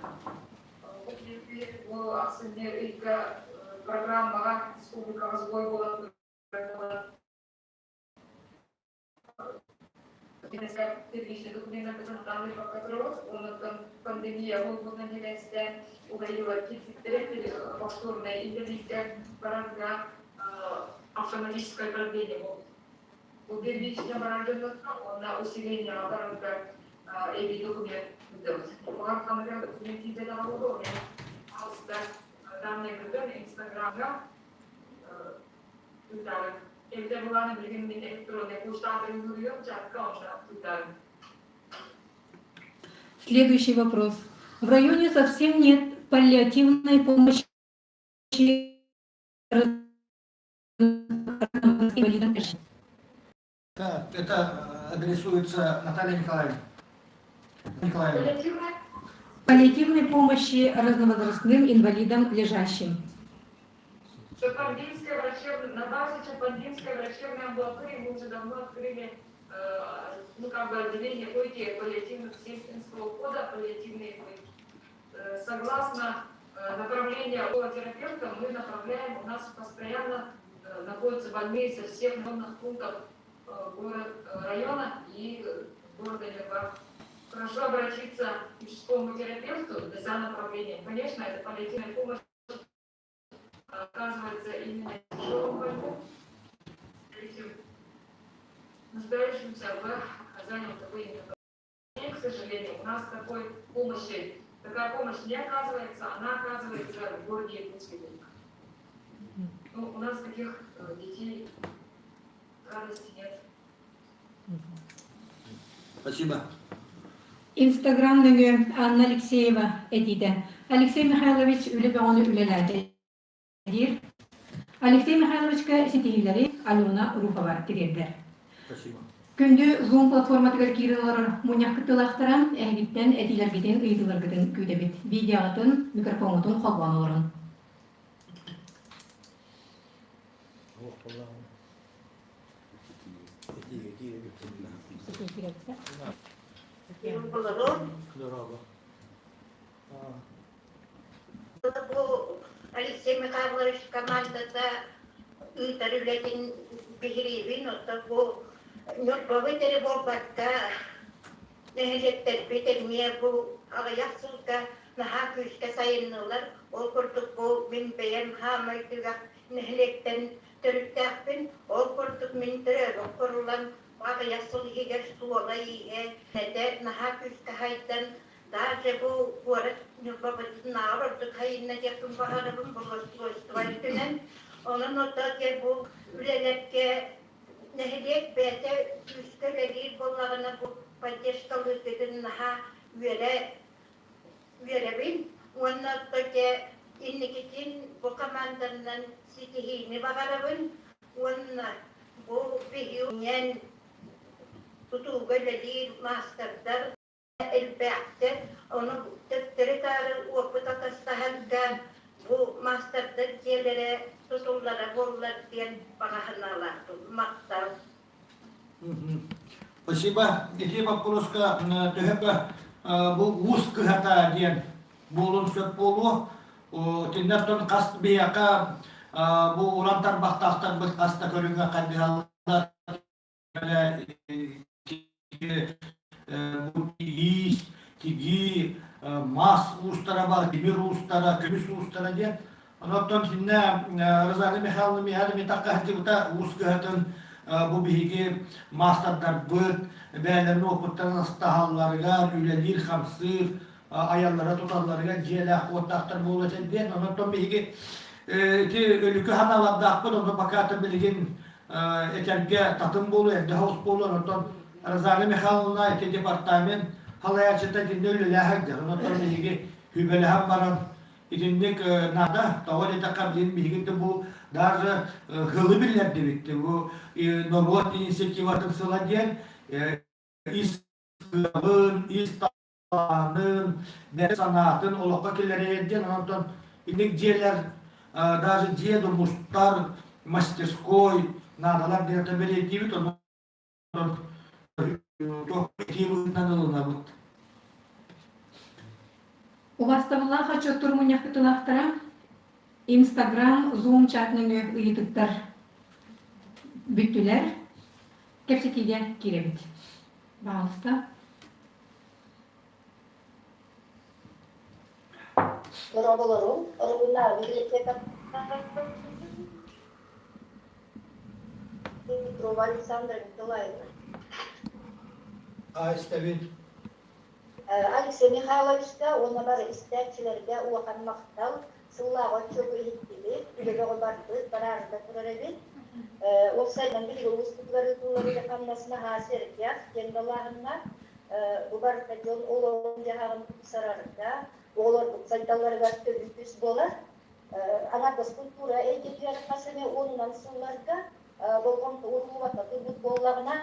Бу ахсынньы ыйга программаҕа республикаҕа сбой буолан Первичный документарбытын таалыйбакка турабыт. Оннуттан пандемия буолбутунан сибээстээн уларыйыылар киирбиттэрэ. Повторное инвалидка барарга автоматическое продление буолбут. Бу первичное барар дьоннорго уонна усилениеҕа барарга эбии документ ыытабыт. Баҕар ханнык документ тиийбэтэҕэ буолуо, онон пожалуйста, данныйгытын Инстаграмҥа ыытаарын. Эбэтэр былааны билигин мин электроннай почтаҕа ыҥырыам, чатка онно ыытаарын. Следующий вопрос. В районе совсем нет паллиативной помощи инвалидам. Да, это адресуется Наталье Николаевне. Николаевне. Паллиативной помощи разновозрастным инвалидам лежащим. Чапардинская врачебная, на базе Чапардинской врачебной амбулатории мы уже давно открыли э, ну, как бы отделение койки паллиативных сестринского ухода, паллиативные койки. Э, согласно э, направлению терапевта мы направляем, у нас постоянно э, находятся больные со всех населенных пунктов город, района и города Нюрба. Прошу обратиться к участковому терапевту за направлением. Конечно, это паллиативная помощь оказывается именно тяжелым больным, нуждающимся в оказании вот такой именно к сожалению, у нас такой помощи, такая помощь не оказывается, она оказывается в городе Якутске только. Ну, у нас таких детей радости нет. Спасибо. Инстаграм нөҥүө Анна Алексеева этиитэ. Алексей Михайлович үлэ бөҕөнү үлэлээтэ диир. Алексей Михайловичка ситиһиилэри Алена Руфова тириэрдэр. Спасибо. Күндү Zoom платформатыгар киирэн олорор мунньах кыттыылаахтара эһигиттэн этиилэргитин, ыйытыыларгытын күүтэбит. Видеоҕытын, микрофоҥҥутун холбоон олорун. Бу Алексей Михайлович командата ыытар үлэтин биһириибин, оттон бу Ньурбабыт эрэ буолбакка, нэһилиэктэрбит эмиэ бу аҕыйах сылга наһаа күүскэ сайыннылар. Ол курдук бу мин бэйэм хаамай түгэх нэһилиэктэн төрүттээхпин. Ол курдук мин төрөөбүт хорулан аҕыйах сыл иһигэр суола-ииһэ этэ наһаа күүскэ хайдан даже бу куорат Ньурбабытынааҕар ордук хайынна диэхпин баҕарабын благоустройство өттүнэн. Онон ото дьэ бу үлэлэргэ нэһилиэк бэйэтэ күүскэ үлэлиир буоллаҕына бу поддержкалыыргытын наһаа үөрэ үөрэбин уонна ото дьэ инникитин бу команданан ситиһиини баҕарабын уонна бу биһиги тутууга үлэлиир маастардар элбэхтэр, ону төттөрү-таары уопут атастаһарга бу маастардар дьиэлэрэ тутуллара буоллар диэн баҕа санаалаахпын. Махтал. Спасибо. Ити боппуруоска төһө бу уус кыһата диэн буолун сөп буолуо. Кинилэртэн хас биһиэхэ бу уран тарбахтаахтарбыт хас да көрүҥҥэ хайдыһаллар бу илиис. тигии, мас уустара бар, тимир уустара, көмүс уустара диэн. Онон кинне Розалия Михайловна Михайловна такка уус кыһатын бу биһиги маастардарбыт бэйэлэрин уопуттарын астаһалларыгар, үлэлиир-хамсыыр, айаллара туталларыгар дьиэлээх уоттаахтар буола диэн. Онон биһиги ити өлүкү ханалардаахпыт, онно пока билигин этэргэ татым буолуо, эрдэ соҕус буолуо. Онтон Розалия Михайловна ити департамент салайааччыта итиннэ үлэлээх сылдьар. Онон биһиги сүбэлэһэн баран итинник наада. Тоҕо диэтэххэ, билигин биһиги бу даже сылы биллэрдибит. Бу норуот инициативатын сыла диэн ис кыаҕын, ис талаанын, санаатын олоххо киллэрэр диэн. Онтон инник дьиэлэр даже дьиэ мустар мастерской наадалар диэн бэлиэтиибит. Онон ылынабыт. Убастабыллаах отчуоттуур мунньахпытылаахтара Инстаграм, Zoom чат нөҥүө ыйытыктар бүттүлэр. Кэпсэтиигэ киирэбит. Баҕалыста. Дорооболорум, Орогуннааҕы библиотека Петрова Александра Николаевна. Аистабин. Алексей Михайловичка уонна бары истээччилэргэ улахан махтал. Сыллааҕы отчуоту иһиттибит, үлэ бөҕө барбыт, бараарда турар эбит. Ол сайынан биһиги улууспутугар ыытыллар үлэ-хамнас наһаа сэргэх, диэн далааһыннаах. Бу барыта дьон олоҕун-дьаһаҕын тупсарарга, оҕолорбут сайдалларыгар төһүү күүс буолар. Аҥардас культура эйгэтигэр хас эмэ уонунан сылларга болҕомто ууруллубакка турбут буоллаҕына,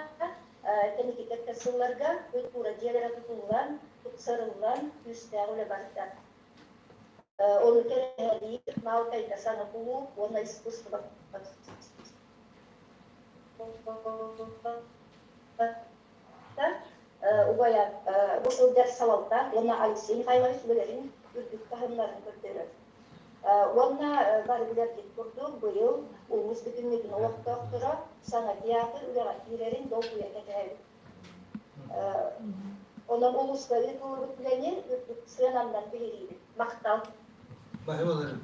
кэнники кэккэ сылларга культура дьиэлэрэ тутуллан, тупсарыллан, күүстээх үлэ барда. Ону кэрэһэлиир Малтайга саҥа кулууп уонна искусство убайа бу сылдьар салалта уонна Алексей Михайлович үлэлэрин үрдүк таһымнарын көрдөрөр. Уонна бары билэргит курдук, быйыл улуус бүтүннүүтүн олохтоохторо саҥа театр үлэҕэ киирэрин долгуйа кэтэһэбит. Онон улууска ыытыллыбыт үлэни үрдүк сыананнан биһириибит. Махтал. Баһыыбаларым.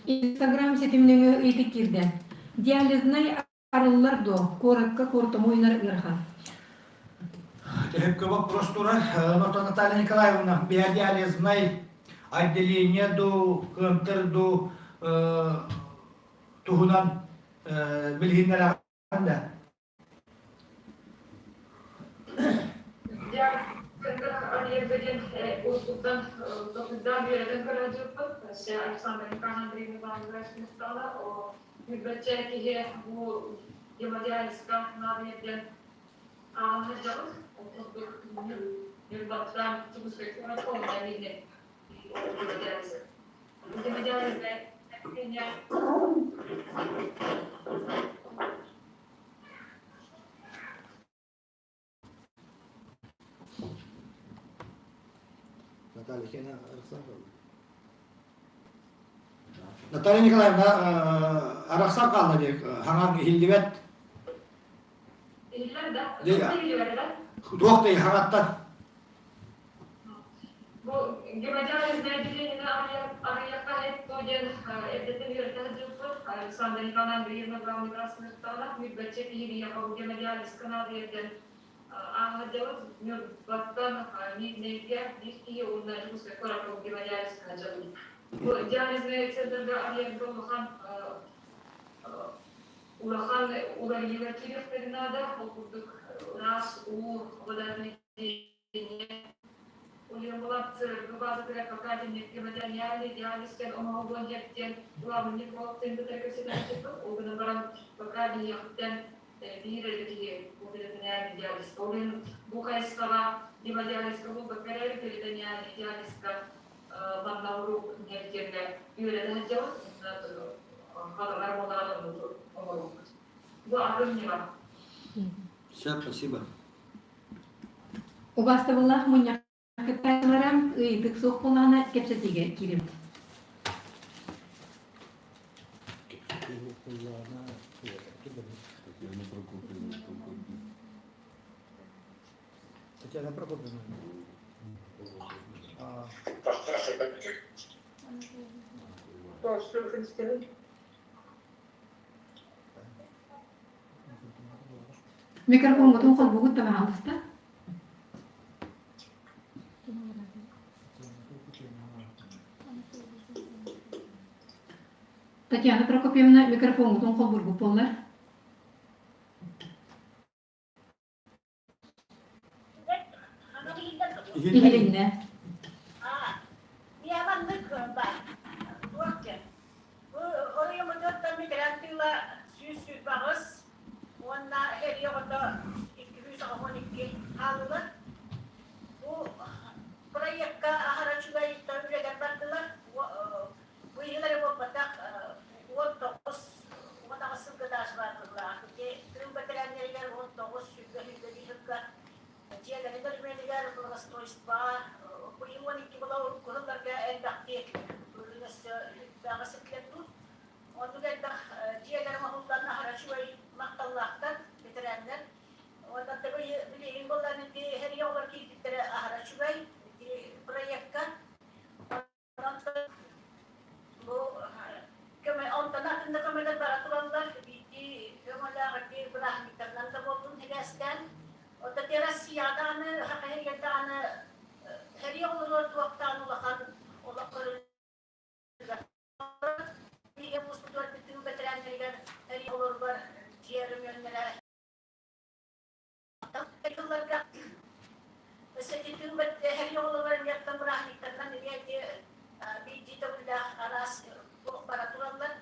Инстаграм ситимнэҥи ыйытык киирдэ. Диализнай арыллар дуо? Куоракка куортаму уйунар ыарахан. Төһөккө вопрос турар. Онтон Наталья Николаевна, биодиализнай отделение ду, кыамтыр ду туһунан билиһиннэрэҕин да? Уустуктан токуйдаан үөрэтэн көрөөччүппүт. Александр Николаевна Андреевна Билбэтчэ киһи бу гемодиализка наадыйар диэн ааҕан сылдьабыт. Ол курдук Ньурбаттан Чугускай куоракка онно эмиэ гемодиализ. Гемодиализга Наталья Наталья Николаевна арахсан хаалла дии хаҥан иһиллибэт. Иһиллэр да? Иһиллибэт да? Туох да хаҥаттан. Бу гемодиализнай отделениены арыйыахха этто диэн эрдэттэн үөрэтэ сылдьыбыппыт. Александра Николаевна Андреевна главный врач Мүрбэтчэ киһи бу гемодиализка наадыйар диэн ааһадьабыт. Ньурбаттан Миирнэйгэ биир киһи уонна Дьокуускай куоракка гемодиализка сылдьабыт. Бу диализнай центрга арыйарга улахан улахан уларыйыылар киириэхтэрин наада. Ол курдук ыраас уу вода Уйуллубат пока гемодиалиальный диализтен оҥоһуллуон диэн главный нефролог кытары кэпсэтээччиппит. Ол гынан баран пока биһиэхиттэн биир эрэ киһи бу перитониальный диализ. Ол иһин бу хайысхаҕа гемодиализка буолбакка эрээри перитониальный диализка манна уруок ньиэртиэргэ үөрэнэ сылдьабыт. Халыҥар буоллаҕына оҥоруохпут. Бу атын ньыма. Все, спасибо. Убаастабыллаах мунньах кыттааччылара ыйытык суох буоллаҕына кэпсэтиигэ киирэбит. Татьяна Прокопьевна. Микрофоҥҥутун холбуугут да баһаалыста. Татьяна Прокопьевна, микрофоҥҥутун холбургут буоллар. Иһилиннэ. Уонна эрийэ оҕото 282 хааллылар. Бу проекка аһара үчүгэй үлэлэр бардылар. Быйыл эрэ буолбатах, 19 18 сылга даже бардылар. Ити тыыл бэтэрээннэригэр 19 сүүрбэ сылга дьиэлэрин өрөмүөнүгэр благоустройствоҕа быйыл 12 была урукку сылларга элбэхтик өссө үппэҕэ сирдэр дуу. Оннук элбэх дьиэлэр оҥоһуллан аһара үчүгэй махталлаахтар, бэтэрээннэр. Уонна билигин буоллар ити эрийэ олор киирбиттэрэ аһара үчүгэй ити проекка. Бу көмө онтон атын да көмөлөр бара тураллар. Биирдии өҥөлөөх ити бырааһынньыктарынан да буоллун сибээстээн. Оттон те Россияҕа даҕаны, Саха сиригэр даҕаны сэрии олоруор туохтаан улахан олох Биһиги улууспутугар тыыл бэтэрээннэригэр сэрии олоругар дьиэ өрөмүөннэрэ тылларга өссө ити тыыл сэрии оҕолоругар эмиэттэн бырааһынньыктарынан эмиэ ити биирдии төгүллээх араас туох бара тураллар.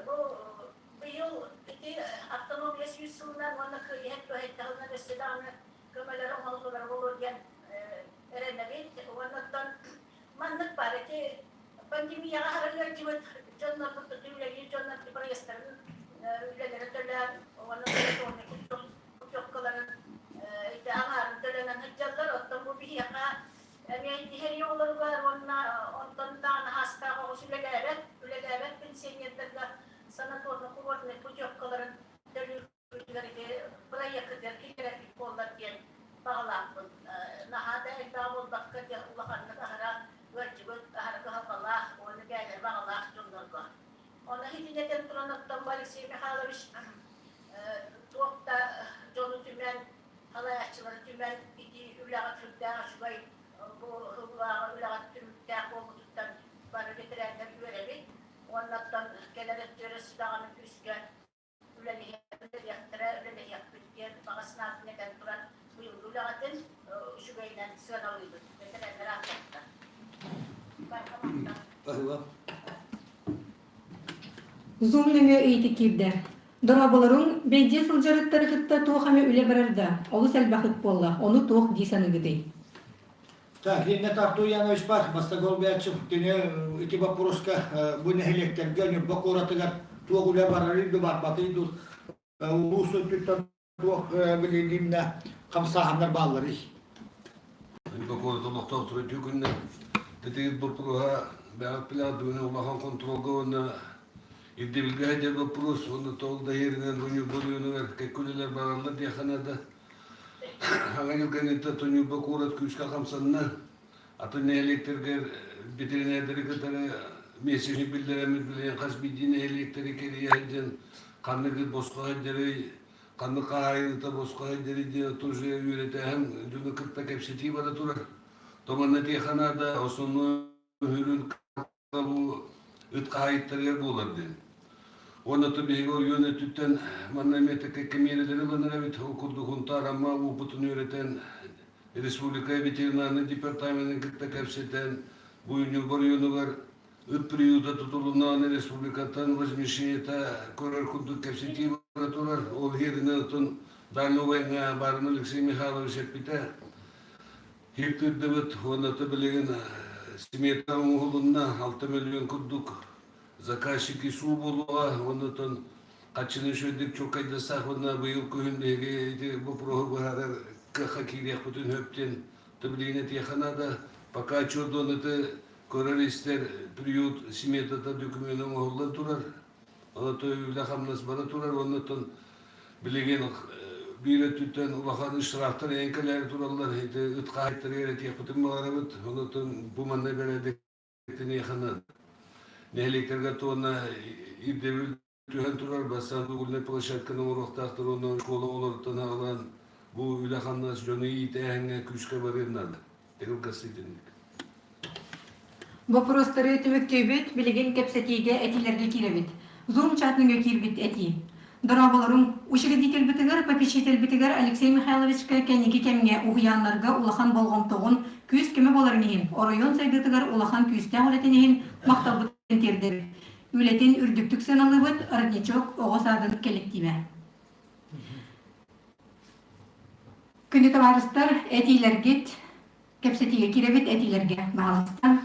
Бу быйыл ити автономия 100 сылынан уонна кыайыһан туһайтаһынан өссө даҕаны көмөлөр оҥоһуллар буолуо диэн эрэнэбит. Уонна оттон Маннык баар ити пандемияҕа аһара ыалдьыбыт дьоннорбут үлэлиир дьоннор проездтарын үлэлэрэ төлөөн уонна санаторный путевкаларын ити аҥаарын төлөнөн сылдьаллар. Оттон бу биһиэхэ эмиэ иһэрии оҕолоругар уонна онтон даҕаны аастаах оҕус үлэлээбэт, үлэлээбэт пенсионердарга санаторно-курортнай путевкаларын төлүүр ити бырайыаккытыгар киллэрэргит буоллар диэн баҕалаахпын. Наһаа да элбэх буолбакка улаханнык аһара ыалдьыбыт, аһара кыһалҕалаах уонна бэйэлэрэ баҕалаах дьоннорго. Ону итиннэтэн туран оттон бу Алексей Михайлович туох да дьону түмэн, салайааччылары түмэн ити үлэҕэ сүрдээх үчүгэй бу сыллааҕы үлэҕэ түмүктээх буолбутуттан бары бэтэрээннэр үөрэбит. Уонна оттон кэлэр өттүгэр өссө даҕаны күүскэ үлэлэһиэхтэрэ, үлэлэһиэхпит диэн баҕа санаатын этэн туран, быйылгы үлэҕитин үчүгэйинэн сыаналыыбыт. Бэтэрээннэр ааттарыттан. Zoom нөҥүө ыйытык киирдэ. Дорооболоруҥ, бэйдиэ сылдьар ыттары кытта туох эмэ үлэ барар да, олус элбэх ыт буолла, ону туох дии саныыгытый? Так, Инна Артур Янович бар, бастакы олбуйааччы кини ити боппуруоска бу нэһилиэктэргэ Ньурба куоратыгар туох үлэ барарый дуу, барбатый дуу, улуус өттүттэн туох билиҥҥиннэ хамсааһыннар баалларый? Ньурба куоратын олохтоохторо үтүө күннэр. Тэтигит боппуруоһа бэҕэт билэҕит бүгүн улахан хонтуруолга уонна ирдэбилгэ сылдьар боппуруос уонна тоҕус да иһэринэн бу Ньурба оройуонугар кэккэ үлэлэр бараллар диэххэ наада. Аҕа дьылга Ньурба куорат күүскэ хамсанна. Атын нэһилиэктэргэ ветеринэрдэри кытары месячник биллэрэммит билигин хас биирдии нэһилиэктэри кэрийэ сылдьан ханнык ыт босхо сылдьарый, ханнык хаһаайыныта босхо сылдьарый диэн тоже үөрэтээһин дьону кытта кэпсэтии бара турар. То манна этиэхэ наада, основной үһүрүн бу ыт хаһаайыттарыгар буолар диэн. Уонна то биһиги оройуон өттүттэн манна эмиэ кэккэ миэрэлэри ылынар эбит. Ол курдук Хунтаар Амма уопутун үөрэтэн республика ветеринарнай департаменын кытта кэпсэтэн бу Ньурба оройуонугар ыт приюта тутулуннаҕына республикаттан возмещениета көрөр курдук кэпсэтии бара турар. Ол иһэринэн оттон Дальнего война баарын Алексей Михайлович эппитэ. Киирдибит уонна билигин смета оҥоһулунна 6 миллион курдук заказчики суу буолуоҕа уонна хаччыны үчүгэйдик чуолкайдастаах уонна быйыл күһүн биһиги ити боппуруоһу быһаарар кыахха киириэхпитин сөп диэн билигин этиэххэ наада. Пока чуордуон ити көрөр-истэр приют сметата докумена оҥоһуллан турар. Онон үлэ-хамнас бара турар уонна оттон билигин биир өттүттэн улахан штрафтар эҥин кэлээри тураллар. Ити ыт хаһаайыттарыгар этиэхпитин баҕарабыт. Онон бу манна бэрээдэк. Итиниэхэ нэһилиэктэргэ туонна ирдэбил түһэн турар бастаан угольнай площадканы оҥоруохтаахтар уонна школа оҕолоруттан аҕалан бу үлэ-хамнас дьону иитээһиҥҥэ күүскэ барыан наада. Кылгас итинник. Боппуруостары түмүктүүбүт, билигин кэпсэтиигэ этиилэргэ киирэбит. Zoom чатныга киирбит этии. Дорооболоруҥ! Учредительбытыгар, попечительбитигэр Алексей Михайловичка кэнники кэмҥэ уһуйааннарга улахан болҕомтоҕун, күүс-көмө буоларын иһин, оройуон сайдыытыгар улахан күүстээх үлэтин иһин махталбытын тиэрдэбит. Үлэтин үрдүктүк сыаналыыбыт Родничок оҕо саадын кэлэктиибэ. Күндү табаарыстар, этиилэргит, кэпсэтиигэ киирэбит этиилэргэ баһаалыста.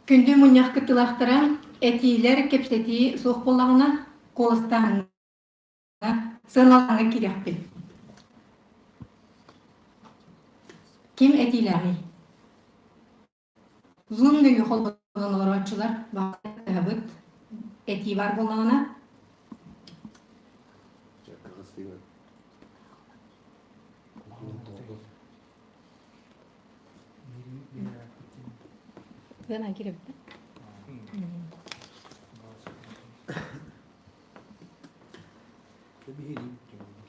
Күндү мунньах кыттыылаахтара, этиилэр, кэпсэтии суох буоллаҕына, куоластааһыҥҥа, сыаналааһыҥҥа киириэхпит. Ким этиилээҕий? Zoom нөҥүө холбонон олорооччулар баҕарабыт этии баар буоллаҕына. Тыынан киирэбит да?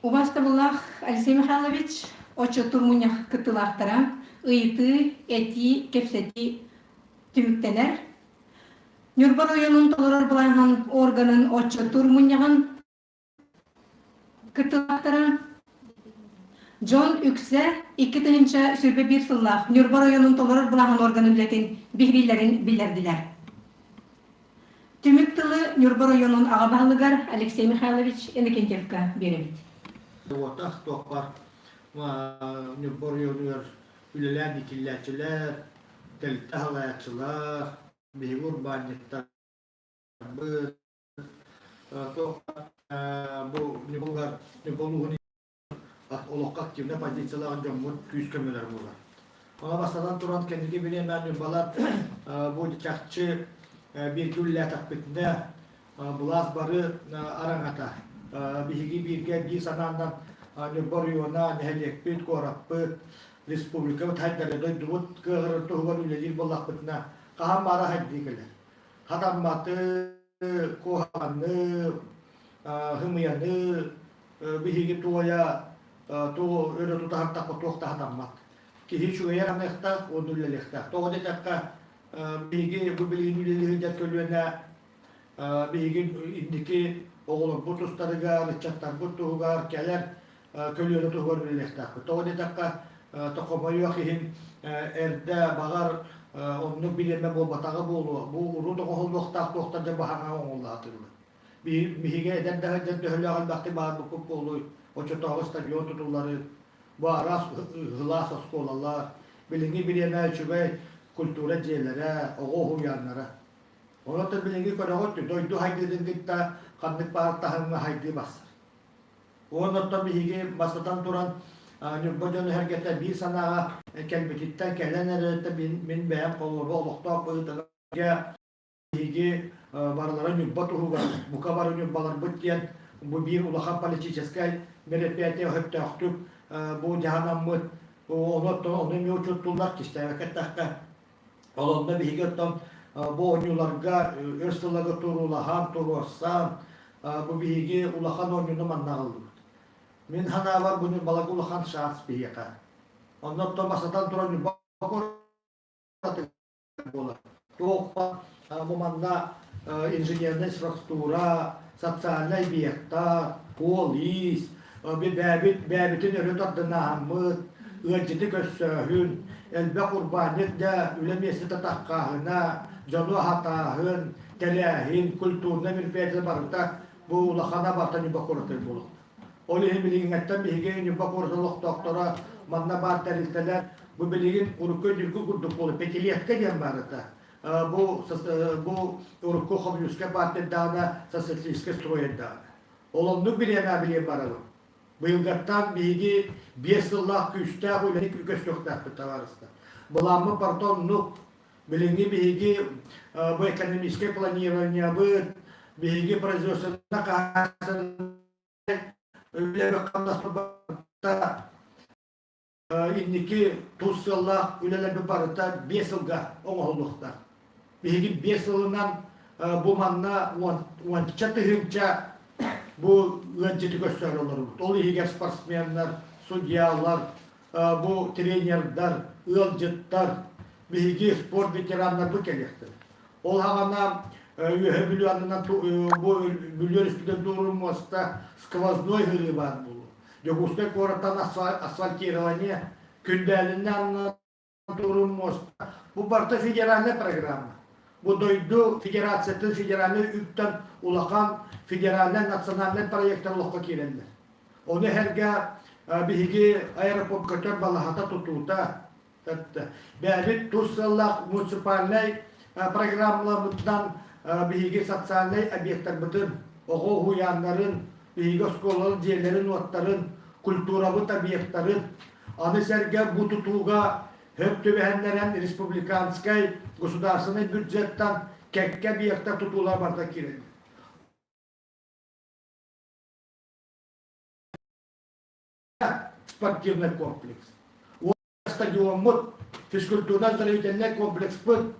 Убаастабыллаах Алексей Михайлович, отчуоттуур мунньах кыттыылаахтара, ыйытыы, этии, кэпсэтии түмүктэнэр. Ньурба оройуонун толорор былааһын органын отчуоттуур мунньаҕын кыттыылаахтара дьон үксэ 2021 сыллаах Ньурба оройуонун толорор былааһын органын үлэтин биһирииллэрин биллэрдилэр. Түмүк тылы Ньурба оройуонун аҕа баһылыгар Алексей Михайлович Иннокентьевка биэрэбит. Уотах туохпар Ньурба оройуонугар үлэлээн иитиллээччилэр, тэрилтэ салайааччылар, биһиги урбаанньыттарбыт, туох бу Ньурба улууһун олоххо активнай позициялаах дьоммут күүс көмөлөр буолар. Ону бастатан туран кэнники бириэмэ ньурбалар бу чахчы бииргэ үлэлээтэхпитинэ былаас бары араҥата биһиги бииргэ биир санаанан Ньурба оройуона, нэһилиэкпит, куораппыт, республикабыт хайдары дойдубут кыаҕырар туһугар үлэлиир буоллахпытына хаһан баара хайдыы кэлэр. Хатамматы, куһаҕаны, хымыйаны биһиги туойа тугу өрө тутаһартахха туох да хатаммат. Киһи үчүгэйэ ханыахтаах уонна үлэлиэхтээх. Тоҕо диэтэххэ, биһиги бу билигин үлэлии сылдьар көлүөнэ биһиги инники оҕолорбут тустарыгар, ыччаттарбыт туһугар, кэлэр көлүөнэ туһугар үлэлиэхтээхпит. Тоҕо диэтэххэ, тохомойуох иһин эрдэ баҕар оннук бириэмэ буолбатаҕа буолуо. Бу урут оҥоһуллуохтаах туохтар дьэ баһаҥа оҥоһуллаатылар. Биһиги эдэр да сылдьан төһөлөөх элбэхтик баарбыккыт буолуой, оччотооҕу стадион тутуллары, бу араас ыһылаас оскуолалар, билиҥҥи бириэмэ үчүгэй культура дьиэлэрэ, оҕо уһуйааннара. Онон билиҥҥи көрөҕүт, дойду хайдыытын кытта ханнык баар таһымҥа хайдыы барсар. Уонна оттон биһиги бастатан туран Ньурба дьоно-сэргэтэ биир санааҕа кэлбититтэн кэлэн эрэриттэн мин бэйэм холобура олохтоох быһыытынан биһиги барылара Ньурба туһугар бука бары ньурбаларбыт диэн бу биир улахан политическай мероприятие өһөттөөхтүк бу дьаһанаммыт ону оттон ону эмиэ учуоттууллар кистээбэккэ эттэххэ ол онно биһиги оттон бу оонньууларга өр сылларга туруулаһан туруорсан бу биһиги улахан оонньууну манна аҕаллыбыт. Мин санаабар бу Ньурбаларга улахан шанс биһиэхэ. Онно оттон бастатан туран Ньурба буолар. Туох бу манна инженернай инфраструктура, социальнай объектар, суол-иис, бэйэбит бэйэбитин өрө тардынааһыммыт, ыалдьыты көрсөөһүн, элбэх урбаанньыт да үлэ миэстэтэ таххааһына, дьону аһатааһын, тэрээһин, культурнай мероприятие барыта бу улахана барыта Ньурба куоратыгар буолуохтаах. Ол иһин билигиҥҥэттэн биһиги Ньурба куоратын олохтоохторо манна баар тэрилтэлэр бу билигин урукку өйдүүргү курдук буолла пятилетка диэн баар этэ. Бу бу урукку коммунистскай партия даҕаны социалистическай строй даҕаны. Ол оннук бириэмэ билиэн барабын. Быйылгаттан биһиги биэс сыллаах күүстээх үлэни көстүөхтээхпит табаарыстар. Былааммыт барыта оннук. Билиҥҥи биһиги бу экономическай планированиебыт, биһиги производственнай хаһаайыстыбаннай. Үлэбит-хамнаспыт барыта инники тус сыаллаах үлэлэрбит барыта биэс сылга оҥоһуллуохтаах. Биһиги биэс сылынан бу манна уонча тыһыынча бу ыалдьыты көрсөөр олоробут. Ол иһигэр спортсменнар, судьялар, бу тренердар, ыалдьыттар, биһиги спорт ветераннарбыт кэлиэхтэрэ. Ол хаҕана Үөһэ Бүлүү аннынан бу Бүлүү өрүспүтүн туоруур муоста сквозной һырыы баар буолуо. Дьокуускай куораттан асфальтирование, Күндээлиннэ аннынан туоруур муоста. Бу барыта федеральнай программа. Бу дойду федерациятын федеральнай үптэн улахан федеральнай национальнай проектар олоххо киирэллэр. Ону эһэргэ биһиги аэропорт көтөр балаһата тутуута, Бэйэбит тус сыаллаах муниципальнай программаларбытынан биһиги социальнай объектарбытын, оҕо уһуйааннарын, биһиги оскуолалар дьиэлэрин-уоттарын, культурабыт объектарын, аны сэргэ бу тутууга хөп түбэһэннэрэн республиканскай государственнай бюджеттан кэккэ объектар тутуулар барыта киирэллэр. Спортивный комплекс. Стадиоммут, физкультурно-оздоровительнай комплекспыт,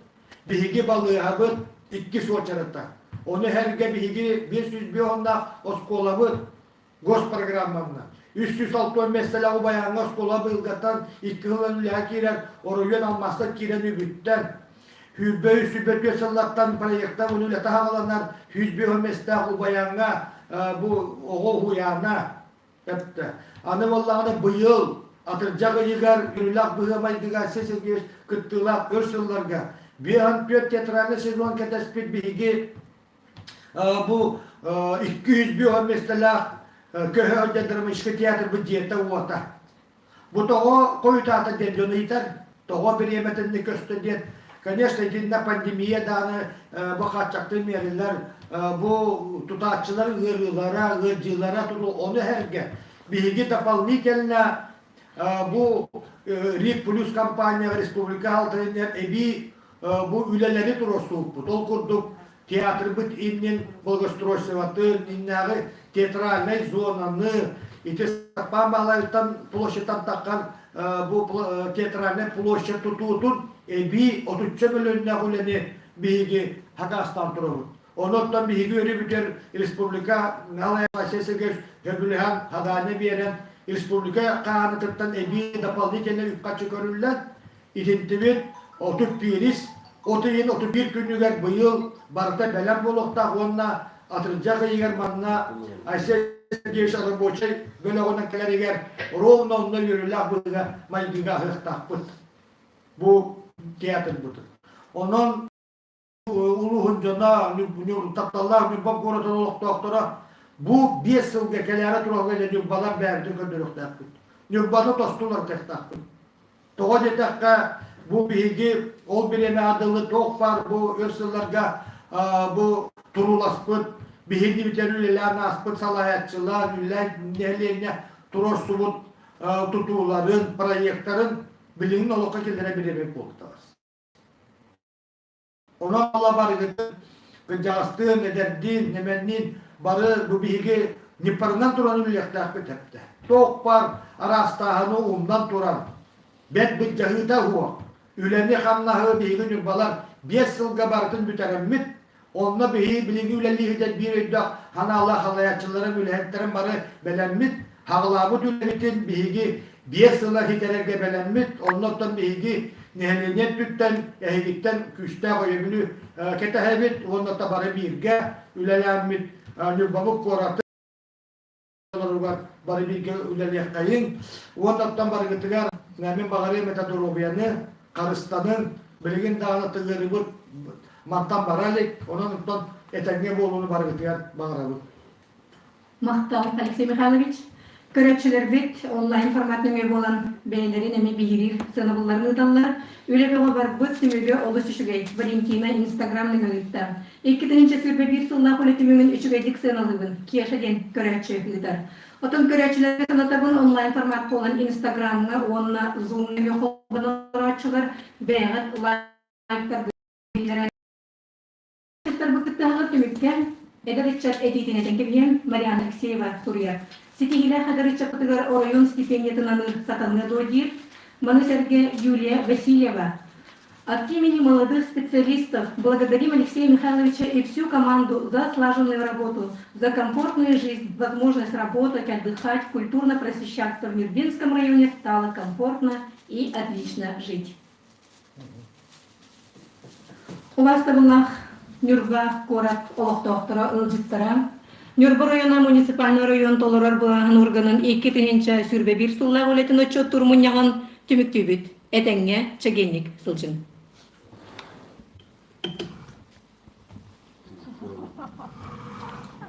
биһиги балыыһабыт иккис уочарата. Ону эһэргэ биһиги 505 оннаах оскуолабыт госпрограмманна. 360 миэстэлээх Убайааҥҥа оскуола быйылгаттан икки сылынан үлэҕэ киирэр, оройуон алмаастан киирэн үбүттэн. 23 24 сыллартан проектар уну үлэтэ хааланар 105 миэстээх Убайааҥҥа бу оҕо уһуйаана Эптэ. Аны буоллаҕына быйыл атырдьах ыйыгар Үрүлэх быһыы-майгыга Сис Сергеевич кыттыылаах өр сылларга 54 театральный сезон кэтэспит биһиги бу 205 миэстэлээх Көһө драматическай театрбыт дьиэтэ-уота. Бу тоҕо хойутаата диэн дьон ыйытар, тоҕо бириэмэтинни көстө диэн. Конечно, итиннэ пандемия даҕаны бу хааччахтыы миэрэлэр, бу тутааччылар ыарыылара, ыалдьыылара ону эһэргэ биһиги дополнительно бу РИК плюс компанияҕа республика алтарыннар эбии бу үлэлэри туруорсубуппут. Ол курдук театрбыт иннин благоустройствотын, иннээҕи театральнай зонаны, ити Саппаан Баһылайыттан площадьтан таххан бу театральнай площадь тутуутун эбии отучча мөлүйүөннээх үлэни биһиги хакаастаан турабыт. Онон биһиги өрүбүтэр республика Алексей Сергеевич сөбүлэһэн хадание биэрэн республика хаанытыттан эбии дополнительно үп-харчы көрүллэн Итинтибит 31 от ыйын 31 күнүгэр быйыл барыта бэлэм буолуохтаах уонна атырдьах ыйыгар манна Айсен Сергеевич рабочай бөлөҕүнэн кэлэригэр ровно онно үөрүүлээх быһыыга майгыга аһыахтаахпыт бу театрбытын. Онон улууһун дьоно, тапталлаах Ньурба куоратын олохтоохторо бу биэс сылга кэлээри туралга дьэ Ньурбалар бэйэбитин көрдөрүөхтээхпит. Ньурбаны тосту уларытыахтаахпыт. Тоҕо диэтэххэ, бу биһиги ол бириэмэҕэ дылы туох баар бу өр сылларга бу турууласпыт, биһиги бүтэр үлэлээн ааспыт салайааччылар, үлэлээн нэһилиэнньэ туруорсубут тутууларын, проектарын билигин олоххо киллэрэ бириэмэ буолуохтаах. Онон ыла барыгытын кырдьаҕастыын, эдэрдиин, нэмэнниин бары бу биһиги ньыппарынан туран үлэлиэхтээхпит эптэ. Туох баар араастааһыны умнан туран, бэрт былдьаһыыта уһуох, үлэни-хамнаһы биһиги ньурбалар биэс сылга барытын бүтэрэммит, Онно биһиги билиҥҥи үлэлииһитэр биир өйдөөх санаалаах салайааччыларым, үлэһиттэрим бары бэлэммит, хаҕылаабыт үлэбитин биһиги биэс сыла ситэрэргэ бэлэммит. Оннуттан биһиги нэһилиэнньэ өттүттэн эһигиттэн күүстээх өйөбүлү кэтэһэбит уонна бары бииргэ үлэлээммит Ньурбабыт куораты олоругар бары бииргэ үлэлиэххэйиҥ. Уоннаттан барыгытыгар мин баҕарыам этэ доруобуйаны, харыстаныҥ. Билигин даҕаны тыгыарыбыт мантан бара илик. Онон оттон этэҥҥэ буолууну барыгытыгар баҕарабыт. Махтал, Алексей Михайлович. Көрөөччүлэрбит онлайн формат нөҥүө буолан бэйэлэрин эмиэ биһириир сыанабылларын ыыталлар. Үлэ бөҕө барбыт, түмүгэ олус үчүгэй. Валентина Инстаграм нөҥүө ыытта. 2021 сыллаах үлэ түмүгүн үчүгэйдик сыаналыыбын, Кеша диэн көрөөччү ыытар. Отон көрөөччүлэргэ санатабын онлайн формат буолан Инстаграмҥа уонна Zoom нөҥүө холбонон олорооччулар бэйэҕит лайктаргытын биллэрэн кыттыһаҕыт түмүккэ. Эдэр ыччат этиитин этэн кэбиһиэм, Марианна Алексеева суруйар. Ситиһиилээх эдэр ыччаппытыгар оройуон стипендиятын аныыр сатаныа дуо диир. Маны сэргэ Юлия Васильева От имени молодых специалистов благодарим Алексея Михайловича и всю команду за слаженную работу, за комфортную жизнь, возможность работать, отдыхать, культурно просвещаться в Нюрбинском районе стало комфортно и отлично жить. Убаастабыллаах Ньурба куорат олохтоохторо ыалдьыттара Ньурба района муниципальнай оройуон толорор былааһын органын 2021 сыллаах үлэтин отчуоттуур мунньаҕын түмүктүүбүт. Этэҥҥэ чэгиэнник сылдьыҥ.